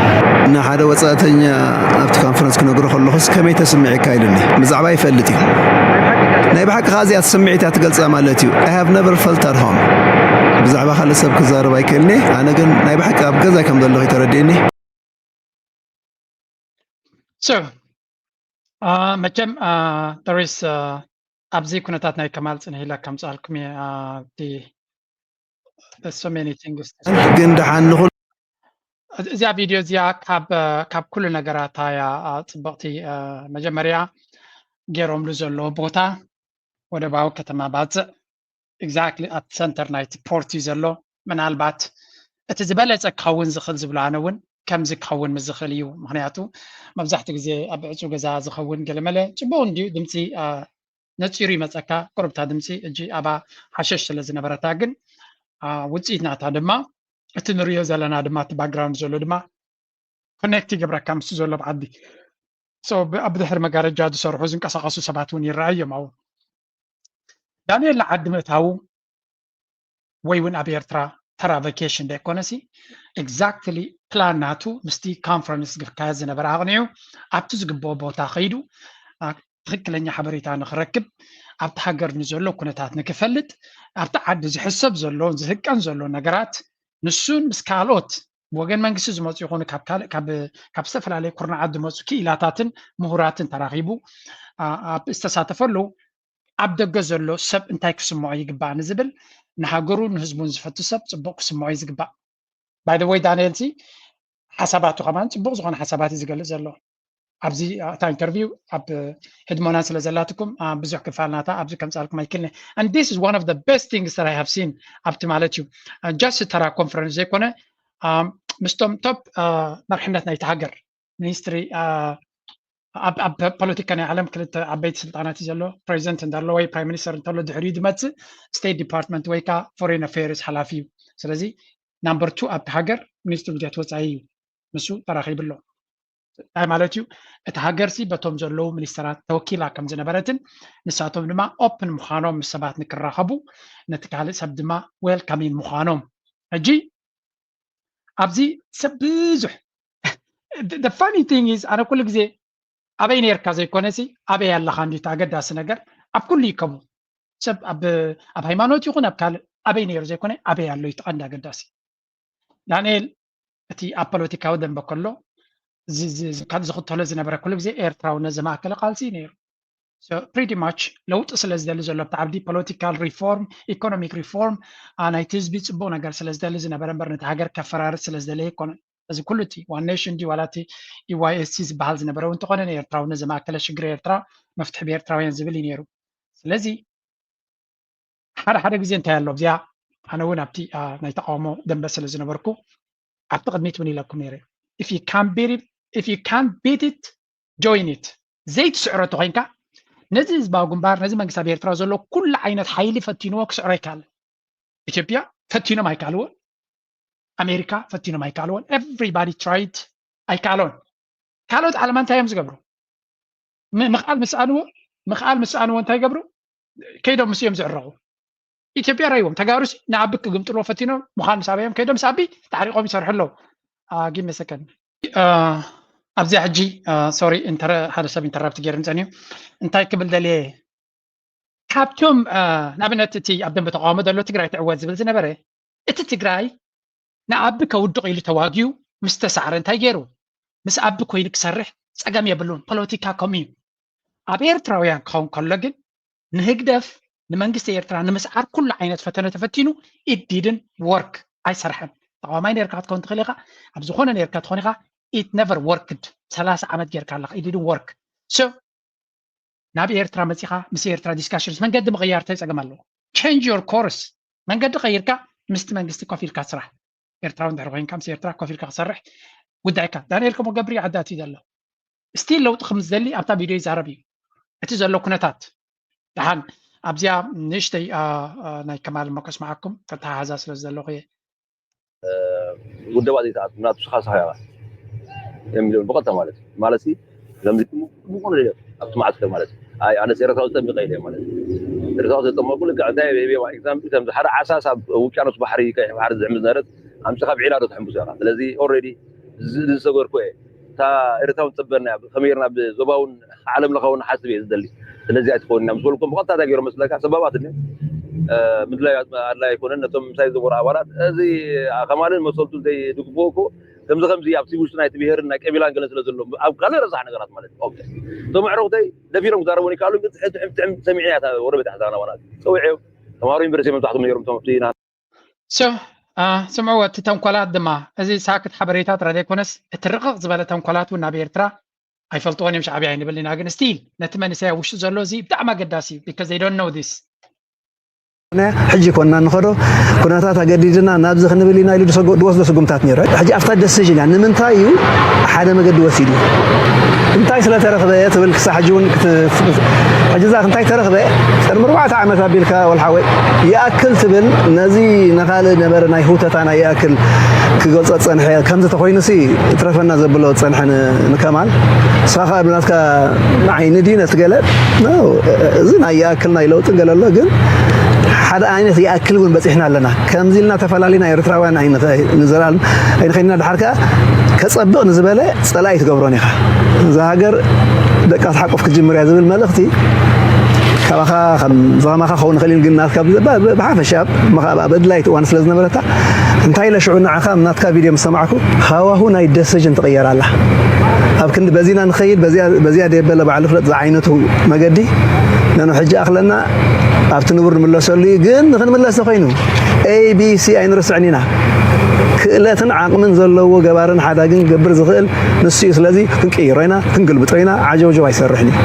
ንሓደ ወጻእተኛ ኣብቲ ኮንፈረንስ ክነግሮ ከለኹስ ከመይ ተስምዒካ ኢሉኒ። ብዛዕባ ይፈልጥ እዩ። ናይ ብሓቂ ከኣ እዚኣ ስምዒት እያ ትገልጻ ማለት እዩ። I have never felt at home። ብዛዕባ ካልእ ሰብ ክዛረብ ኣይክእልኒ። ኣነ ግን ናይ ብሓቂ ኣብ ገዛይ ከም ዘለኹ እዩ ተረዲእኒ። So፣ አ፣ መቸም፣ አ፣ there is፣ አ፣ ኣብዚ ኩነታት ናይ ከማል ጽንሕ ኢለ ከምጽኣልኩም እየ፣ አ፣ ኣብቲ so many things። ግን ደሓን ንኹሉ እዚ-፣ እዚኣ ቪድዮ እዚኣ ካብ፣ አ፣ ካብ ኩሉ ነገራታ እያ፣ አ፣ ጽብቕቲ። አ፣ መጀመርያ ገይሮምሉ ዘለዉ ቦታ ወደባዊ ከተማ ባጽዕ፣ exactly ኣብቲ ሰንተር ናይቲ ፖርት እዩ ዘሎ። ምናልባት እቲ ዝበለጸ ክኸውን ዝኽእል ዝብሎ ኣነ እውን ከምዚ ክኸውን ምስ ዝኽእል እዩ። ምኽንያቱ መብዛሕትኡ ግዜ ኣብ ዕጹው ገዛ ዝኸውን ገለመለ ጽቡቕ እንድዩ፣ ድምጺ፣ አ፣ ነጺሩ ይመጸካ፣ ቁሩብታ ድምጺ ሕጂ ኣባ ሓሸሽ ስለ ዝነበረታ ግን፣ አ፣ ውጽኢት ናታ ድማ እቲ ንርእዮ ዘለና ድማ እቲ ባክግራውንድ ዘሎ ድማ ኮኔክት ይገብረካ ምስቲ ዘሎ ብዓዲ። So፣ ብ-፣ ኣብ ድሕሪ መጋረጃ ዝሰርሑ ዝንቀሳቐሱ ሰባት እውን ይረኣዮም ኣብኡ። ዳንኤል ንዓዲ ምእታዉ ወይ እውን ኣብ ኤርትራ ተራ ቫኬሽን ደይኮነሲ፣ ኤግዛክትሊ ፕላን ናቱ ምስቲ ኮንፈረንስ ዝካየድ ዝነበረ ኣቕኒዑ ኣብቲ ዝግብኦ ቦታ ከይዱ፣ አ፣ ትኽክለኛ ሓበሬታ ንኽረክብ፣ ኣብቲ ሃገር ንዘሎ ኩነታት ንክፈልጥ፣ ኣብቲ ዓዲ ዝሕሰብ ዘሎ ዝህቀን ዘሎ ነገራት ንሱን ምስ ካልኦት ብወገን መንግስቲ ዝመጹ ይኹኑ ካብ ካልእ፣ ካብ፣ ካብ ዝተፈላለየ ኩርናዓት ዝመጹ ክኢላታትን ምሁራትን ተራኺቡ፣ አ-፣ ኣብ ዝተሳተፈሉ ኣብ ደገ ዘሎ ሰብ እንታይ ክስምዖ ይግባእ ንዝብል፣ ንሃገሩ ንህዝቡን ዝፈቱ ሰብ ጽቡቕ ክስምዖ እዩ ዝግባእ። By the way፣ ዳንኤል ሲ ሓሳባቱ ከማን ጽቡቕ ዝኾነ ሓሳባት እዩ ዝገልጽ ዘሎ። ኣብዚ፣ አ፣ እታ ኢንተርቪው ኣብ ህድሞና ስለ ዘላትኩም፣ አ፣ ብዙሕ ክፋል ናታ ኣብዚ ከምጻልኩም ኣይክልኒ። And this is one of the best things that I have seen ኣብቲ ማለት እዩ። አ፣ ጃስት ተራ ኮንፈረንስ ዘይኮነ፣ አ፣ ምስቶም ቶፕ፣ አ፣ መርሕነት ናይቲ ሃገር፣ ሚኒስትሪ፣ አ፣ ኣብ፣ ኣብ ፖለቲካ ናይ ዓለም ክልተ ዓበይቲ ስልጣናት እዩ ዘሎ። ፕሬዚደንት እንተሎ ወይ ፕራይም ሚኒስተር እንተሎ ድሕሪኡ ዝመጽእ ስቴት ዲፓርትመንት ወይ ከኣ ፎሬን ኣፌርስ ሓላፊ እዩ። ስለዚ ናምበር ቱ ኣብቲ ሃገር ሚኒስትሪ ጉዳያት ወጻኢ እዩ። ንሱ ተራኺቡ ኣሎ። እንታይ ማለት እዩ? እቲ ሃገርሲ በቶም ዘለዉ ሚኒስተራት ተወኪላ ከም ዝነበረትን ንሳቶም ድማ ኦፕን ምዃኖም ምስ ሰባት ንክራኸቡ ነቲ ካልእ ሰብ ድማ ዌልካሚን ምዃኖም። ሕጂ ኣብዚ ሰብ ብዙሕ the funny thing is ኣነ ኩሉ ግዜ ኣበይ ነርካ ዘይኮነሲ ኣበይ ኣለኻ እንዲ እቲ ኣገዳሲ ነገር ኣብ ኩሉ ይከቡ ሰብ ኣብ ኣብ ሃይማኖት ይኹን ኣብ ካልእ ኣበይ ነይሩ ዘይኮነ ኣበይ ኣሎ እዩ እቲ ቀንዲ ኣገዳሲ። ዳንኤል እቲ ኣብ ፖለቲካዊ ደንበ ከሎ ዚ- ዚ- ዚ- ካብ ዝኽተሎ ዝነበረ ኩሉ ግዜ ኤርትራውነት ዘማእከለ ቃልሲ እዩ ነይሩ። So pretty much ለውጢ ስለ ዝደሊ ዘሎ ኣብቲ ዓዲ ፖለቲካል ሪፎርም፣ ኢኮኖሚክ ሪፎርም፣ ናይቲ ህዝቢ ፅቡቅ ነገር ስለ ዝደሊ ዝነበረ እምበር ነቲ ሃገር ከፈራርስ ስለ ዝደለየ ኣይኮነን። እዚ ኩሉ እቲ ዋን ኔሽን ድዩ ዋላ እቲ ኢዋይኤስሲ ዝበሃል ዝነበረ እውን እንተኾነ ንኤርትራውነት ዘማእከለ ሽግሪ ኤርትራ መፍትሒ ብኤርትራውያን ዝብል እዩ ነይሩ። ስለዚ ሓደ ሓደ ግዜ እንታይ ኣሎ ኣብዚኣ ኣነ እውን ኣብቲ ናይ ተቃውሞ ደንበ ስለ ዝነበርኩ ኣብቲ ቅድሚት እውን ኢለኩም ነይረ if you can't beat it join it ዘይትስዕሮ እንተኮይንካ ነዚ ህዝባዊ ግንባር ነዚ መንግስቲ ኣብ ኤርትራ ዘሎ ኩሉ ዓይነት ሓይሊ ፈቲንዎ ክስዕሮ ኣይካልን ኢትዮጵያ ፈቲኖም ኣይካልዎን ኣሜሪካ ፈቲኖም ኣይካልዎን everybody tried ኣይካሎን ካልኦት ዓለማ እንታይ እዮም ዝገብሩ ምኽኣል ምስ ኣንዎ ምኽኣል ምስ ኣንዎ እንታይ ይገብሩ ከይዶም ምስ እዮም ዝዕረቑ ኢትዮጵያ ራይዎም ተጋሩሲ ንኣቢ ክግምጥልዎ ፈቲኖም ምዃን ምስ ኣበዮም ከይዶም ምስ ኣቢ ታዕሪቆም ይሰርሑ ኣለዉ ጊመሰከን ኣብዚ ሕጂ ሶሪ ሓደ ሰብ ኢንተራፕት ገይሩ ንፀንዩ እንታይ ክብል ደልየ ካብቶም ንኣብነት እቲ ኣብ ደንበ ተቃውሞ ዘሎ ትግራይ ትዕወት ዝብል ዝነበረ እቲ ትግራይ ንኣቢ ከውድቕ ኢሉ ተዋጊኡ ምስ ተሳዕረ እንታይ ገይሩ ምስ ኣቢ ኮይኑ ክሰርሕ ፀገም የብሉን ፖለቲካ ከምኡ እዩ ኣብ ኤርትራውያን ክኸውን ከሎ ግን ንህግደፍ ንመንግስቲ ኤርትራ ንምስዓር ኩሉ ዓይነት ፈተነ ተፈቲኑ it didn't work ኣይሰርሐን ተቃዋማይ ነርካ ክትከውን ትኽእል ኢኻ ኣብ ዝኾነ ነርካ ትኾን ኢኻ it never worked ሰላሳ ዓመት ጌርካ ኣለኻ it didn't work so ናብ ኤርትራ መፂኻ ምስ ኤርትራ ዲስካሽንስ መንገዲ ምቕያር እንታይ ፀገም ኣለዎ change your course መንገዲ ቀይርካ ምስቲ መንግስቲ ኮፍ ኢልካ ስራሕ ኤርትራዊ እንድሕር ኮይንካ ምስ ኤርትራ ኮፍ ኢልካ ክሰርሕ ጉዳይካ ዳንኤል ከምኡ ገብር ዓዲ ኣትዩ ዘሎ ስቲል ለውጢ ከም ዝደሊ ኣብታ ቪድዮ ይዛረብ እዩ እቲ ዘሎ ኩነታት ደሓን ኣብዚኣ ንእሽተይ ናይ ከማል እሞ ከስምዓኩም ተተሓሓዛ ስለ ዘለኹ እየ ውደባ ዘይተኣቱ ናቱ ስኻ ስኻ ኢኻ የሚለውን ብቐጥታ ማለት እዩ ማለት ከምዚ ብቑኑ ኢለ ኣብቲ መዓስከር ማለት እዩ ኣይ ኣነ ኤርትራዊ ጠሚቐ ኢለ ማለት እዩ ኤርትራዊ ዘጠመቁ ልክዕ እንታይ ኤግዛምፕል ከምዚ ሓደ ዓሳስ ኣብ ውቅያኖስ ባሕሪ ቀይሕ ባሕሪ ዝሕምዝ ነበረት ኣምፅኻ ብዒላ ዶ ትሕምብሶ ኢኻ ስለዚ ኦልሬዲ ዝሰገርኩ እየ እታ ኤርትራዊ ትፅበና ከመይ ጌርና ብዞባውን ዓለም ለኻዊ ንሓስብ እየ ዝደሊ። ስለዚ ኣይትኸውን ኢና ምስ በልኩም ብቐጥታ እንታይ ገይሮም መስለካ ሰባባት እኒ ምድላይ ኣድላይ ኣይኮነን ነቶም ምሳይ ዝነበሩ ኣባላት እዚ ከማልን መሰልቱን ዘይድግፍዎ እኮ ከምዚ ከምዚ ኣብቲ ውሽጢ ናይቲ ብሄርን ናይ ቀቢላን ገለ ስለ ዘሎ ኣብ ካልእ ረሳሕ ነገራት ማለት እዩ። ኦኬ እቶም ኣዕሩኽተይ ደፊሮም ክዛረቡን ይከኣሉ ግን ትሕም ትሕም ሰሚዕና እያ ወረ ቤት ኣሕዛና ዋናት ፀዊዐዮም ተምሃሮ ዩኒቨርሲቲ መብዛሕቶም ነይሮም እቶም ኣብቲ ኢና So ስምዕዎ እቲ ተንኮላት ድማ እዚ ሳክት ሓበሬታ ጥራይ ዘይኮነስ እቲ ርቕቕ ዝበለ ተንኮላት እውን ናብ ኤርትራ ኣይፈልጥዎን እዮም ሻዕብያ ኣይንብል ኢና ግን ስቲል ነቲ መንእሰይ ኣብ ውሽጢ ዘሎ እዚ ብጣዕሚ ኣገዳሲ እዩ because they don't know this ሕጂ ኮና ንኸዶ ኩነታት ኣገዲድና ናብዚ ክንብል ኢና ኢሉ ዝወስዶ ስጉምታት ነይሩ ሕጂ ኣብታ ደሲዥን እያ ንምንታይ እዩ ሓደ መገዲ ወሲዱ እንታይ ስለተረኽበ ትብል ክሳብ ሕጂ እውን ሕጂ እዛ እንታይ ተረኽበ ቅድሚ ኣርባዕተ ዓመት ኣቢልካ ወልሓወይ ይኣክል ትብል ነዚ ንኻልእ ነበረ ናይ ህውተታና ይኣክል ክገልፆ ዝፀንሐ ከምዚ ተኮይኑሲ እትረፈና ዘብሎ ዝፀንሐ ንከማል ንስኻ ከኣ ብናትካ ዓይኒ ድዩ ነቲ ገለ እዚ ናይ ይኣክል ናይ ለውጥን ገለ ኣሎ ግን ሓደ ዓይነት ይኣክል እውን በፂሕና ኣለና ከምዚ ኢልና ተፈላሊና ኤርትራውያን ንዘላለም ኣይንኸይንና ድሓር ከኣ ከፀብቕ ንዝበለ ፀላኢ ትገብሮን ኢኻ እዛ ሃገር ደቃ ትሓቁፍ ክትጅምር እያ ዝብል መልእኽቲ ካባኻ ከም ዝኸማኻ ክኸውን ይኽእል ግን ናትካ ብሓፈሻ ብድላይት እዋን ስለ ዝነበረታ እንታይ ኢለ ሽዑ ንዓኻ ናትካ ቪድዮ ምስ ሰማዕኩ ሃዋሁ ናይ ደሲዥን ትቕየር ኣላ ኣብ ክንዲ በዚና ንኸይድ በዚያ ደየበለ ባዕሉ ፍለጥ ዝዓይነቱ መገዲ ነኑ ሕጂ ኣኽለና ኣብቲ ንቡር ንምለሰሉ እዩ ግን ንክንምለስ ተኮይኑ ኤቢሲ ኣይንርስዕን ኢና ክእለትን ዓቕምን ዘለዎ ገባርን ሓዳግን ክገብር ዝኽእል ንሱ እዩ ስለዚ ክንቅይሮ ኢና ክንግልብጦ ኢና ዓጀውጀው ኣይሰርሕን እዩ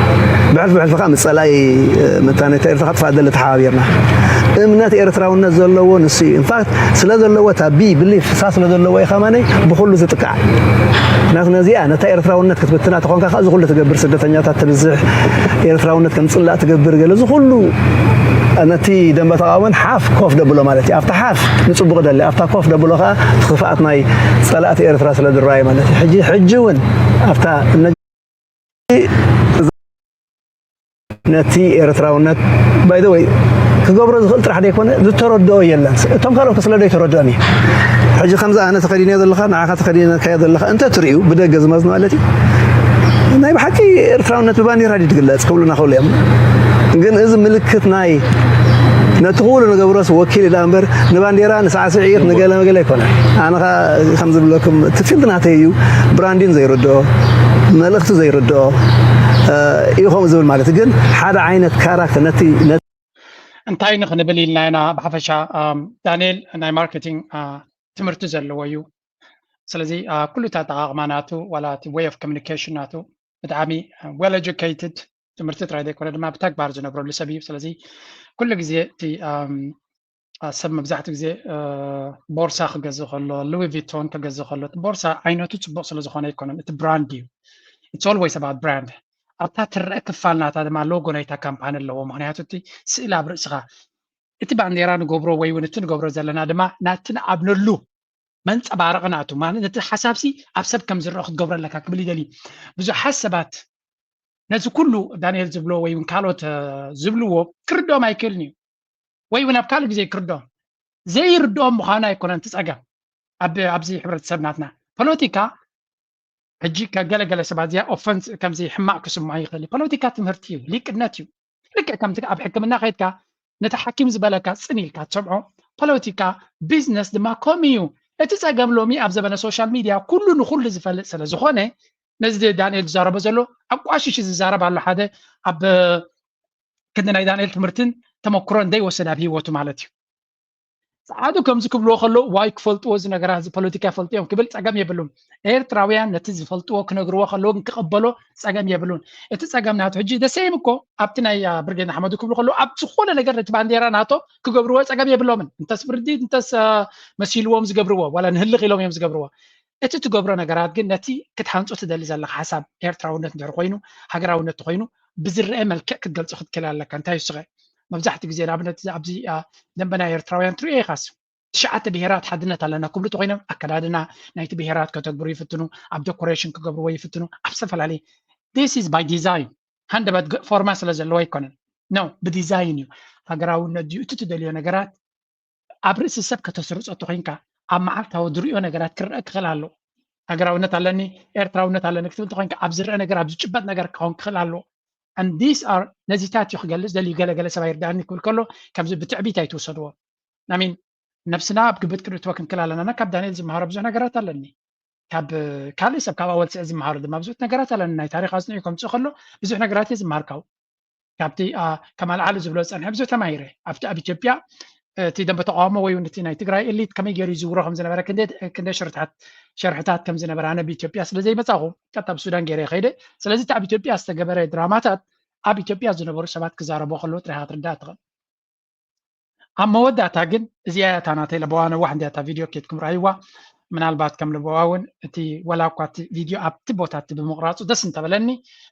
ብሕልፊ ብሕልፊ ከዓ ምፀላይ መታነታ ኤርትራ ክጥፋእ ደለ ተሓባቢርና እምነት ኤርትራውነት ዘለዎ ንሱ እዩ ኢንፋክት ስለ ዘለዎ እታ ቢ ብሊፍ እሳ ስለ ዘለዎ እዩ ከማነይ ብኩሉ ዝጥቃዕ ምክንያቱ ነዚኣ ነታ ኤርትራውነት ክትብትና ተኾንካ ከዓ እዚ ኩሉ ትገብር ስደተኛታት ትብዝሕ ኤርትራውነት ከም ፅላእ ትገብር ገለ እዚ ኩሉ ነቲ ደንበ ተቃውሞን ሓፍ ኮፍ ደብሎ ማለት እዩ ኣብታ ሓፍ ንፅቡቅ ደሊ ኣብታ ኮፍ ደብሎ ከዓ ክፍኣት ናይ ፀላእቲ ኤርትራ ስለ ዝረኣዩ ማለት እዩ ሕጂ ሕጂ እውን ኣብታ ነቲ ኤርትራውነት ባይ ወይ ክገብሮ ዝኽእል ጥራሕ ዘይኮነ ዝተረድኦ የለን እቶም ካልኦት ስለ ዘይተረድኦም እዩ ሕጂ ከምዚ ኣነ ተኸዲነ ዘለኻ ንዓኻ ተኸዲነካዮ ዘለኻ እንተ ትርእዩ ብደገ ዝመዝ ማለት እዩ ናይ ብሓቂ ኤርትራውነት ብባንዲራ ድዩ ትግለጽ ክብሉና ክብሉ እዮም ግን እዚ ምልክት ናይ ነቲ ኩሉ ንገብሮስ ወኪል ኢላ እምበር ንባንዴራ ንሳዕስዒት ንገለ መገለ ኣይኮነ። ኣነ ኸኣ ከም ዝብለኩም እቲ ፊልድ ናተይ እዩ። ብራንዲን ዘይርድኦ፣ መልእኽቲ ዘይርድኦ እዩ ከምኡ ዝብል ማለት ግን ሓደ ዓይነት ካራክተር ነቲ እንታይ ንክንብል ኢልና ኢና ብሓፈሻ። ዳንኤል ናይ ማርኬቲንግ ትምህርቲ ዘለዎ እዩ። ስለዚ ኩሉ ኣጠቃቅማ ናቱ ዋላ እቲ way of communication ናቱ ብጣዕሚ well educated ትምህርቲ ጥራይ ዘይኮነ ድማ ብተግባር ዝነብረሉ ሰብ እዩ። ስለዚ ኩሉ ግዜ እቲ ሰብ መብዛሕትኡ ግዜ ቦርሳ ክገዝእ ከሎ ሉዊ ቪቶን ክገዝእ ከሎ እቲ ቦርሳ ዓይነቱ ፅቡቅ ስለዝኮነ ኣይኮነን፣ እቲ ብራንድ እዩ። It's always about brand። ኣብታ ትረአ ክፋል ናታ ድማ ሎጎ ናይታ ካምፓኒ ኣለዎ። ምክንያቱ እቲ ስእሊ ኣብ ርእስኻ እቲ ባንዴራ ንገብሮ ወይ እውን እቲ ንገብሮ ዘለና ድማ ናቲ ንኣብነሉ መንፀባረቂ ናቱ ማለት ነቲ ሓሳብሲ ኣብ ሰብ ከም ዝረአ ክትገብሮ ኣለካ ክብል ይደሊ። ብዙሓት ሰባት ነዚ ኩሉ ዳንኤል ዝብሎ ወይ እውን ካልኦት ዝብልዎ ክርድኦም ኣይክእልን እዩ። ወይ እውን ኣብ ካልእ ግዜ ክርድኦም ዘይርድኦም ምዃኑ ኣይኮነን እቲ ፀገም። ኣብዚ ሕብረተሰብ ናትና ፖለቲካ ሕጂ ከገለገለ ሰባት እዚኣ ኦፈንስ ከምዚ ሕማቅ ክስምዖ ይኽእል እዩ። ፖለቲካ ትምህርቲ እዩ፣ ሊቅነት እዩ። ልክዕ ከምቲ ኣብ ሕክምና ከይድካ ነቲ ሓኪም ዝበለካ ፅን ኢልካ ትሰምዖ፣ ፖለቲካ ቢዝነስ ድማ ከምኡ እዩ። እቲ ፀገም ሎሚ ኣብ ዘበነ ሶሻል ሚድያ ኩሉ ንኩሉ ዝፈልጥ ስለ ዝኾነ ነዚ ዳንኤል ዝዛረቦ ዘሎ ኣቋሽሹ ዝዛረብ ኣሎ ሓደ ኣብ ክንዲ ናይ ዳንኤል ትምህርትን ተመክሮን ዘይወሰድ ኣብ ሂወቱ ማለት እዩ። ፃዓዱ ከምዚ ክብልዎ ከለዉ ዋይ ክፈልጥዎ እዚ ነገራት እዚ ፖለቲካ ይፈልጡ እዮም ክብል ፀገም የብሉን። ኤርትራውያን ነቲ ዝፈልጥዎ ክነግርዎ ከለዉ ግን ክቐበሎ ፀገም የብሉን። እቲ ፀገም ናቱ ሕጂ ደሰይም እኮ ኣብቲ ናይ ብርጌድ ንሓመዱ ክብሉ ከለዉ ኣብ ዝኾነ ነገር ነቲ ባንዴራ ናቶ ክገብርዎ ፀገም የብሎምን። እንተስ ብርዲድ እንተስ መሲልዎም ዝገብርዎ ዋላ ንህልኽ ኢሎም እዮም ዝገብርዎ። እቲ ትገብሮ ነገራት ግን ነቲ ክትሃንፆ ትደሊ ዘለካ ሓሳብ ኤርትራውነት እንድሕር ኮይኑ ሃገራውነት ኮይኑ ብዝረአ መልክዕ ክትገልፆ ክትክእል ኣለካ። እንታይ ይስኸ መብዛሕትኡ ግዜ ንኣብነት ኣብዚ ደንበ ናይ ኤርትራውያን ትሪኦ ኢኻስ ትሽዓተ ብሄራት ሓድነት ኣለና ክብሉ ተኮይኖም ኣከዳድና ናይቲ ብሄራት ከተግብሩ ይፍትኑ፣ ኣብ ዶኮሬሽን ክገብርዎ ይፍትኑ፣ ኣብ ዝተፈላለየ this is by design። ሃንደበት ፎርማ ስለ ዘለዎ ኣይኮነን። ኖ ብዲዛይን እዩ። ሃገራውነት ድዩ እቲ ትደልዮ ነገራት ኣብ ርእሲ ሰብ ከተስርፆ ተኮይንካ ኣብ መዓልታዊ ዝሪኦ ነገራት ክረአ ክኽእል ኣለዎ። ሃገራውነት ኣለኒ ኤርትራውነት ኣለኒ ክትብል ተኮይንካ ኣብ ዝረአ ነገር ኣብ ዝጭበጥ ነገር ክኸውን ክኽእል ኣለዎ። And these are ነዚታት እዩ ክገልፅ ደልዩ። ገለገለ ሰብ ኣይርዳእኒ ክብል ከሎ ከምዚ ብትዕቢት ኣይትውሰድዎ። ናሚን ነብስና ኣብ ግብት ክንእትወ ክንክል ኣለና። ካብ ዳንኤል ዝመሃሮ ብዙሕ ነገራት ኣለኒ። ካብ ካልእ ሰብ ካብ ኣወልስዕ ዝመሃሮ ድማ ብዙሕ ነገራት ኣለኒ። ናይ ታሪክ ኣጽኒዑ ከምፅእ ከሎ ብዙሕ ነገራት እየ ዝመሃር ካብኡ። ካብቲ ከም ኣልዓሊ ዝብሎ ዝፀንሐ ብዙሕ ተማሂረ። ኣብቲ ኣብ ኢትዮጵያ እቲ ደንበ ተቃውሞ ወይ እውን እቲ ናይ ትግራይ ኤሊት ከመይ ገይሩ ይዝውሮ ከም ዝነበረ ክንደ ሽርሕታት ከም ዝነበረ ኣነ ብኢትዮጵያ ስለ ዘይመፃኹ ቀጥታ ኣብ ሱዳን ገይረ ከይደ። ስለዚ እቲ ኣብ ኢትዮጵያ ዝተገበረ ድራማታት ኣብ ኢትዮጵያ ዝነበሩ ሰባት ክዛረቦ ከለዉ ጥራይ ክትርዳእ ትኽእል። ኣብ መወዳእታ ግን እዚኣ እያ እታ ናተይ ለበዋ ነዋሕ እንዲያ እታ ቪድዮ ኬድኩም ረኣይዋ። ምናልባት ከም ለበዋ እውን እቲ ወላ እኳ እቲ ቪድዮ ኣብቲ ቦታ እቲ ብምቕራፁ ደስ እንተበለኒ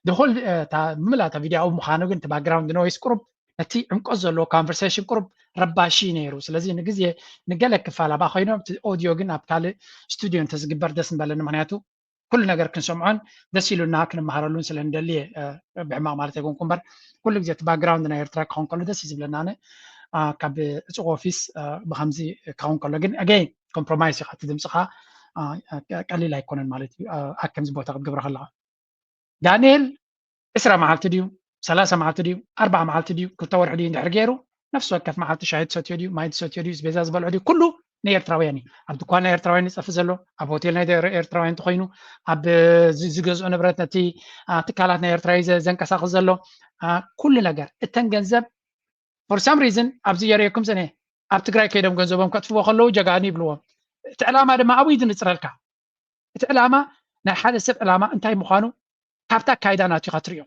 ድኹል እታ ምምላእ እታ ቪድዮ ኣብኡ ምዃኑ ግን እቲ ባክግራውንድ ኖይስ ቁሩብ ነቲ ዕምቆት ዘለዎ ኮንቨርሴሽን ቁሩብ ረባሺ ነይሩ። ስለዚ ንግዜ ንገለ ክፋል ኣብኣ ኮይኖም እቲ ኦድዮ ግን ኣብ ካልእ ስቱድዮ እንተዝግበር ደስ ምበለኒ። ምክንያቱ ኩሉ ነገር ክንሰምዖን ደስ ኢሉና ክንመሃረሉን ስለ ንደሊ እየ። ብሕማቕ ማለት ኣይኮንኩ እምበር ኩሉ ግዜ እቲ ባክግራውንድ ናይ ኤርትራ ክኸውን ከሎ ደስ እዩ ዝብለና። ኣነ ካብ ዕፁቕ ኦፊስ ብከምዚ ክኸውን ከሎ ግን ኣገይን ኮምፕሮማይስ ኢኻ እቲ ድምፅኻ ቀሊል ኣይኮነን ማለት እዩ። ኣብ ከምዚ ቦታ ክትገብሮ ከለኻ ዳንኤል ዕስራ መዓልቲ ድዩ ሰላሳ መዓልቲ ድዩ ኣርባዓ መዓልቲ ድዩ ክልተ ወርሒ ድዩ እንድሕር ገይሩ ነፍሲ ወከፍ መዓልቲ ሻሂ ትሰትዮ ድዩ ማይ ትሰትዮ ድዩ ስቤዛ ዝበልዖ ድዩ ኩሉ ንኤርትራውያን እዩ። ኣብ ድኳን ናይ ኤርትራውያን ይጸፊ ዘሎ፣ ኣብ ሆቴል ናይ ኤርትራውያን እንተኮይኑ ኣብ ዝገዝኦ ንብረት ነቲ ትካላት ናይ ኤርትራ እዩ ዘንቀሳቅስ ዘሎ። ኩሉ ነገር እተን ገንዘብ for some reason ኣብዚ የርእየኩም ዝነ ኣብ ትግራይ ከይዶም ገንዘቦም ከጥፍዎ ከለዉ ጀጋኑ ይብልዎም። እቲ ዕላማ ድማ ኣብኡ እዩ ዝንጽረልካ። እቲ ዕላማ ናይ ሓደ ሰብ ዕላማ እንታይ ምዃኑ ካብቲ ኣካይዳ ናቱ ኢኻ ትሪኦ።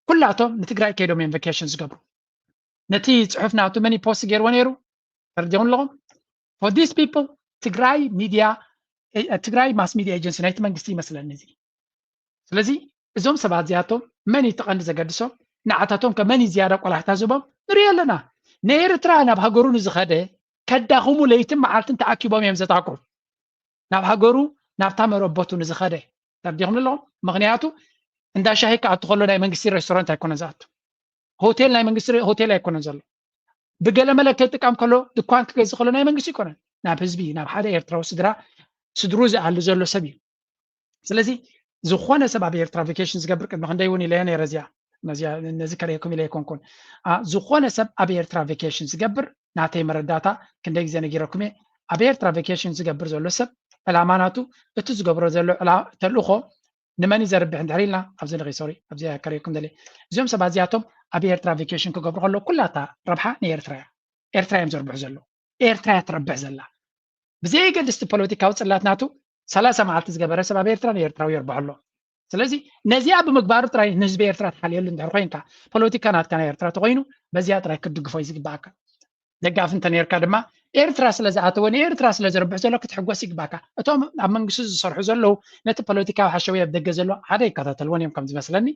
ኩላቶም ንትግራይ ከይዶም እዮም ቫኬሽን ዝገብሩ። ነቲ ፅሑፍ ናቱ መን ፖስት ገይርዎ ነይሩ? ተረዲኹም ኣለኹም? For these people ትግራይ ሚድያ ትግራይ ማስ ሚድያ ኤጀንሲ ናይቲ መንግስቲ ይመስለኒ እዚ። ስለዚ እዞም ሰባት እዚኣቶም መን እዩ እቲ ቀንዲ ዘገድሶም? ንዓታቶም ከ መን እዩ ዝያዳ ቆላሕታ ዝህቦም? ንሪኦ ኣለና። ንኤርትራ ናብ ሃገሩ ንዝኸደ ከዳኽሙ ለይትን መዓልትን ተኣኪቦም እዮም ዘጣቅዑ። ናብ ሃገሩ ናብታ መረበቱ ንዝኸደ ተርዲኹም ኣለኹም። ምክንያቱ እንዳ ሻሂ ክኣቱ ከሎ ናይ መንግስቲ ሬስቶራንት ኣይኮነን ዝኣቱ። ሆቴል ናይ መንግስቲ ሆቴል ኣይኮነን ዘሎ። ብገለ መለ ክጥቀም ከሎ ድኳን ክገዝእ ከሎ ናይ መንግስቲ ኣይኮነን። ናብ ህዝቢ ናብ ሓደ ኤርትራዊ ስድራ ስድሩ ዝኣሊ ዘሎ ሰብ እዩ። ስለዚ ዝኾነ ሰብ ኣብ ኤርትራ ቫኬሽን ዝገብር ቅድሚ ክንደይ እውን ኢለዮ ነይረ እዚኣ ነዚ ከርእየኩም ኢለ ኣይኮንኩን። ዝኾነ ሰብ ኣብ ኤርትራ ቬኬሽን ዝገብር፣ ናተይ መረዳእታ ክንደይ ግዜ ነጊረኩም እየ፣ ኣብ ኤርትራ ቬኬሽን ዝገብር ዘሎ ሰብ ዕላማ ናቱ እቲ ዝገብሮ ዘሎ ተልእኾ ንመን እዩ ዘርብሕ እንድሕር ኢልና፣ ኣብዚ ንኺ ሶሪ ኣብዚ ከርእየኩም ደልየ። እዚኦም ሰባት እዚኣቶም ኣብ ኤርትራ ቬኬሽን ክገብሩ ከለዉ ኩላታ ረብሓ ንኤርትራ እያ። ኤርትራ እዮም ዘርብሑ ዘለዉ። ኤርትራ እያ ትረብሕ ዘላ። ብዘየገድስ እቲ ፖለቲካዊ ጽላት ናቱ ሰላሳ መዓልቲ ዝገበረ ሰብ ኣብ ኤርትራ ንኤርትራዊ የርብሖ ኣሎ። ስለዚ ነዚኣ ብምግባሩ ጥራይ ንህዝቢ ኤርትራ ትሓልየሉ እንድሕር ኮይንካ፣ ፖለቲካ ናትካ ናይ ኤርትራ ተኮይኑ በዚኣ ጥራይ ክትድግፎ እዩ ዝግባኣካ። ደጋፊ እንተ ነርካ ድማ ኤርትራ ስለ ዝኣተወ ንኤርትራ ስለ ዝርብሕ ዘሎ ክትሕጎስ ይግባካ። እቶም ኣብ መንግስቲ ዝሰርሑ ዘለዉ ነቲ ፖለቲካዊ ሓሸውየ ኣብ ደገ ዘሎ ሓደ ይከታተልዎን እዮም ከም ዝመስለኒ።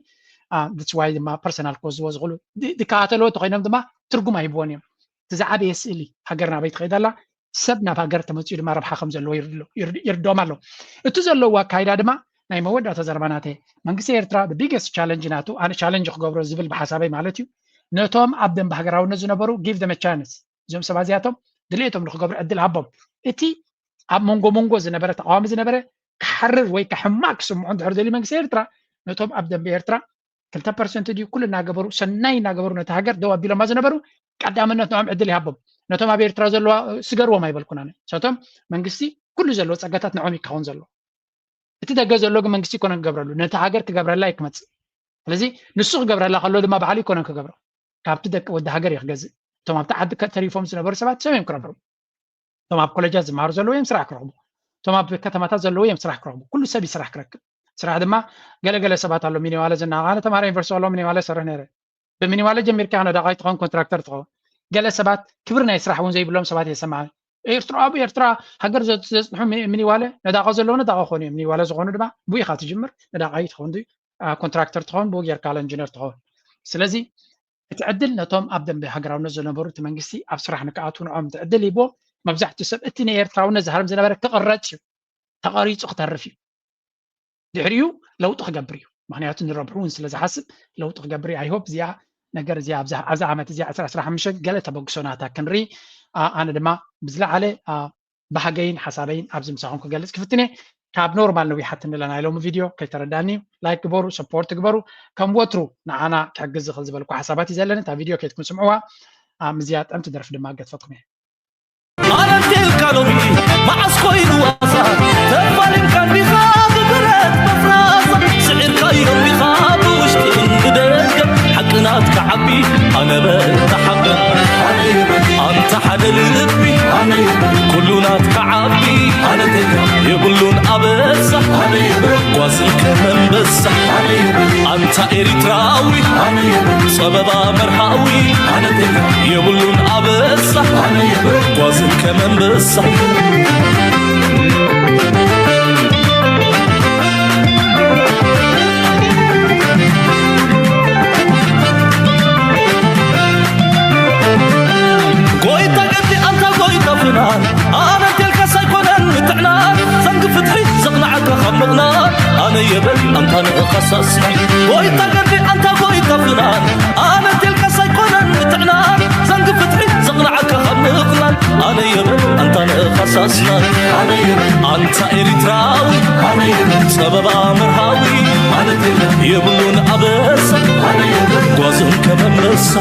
ብትስዋይ ድማ ፐርሰናል ክወዝዎ ዝኽእሉ ዝከታተልዎ ተኮይኖም ድማ ትርጉም ኣይብዎን እዮም። እቲ ዝዓበየ ስእሊ ሃገር ናበይ ትኸይድ ኣላ፣ ሰብ ናብ ሃገር ተመፅኡ ድማ ረብሓ ከም ዘለዎ ይርድኦም ኣሎ። እቲ ዘለዎ ኣካይዳ ድማ ናይ መወዳእታ ዘረባ ናተ መንግስቲ ኤርትራ ብቢገስት ቻለንጅ ናቱ ኣነ ቻለንጅ ክገብሮ ዝብል ብሓሳበይ ማለት እዩ። ነቶም ኣብ ደንበ ሃገራውነት ዝነበሩ give them a chance። እዞም ሰባት እዚኣቶም ድሌቶም ንክገብሩ ዕድል ሃቦም። እቲ ኣብ መንጎ መንጎ ዝነበረ ተቃዋሚ ዝነበረ ክሓርር ወይ ከሕማቅ ክስምዑ እንድሕር ደልዩ መንግስቲ ኤርትራ ነቶም ኣብ ደንበ ኤርትራ ክልተ ፐርሰንት ድዩ ኩሉ እናገበሩ ሰናይ እናገበሩ ነቲ ሃገር ደው ኣቢሎማ ዝነበሩ ቀዳምነት ንኦም ዕድል ይሃቦም። ነቶም ኣብ ኤርትራ ዘለዋ ስገርዎም ኣይበልኩና። ሰቶም መንግስቲ ኩሉ ዘለዎ ጸጋታት ንኦም ይካውን ዘሎ። እቲ ደገ ዘሎ ግን መንግስቲ ይኮነ ክገብረሉ ነቲ ሃገር ክገብረላ ይክመጽእ። ስለዚ ንሱ ክገብረላ ከሎ ድማ ባዕሉ ይኮነ ክገብሮ። ካብቲ ደቂ ወዲ ሃገር እዩ ክገዝእ። እቶም ኣብቲ ዓዲ ተሪፎም ዝነበሩ ሰባት ሰብ እዮም ክረብሩ። እቶም ኣብ ኮሌጃት ዝመሃሩ ዘለዉ እዮም ስራሕ ክረኽቡ። እቶም ኣብ ከተማታት ዘለዉ እዮም ስራሕ ክረኽቡ። ኩሉ ሰብ እዩ ስራሕ ክረክብ። ስራሕ ድማ ገለገለ ሰባት ኣሎ ሚኒዋለ ዝናቃለ ተማሃረ ዩኒቨርሲቲ ኣለዎ ሚኒዋለ ይሰርሕ ነይረ። ብሚኒዋለ ጀሚርካ ነዳቃይ ትኸውን ኮንትራክተር ትኸውን። ገለ ሰባት ክብሪ ናይ ስራሕ እውን ዘይብሎም ሰባት የሰማዕ። ኤርትራ ኣብ ኤርትራ ሃገር ዘጽንሑ ሚኒዋለ ነዳቃ ዘለዉ ነዳቃ ክኾኑ እዮም። ሚኒዋለ ዝኾኑ ድማ ብኢኻ ትጅምር ነዳቃይ ትኸውን ኮንትራክተር ትኸውን ብኡ ጌርካ ኢንጂነር ትኸውን። ስለዚ እቲ ዕድል ነቶም ኣብ ደንበ ሃገራውነት ዝነበሩ እቲ መንግስቲ ኣብ ስራሕ ንክኣትዉ ንዖም እቲ ዕድል ሂቦ። መብዛሕትኡ ሰብ እቲ ናይ ኤርትራውነት ዝሃርም ዝነበረ ክቕረጽ እዩ፣ ተቐሪጹ ክተርፍ እዩ። ድሕሪኡ ለውጢ ክገብር እዩ። ምክንያቱ ንረብሑ እውን ስለ ዝሓስብ ለውጢ ክገብር እዩ። ኣይሆፕ እዚኣ ነገር እዚኣ ኣብዚ ዓመት እዚኣ ዕስራ ዕስራ ሓሙሽተ ገለ ተበግሶ ናታ ክንርኢ ኣነ ድማ ብዝለዓለ ባህገይን ሓሳበይን ኣብዚ ምሳኹም ክገልጽ ክፍትነ። ካብ ኖርማል ነዊሓትኒ ኣላ ናይ ሎሚ ቪድዮ ከይተረዳኒ ላይክ ግበሩ፣ ሰፖርት ግበሩ። ከም ወትሩ ንዓና ክሕግዝ ዝኽእል ዝበልኩ ሓሳባት እዩ ዘለኒ። እታ ቪድዮ ከይትኩም ስምዕዋ። ምስዚኣ ጥዕምቲ ደርፊ ድማ ገድፈትኩም እየ። ኣረንቴልካ ሎሚ መዓስ ኮይኑ ዋሳ ተፋሊምካ እንዲኻ ብብረት መፍራሳ ስዒርካ ኢሎም ዲኻ ብውሽጥን ብደገ ሓቂ ናትካ ዓቢ ኣነ በል ተሓበን ኣንታ ሓደ ልቢ ኩሉ ናትካ ዓቢ የብሉን ኣበሳ ጓዝን ከመንበሳ ኣንታ ኤሪትራዊ ጸበባ መርሃዊ የብሉን ኣበሳ ጓዝን ከመንበሳ ጎይታ ገዲ ኣንታ ጎይታ ፍናን ኣነ ቴልካስ ኣይኮነን ምትዕናን ዘንጊ ፍትሒ ዘቕናዓካ ካብ ምቕናን ኣነ የበል ኣንታ ንእኻሳስናን ጎይታ ገዲ ኣንታ ጎይታ ፍናን ኣነ ቴልካስ ኣይኮነን ምትዕናን ዘንጊ ፍትሒ ዘቕናዓካ ካብ ምቕናን ኣነ የበል ኣንታ ንእኻሳስናን ኣንታ ኤሪትራዊ ጸበባ መርሃዊ የብሉን ኣበሳ ጓዝን ከመመሳ